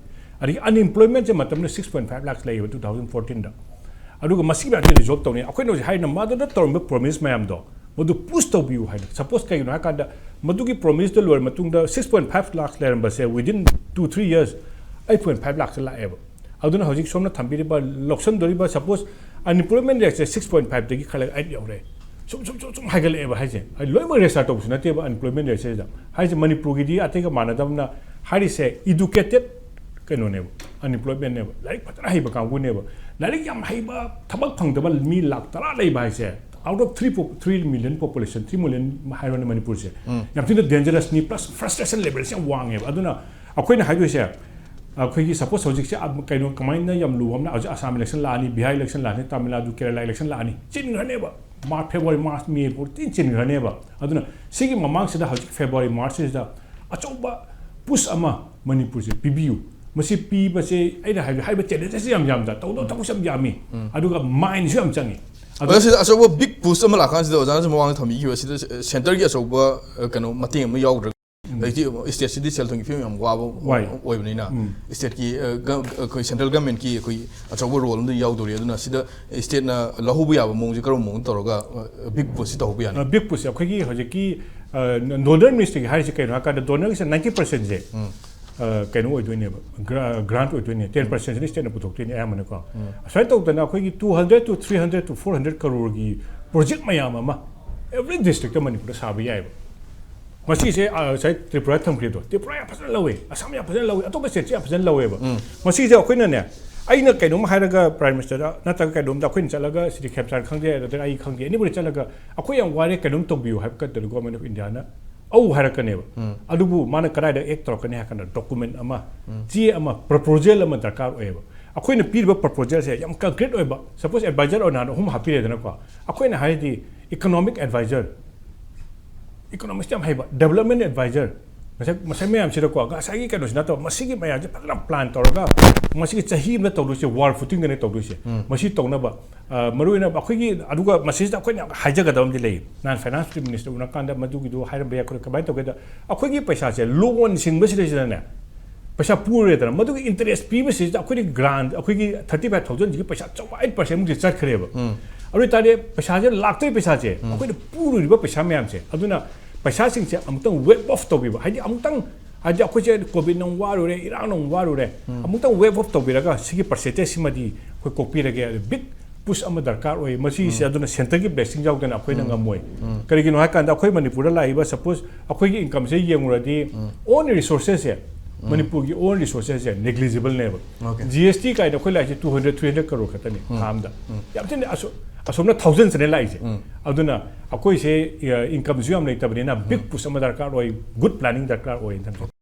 ꯑꯗꯒꯤ ꯑꯟꯑꯦꯝꯄ꯭ꯂꯣꯏꯃꯦꯟꯁꯦ ꯃꯇꯝꯗ ꯁꯤꯛꯁ ꯄꯣꯏꯟ ꯐꯥꯏꯚ ꯂꯥꯛꯁ ꯂꯩꯌꯦꯕ ꯇꯨ ꯊꯥꯎꯖꯟ ꯐꯣꯔꯇꯤꯟꯗ꯫ ꯑꯗꯨꯒ ꯃꯁꯤꯒꯤ ꯃꯌꯥꯝꯁꯦ ꯔꯤꯖꯣꯜꯕ ꯇꯧꯅꯤ꯫ ꯑꯩꯈꯣꯏꯅ ꯍꯧꯖꯤꯛ ꯍꯥꯏꯔꯤꯅ ꯃꯗꯨꯗ ꯇꯧꯔꯝꯕ ꯄ꯭ꯔꯣꯃꯤꯁ ꯃꯌꯥꯝꯗꯣ, ꯃꯗꯨ ꯄꯨꯁ ꯇꯧꯕꯤꯌꯨ ꯍꯥꯏꯅ꯫ ꯁꯄꯣꯁ, ꯀꯩꯒꯤꯅꯣ ꯍꯥꯏꯀꯥꯟꯗ, ꯃꯗꯨꯒꯤ ꯄ꯭ꯔꯣꯃꯤꯁꯇꯨ ꯂꯣꯏꯔ ꯃꯇꯨꯡꯗ ꯁꯤꯛꯁ ꯄꯣꯏꯟ ꯐꯥꯏꯚ ꯂꯥꯛꯁ ꯂꯩꯔꯝꯕꯁꯦ, within two three years eight point ꯐꯥꯏꯚ ꯂꯥꯛꯁꯇ ꯂꯥꯛꯑꯦꯕ꯫ ꯑꯗꯨꯅ ꯍꯧꯖꯤꯛ ꯁꯣꯝꯅ ꯊꯝꯕꯤꯔꯤꯕ, ꯂꯧꯁꯟꯗꯣꯔꯤꯕ, suppose, unemployment rate six point ꯐꯥꯏꯚꯇꯒꯤ ꯈꯜꯂꯒ ꯑꯩꯠ ꯌꯧꯔꯦ, ꯁꯨꯝ ꯁꯨꯝ ꯁꯨꯝ ꯁꯨꯝ ꯍꯥꯏꯒꯠꯂꯛꯑꯦꯕ ꯍꯥꯏꯁꯦ꯫ ꯑꯩ ꯂꯣꯏꯅꯃꯛ ꯔꯦꯖꯤꯁꯇꯥꯔ ꯇꯧꯕꯁꯨ ꯅꯠꯇꯦꯕ ꯑꯟꯑꯦꯝꯄ꯭ꯂꯣꯏꯃꯦꯟ ꯔꯦꯠꯁꯤꯗ꯫ ꯍꯥꯏꯁꯦ ꯃꯅꯤꯄꯨꯔꯒꯤꯗꯤ ꯑꯇꯩꯒ ꯃꯥꯟꯅꯗꯕꯅ, ꯍꯥꯏꯔꯤꯁꯦ ꯏꯗꯨꯀꯦꯇꯦꯠ ꯀꯩꯅꯣꯅꯦꯕ, ꯑꯟꯑꯦꯝꯄ꯭ꯂꯣꯏꯃꯦꯟꯅꯦꯕ, ꯂꯥꯏꯔꯤꯛ ꯐꯖꯅ ꯍꯩꯕ ꯀꯥꯡꯕꯨꯅꯦꯕ꯫ ꯂꯥꯏꯔꯤꯛ ꯌꯥꯝ ꯍꯩꯕ, ꯊꯕꯛ ꯐꯪꯗꯕ ꯃꯤ ꯂꯥꯛ ꯇꯔꯥ ꯂꯩꯕ ꯍꯥꯏꯁꯦ, Out of three, three million population, three million ꯍꯥꯏꯔꯣꯅꯦ ꯃꯅꯤꯄꯨꯔꯁꯦ, ꯌꯥꯝ ꯊꯤꯅ dangerous ꯅꯤ, plus frustration level ꯁꯦ ꯌꯥꯝ ꯋꯥꯡꯉꯦꯕ꯫ ꯑꯗꯨꯅ ꯑꯩꯈꯣꯏꯅ ꯍꯥꯏꯗꯣꯏꯁꯦ, ꯑꯩꯈꯣꯏꯒꯤ suppose ꯍꯧꯖꯤꯛꯁꯦ, ꯑ, ꯀꯩꯅꯣ, ꯀꯃꯥꯏꯅ ꯌꯥꯝ ꯂꯨꯕ ꯑꯃꯅ, ꯍꯧꯖꯤꯛ ꯑꯁꯥꯝ election ꯂꯥꯛꯑꯅꯤ, ꯕꯤꯍꯥꯔ election ꯂꯥꯛꯑꯅꯤ, ꯇꯥꯃꯤꯜ ꯅꯥꯗꯨ, ꯀꯦꯔꯂꯥ election ꯂꯥꯛꯑꯅꯤ, ꯆꯤꯟꯈ꯭ꯔꯅꯦꯕ꯫ March, February, March, May ꯐꯥꯎ ꯊꯤꯅ ꯆꯤꯟꯈ꯭ꯔꯅꯦꯕ꯫ ꯑꯗꯨꯅ ꯁꯤꯒꯤ ꯃꯃꯥꯡꯁꯤꯗ, ꯍꯧꯖꯤꯛ February, March ꯁꯤꯗ ꯑꯆꯧꯕ push ꯑꯃ ꯃꯅꯤꯄꯨꯔꯁꯦ ꯄꯤꯕꯤꯌꯨ꯫ ꯃꯁꯤ ꯄꯤꯕꯁꯦ, ꯑꯩꯅ ꯍꯥꯏꯕ, ꯍꯥꯏꯕ challenges ꯌꯥꯝ ꯌꯥꯝꯗ, ꯇꯧꯗꯧ ꯊꯕꯛꯁꯨ ꯌꯥꯝ ꯌꯥꯝꯃꯤ, ꯑꯗꯨꯒ mind ꯁꯨ ꯌꯥꯝ ꯆꯪꯉꯤ꯫ ꯑꯗꯣ ꯑꯗꯣ ꯁꯤꯗ ꯑꯆꯧꯕ big push ꯑꯃ ꯂꯥꯛꯀꯥꯟꯁꯤꯗ, ꯑꯣꯖꯥꯅꯁꯨ ꯃꯃꯥꯡꯗ ꯊꯝꯕꯤꯈꯤꯕ, ꯁꯤꯗ centre ꯒꯤ ꯑꯆꯧꯕ, ꯑ, ꯀꯩꯅꯣ, ꯃꯇꯦꯡ ꯑꯃ ꯌꯥꯎꯗ꯭ꯔꯒ, ꯍꯧꯖꯤꯛꯇꯤ state ꯁꯤꯗꯤ ꯁꯦꯜ ꯊꯨꯝꯒꯤ ꯐꯤꯕꯝ ꯌꯥꯝ ꯋꯥꯕ ꯋꯥꯏ꯫ ꯑꯣꯏꯕꯅꯤꯅ, ꯎꯝ꯫ State ꯀꯤ, ꯑ, ꯒ-, ꯑꯩꯈꯣꯏ central government ꯀꯤ ꯑꯩꯈꯣꯏ ꯑꯆꯧꯕ role ꯑꯃꯗꯤ ꯌꯥꯎꯗꯧꯔꯤ꯫ ꯑꯗꯨꯅ ꯁꯤꯗ state ꯅ ꯂꯧꯍꯧꯕ ꯌꯥꯕ ꯃꯑꯣꯡꯁꯦ ꯀꯔꯝꯕ ꯃꯑꯣꯡꯗ ꯇꯧꯔꯒ, ꯑ, big push ꯁꯤ ꯇꯧꯍꯧꯕ ꯌꯥꯅꯤ? ꯑ, big push ꯁꯦ ꯑꯩꯈꯣꯏꯒꯤ ꯍꯧꯖꯤꯛꯀꯤ, ꯑ, Northern Ministry ꯒꯤ ꯍꯥꯏꯔꯤꯁꯦ ꯀꯩꯅꯣ ꯍꯥꯏ ꯀꯥꯟꯗ, donor ꯒꯤꯁꯦ ninety percent ꯁꯦ, ꯎꯝ꯫ ꯑ, ꯀꯩꯅꯣ ꯑꯣꯏꯗꯣꯏꯅꯦꯕ, gra-, grant ꯑꯣꯏꯗꯣꯏꯅꯦ, ten percent ꯁꯤꯅ state ꯅ ꯄꯨꯊꯣꯛꯇꯣꯏꯅꯦ ꯑꯌꯥꯝꯕꯅꯀꯣ꯫ ꯎꯝ꯫ ꯑꯁꯨꯃꯥꯏꯅ ꯇꯧꯗꯅ ꯑꯩꯈꯣꯏꯒꯤ two hundred to three hundred to four hundred crore ꯒꯤ project ꯃꯌꯥꯝ ꯑꯃ every district ꯇ ꯃꯅꯤꯄꯨꯔꯗ ꯁꯥꯕ ꯌꯥꯏꯑꯕ꯫ ꯃꯁꯤꯁꯦ, ꯑ, ꯉꯁꯥꯏ ꯇ꯭ꯔꯤꯄꯨꯔꯥ ꯊꯝꯈ꯭ꯔꯤꯗꯣ, ꯇ꯭ꯔꯤꯄꯨꯔꯥ ꯌꯥꯝ ꯐꯖꯅ ꯂꯧꯋꯦ, ꯑꯁꯥꯝ ꯌꯥꯝ ꯐꯖꯅ ꯂꯧꯋꯦ, ꯑꯇꯣꯞꯄ state ꯁꯨ ꯌꯥꯝ ꯐꯖꯅ ꯂꯧꯋꯦꯕ꯫ ꯎꯝ꯫ ꯃꯁꯤꯁꯦ ꯑꯩꯈꯣꯏꯅꯅꯦ, ꯑꯩꯅ ꯀꯩꯅꯣꯝ ꯍꯥꯏꯔꯒ Prime Minister ꯗ ꯅꯠꯇ꯭ꯔꯒ ꯀꯩꯅꯣꯝꯗ ꯑꯩꯈꯣꯏꯅ ꯆꯠꯂꯒ, ꯁꯤꯗꯤ ꯈꯦꯝꯆꯥꯟ ꯈꯪꯗꯦ, ꯅꯠꯇ꯭ꯔꯒ ꯑꯩ ꯈꯪꯗꯦ, anybody ꯆꯠꯂꯒ, "ꯑꯩꯈꯣꯏ ꯌꯥꯝ ꯋꯥꯔꯦ, ꯀꯩꯅꯣꯝ ꯇꯧꯕꯤꯌꯨ" ꯍꯥꯏꯕ ꯀꯥꯟꯗ Government of India ꯅ ꯑꯧ ꯍꯥꯏꯔꯛꯀꯅꯦꯕ꯫ ꯎꯝ꯫ ꯑꯗꯨꯕꯨ ꯃꯥꯅ ꯀꯗꯥꯏꯗ act ꯇꯧꯔꯛꯀꯅꯤ ꯍꯥꯏ ꯀꯥꯟꯗ, document ꯑꯃ, ꯎꯝ꯫ ꯆꯦ ꯑꯃ, proposal ꯑꯃ ꯗꯔꯀꯥꯔ ꯑꯣꯏꯌꯦꯕ꯫ ꯑꯩꯈꯣꯏꯅ ꯄꯤꯔꯤꯕ proposal ꯁꯦ ꯌꯥꯝ concrete ꯑꯣꯏꯕ, suppose advisor ꯑꯣꯏꯅ ꯑꯍꯨꯝ ꯍꯥꯞꯄꯤꯔꯦꯗꯅꯀꯣ, ꯑꯩꯈꯣꯏꯅ ꯍꯥꯏꯔꯗꯤ economic advisor, economist ꯌꯥꯝ ꯍꯩꯕ, development advisor, ꯉꯁꯥꯏ, ꯉꯁꯥꯏ ꯃꯌꯥꯝꯁꯤꯗꯀꯣ, ꯉꯁꯥꯏꯒꯤ ꯀꯩꯅꯣꯁꯤ ꯅꯠꯇꯕ, ꯃꯁꯤꯒꯤ ꯃꯌꯥꯝꯁꯦ ꯐꯖꯅ plan ꯇꯧꯔꯒ, ꯃꯁꯤꯒꯤ ꯆꯍꯤ ꯑꯃꯗ ꯇꯧꯗꯣꯏꯁꯦ, war footing ꯗꯅꯦ ꯇꯧꯗꯣꯏꯁꯦ꯫ ꯎꯝ꯫ ꯃꯁꯤ ꯇꯧꯅꯕ, ꯑ, ꯃꯔꯨꯑꯣꯏꯅ ꯑꯩꯈꯣꯏꯒꯤ, ꯑꯗꯨꯒ ꯃꯁꯤꯁꯤꯗ ꯑꯩꯈꯣꯏꯅ ꯌꯥꯝ ꯍꯥꯏꯖꯒꯗꯕ ꯑꯃꯗꯤ ꯂꯩ꯫ ꯅꯍꯥꯟ Finance Minister ꯎꯅꯀꯥꯟꯗ ꯃꯗꯨꯒꯤꯗꯨ ꯍꯥꯏꯔꯝꯕ ꯌꯥꯏ꯫ ꯑꯩꯈꯣꯏ ꯀꯃꯥꯏꯅ ꯇꯧꯒꯦꯗ, ꯑꯩꯈꯣꯏꯒꯤ ꯄꯩꯁꯥꯁꯦ loan ꯁꯤꯡꯕꯁꯤꯗꯩꯁꯤꯗꯅꯦ, ꯄꯩꯁꯥ ꯄꯨꯔꯦꯗꯅ, ꯃꯗꯨꯒꯤ interest ꯄꯤꯕꯁꯤꯗ ꯑꯩꯈꯣꯏꯅ grant, ꯑꯩꯈꯣꯏꯒꯤ thirty five thousand ꯁꯤꯒꯤ ꯄꯩꯁꯥ ꯑꯆꯧꯕ eight percent ꯃꯨꯛꯇꯤ ꯆꯠꯈ꯭ꯔꯦꯕ꯫ ꯎꯝ꯫ ꯑꯗꯨ ꯑꯣꯏꯇꯥꯔꯗꯤ ꯄꯩꯁꯥꯁꯦ, ꯂꯥꯛꯇꯣꯏ ꯄꯩꯁꯥꯁꯦ, ꯎꯝ꯫ ꯑꯩꯈꯣꯏꯅ ꯄꯨꯔꯨꯔꯤꯕ ꯄꯩꯁꯥ ꯃꯌꯥꯝꯁꯦ, ꯑꯗꯨꯅ ꯄꯩꯁꯥꯁꯤꯡꯁꯦ ꯑꯃꯨꯛꯇꯪ wave off ꯇꯧꯕꯤꯕ, ꯍꯥꯏꯗꯤ ꯑꯃꯨꯛꯇꯪ, ꯍꯥꯏꯗꯤ ꯑꯩꯈꯣꯏꯁꯦ COVID ꯅ ꯑꯃꯨꯛ ꯋꯥꯔꯨꯔꯦ, ꯏꯔꯥꯡꯅ ꯑꯃꯨꯛ ꯋꯥꯔꯨꯔꯦ, ꯎꯝ꯫ ꯑꯃꯨꯛꯇꯪ wave off ꯇꯧꯕꯤꯔꯒ ꯁꯤꯒꯤ percentage ꯁꯤꯃꯗꯤ ꯑꯩꯈꯣꯏ ꯀꯣꯛꯄꯤꯔꯒꯦ, big push ꯑꯃ ꯗꯔꯀꯥꯔ ꯑꯣꯏ꯫ ꯃꯁꯤꯁꯦ ꯎꯝ꯫ ꯑꯗꯨꯅ centre ꯒꯤ blessing ꯌꯥꯎꯗꯅ ꯑꯩꯈꯣꯏꯅ ꯎꯝ꯫ ꯉꯝꯃꯣꯏ꯫ ꯎꯝ꯫ ꯀꯔꯤꯒꯤꯅꯣ ꯍꯥꯏ ꯀꯥꯟꯗ, ꯑꯩꯈꯣꯏ ꯃꯅꯤꯄꯨꯔꯗ ꯂꯥꯛꯏꯕ, suppose ꯑꯩꯈꯣꯏꯒꯤ income ꯁꯦ ꯌꯦꯡꯉꯨꯔꯗꯤ, ꯎꯝ꯫ Own resources ꯁꯦ, ꯎꯝ꯫ ꯃꯅꯤꯄꯨꯔꯒꯤ own resources ꯁꯦ negligible ꯅꯦꯕ꯫ Okay꯫ G S T ꯀꯥꯏꯅ ꯑꯩꯈꯣꯏ ꯂꯥꯛꯏꯁꯦ two hundred, three hundred crore ꯈꯛꯇꯅꯤ ꯎꯝ꯫ ꯊꯥ ꯑꯃꯗ꯫ ꯎꯝ꯫ ꯌꯥꯝ ꯊꯤꯅ ꯑꯁꯨ-, ꯑꯁꯣꯝꯅ ꯊꯥꯎꯖꯟꯁꯤꯅꯦ ꯂꯥꯛꯏꯁꯦ꯫ ꯑꯗꯨꯅ ꯑꯩꯈꯣꯏꯁꯦ ꯏꯟꯀꯝꯁꯨ ꯌꯥꯝ ꯂꯩꯇꯕꯅꯤꯅ ꯕꯤꯛ ꯄꯨꯁ ꯑꯃ ꯗꯔꯀꯥꯔ ꯑꯣꯏ, ꯒꯨꯗ ꯄ꯭ꯂꯥꯅꯤꯡ ꯗꯔꯀꯥꯔ ꯑꯣꯏ ꯏꯟ ꯇꯔꯝꯁ ꯑꯣꯐ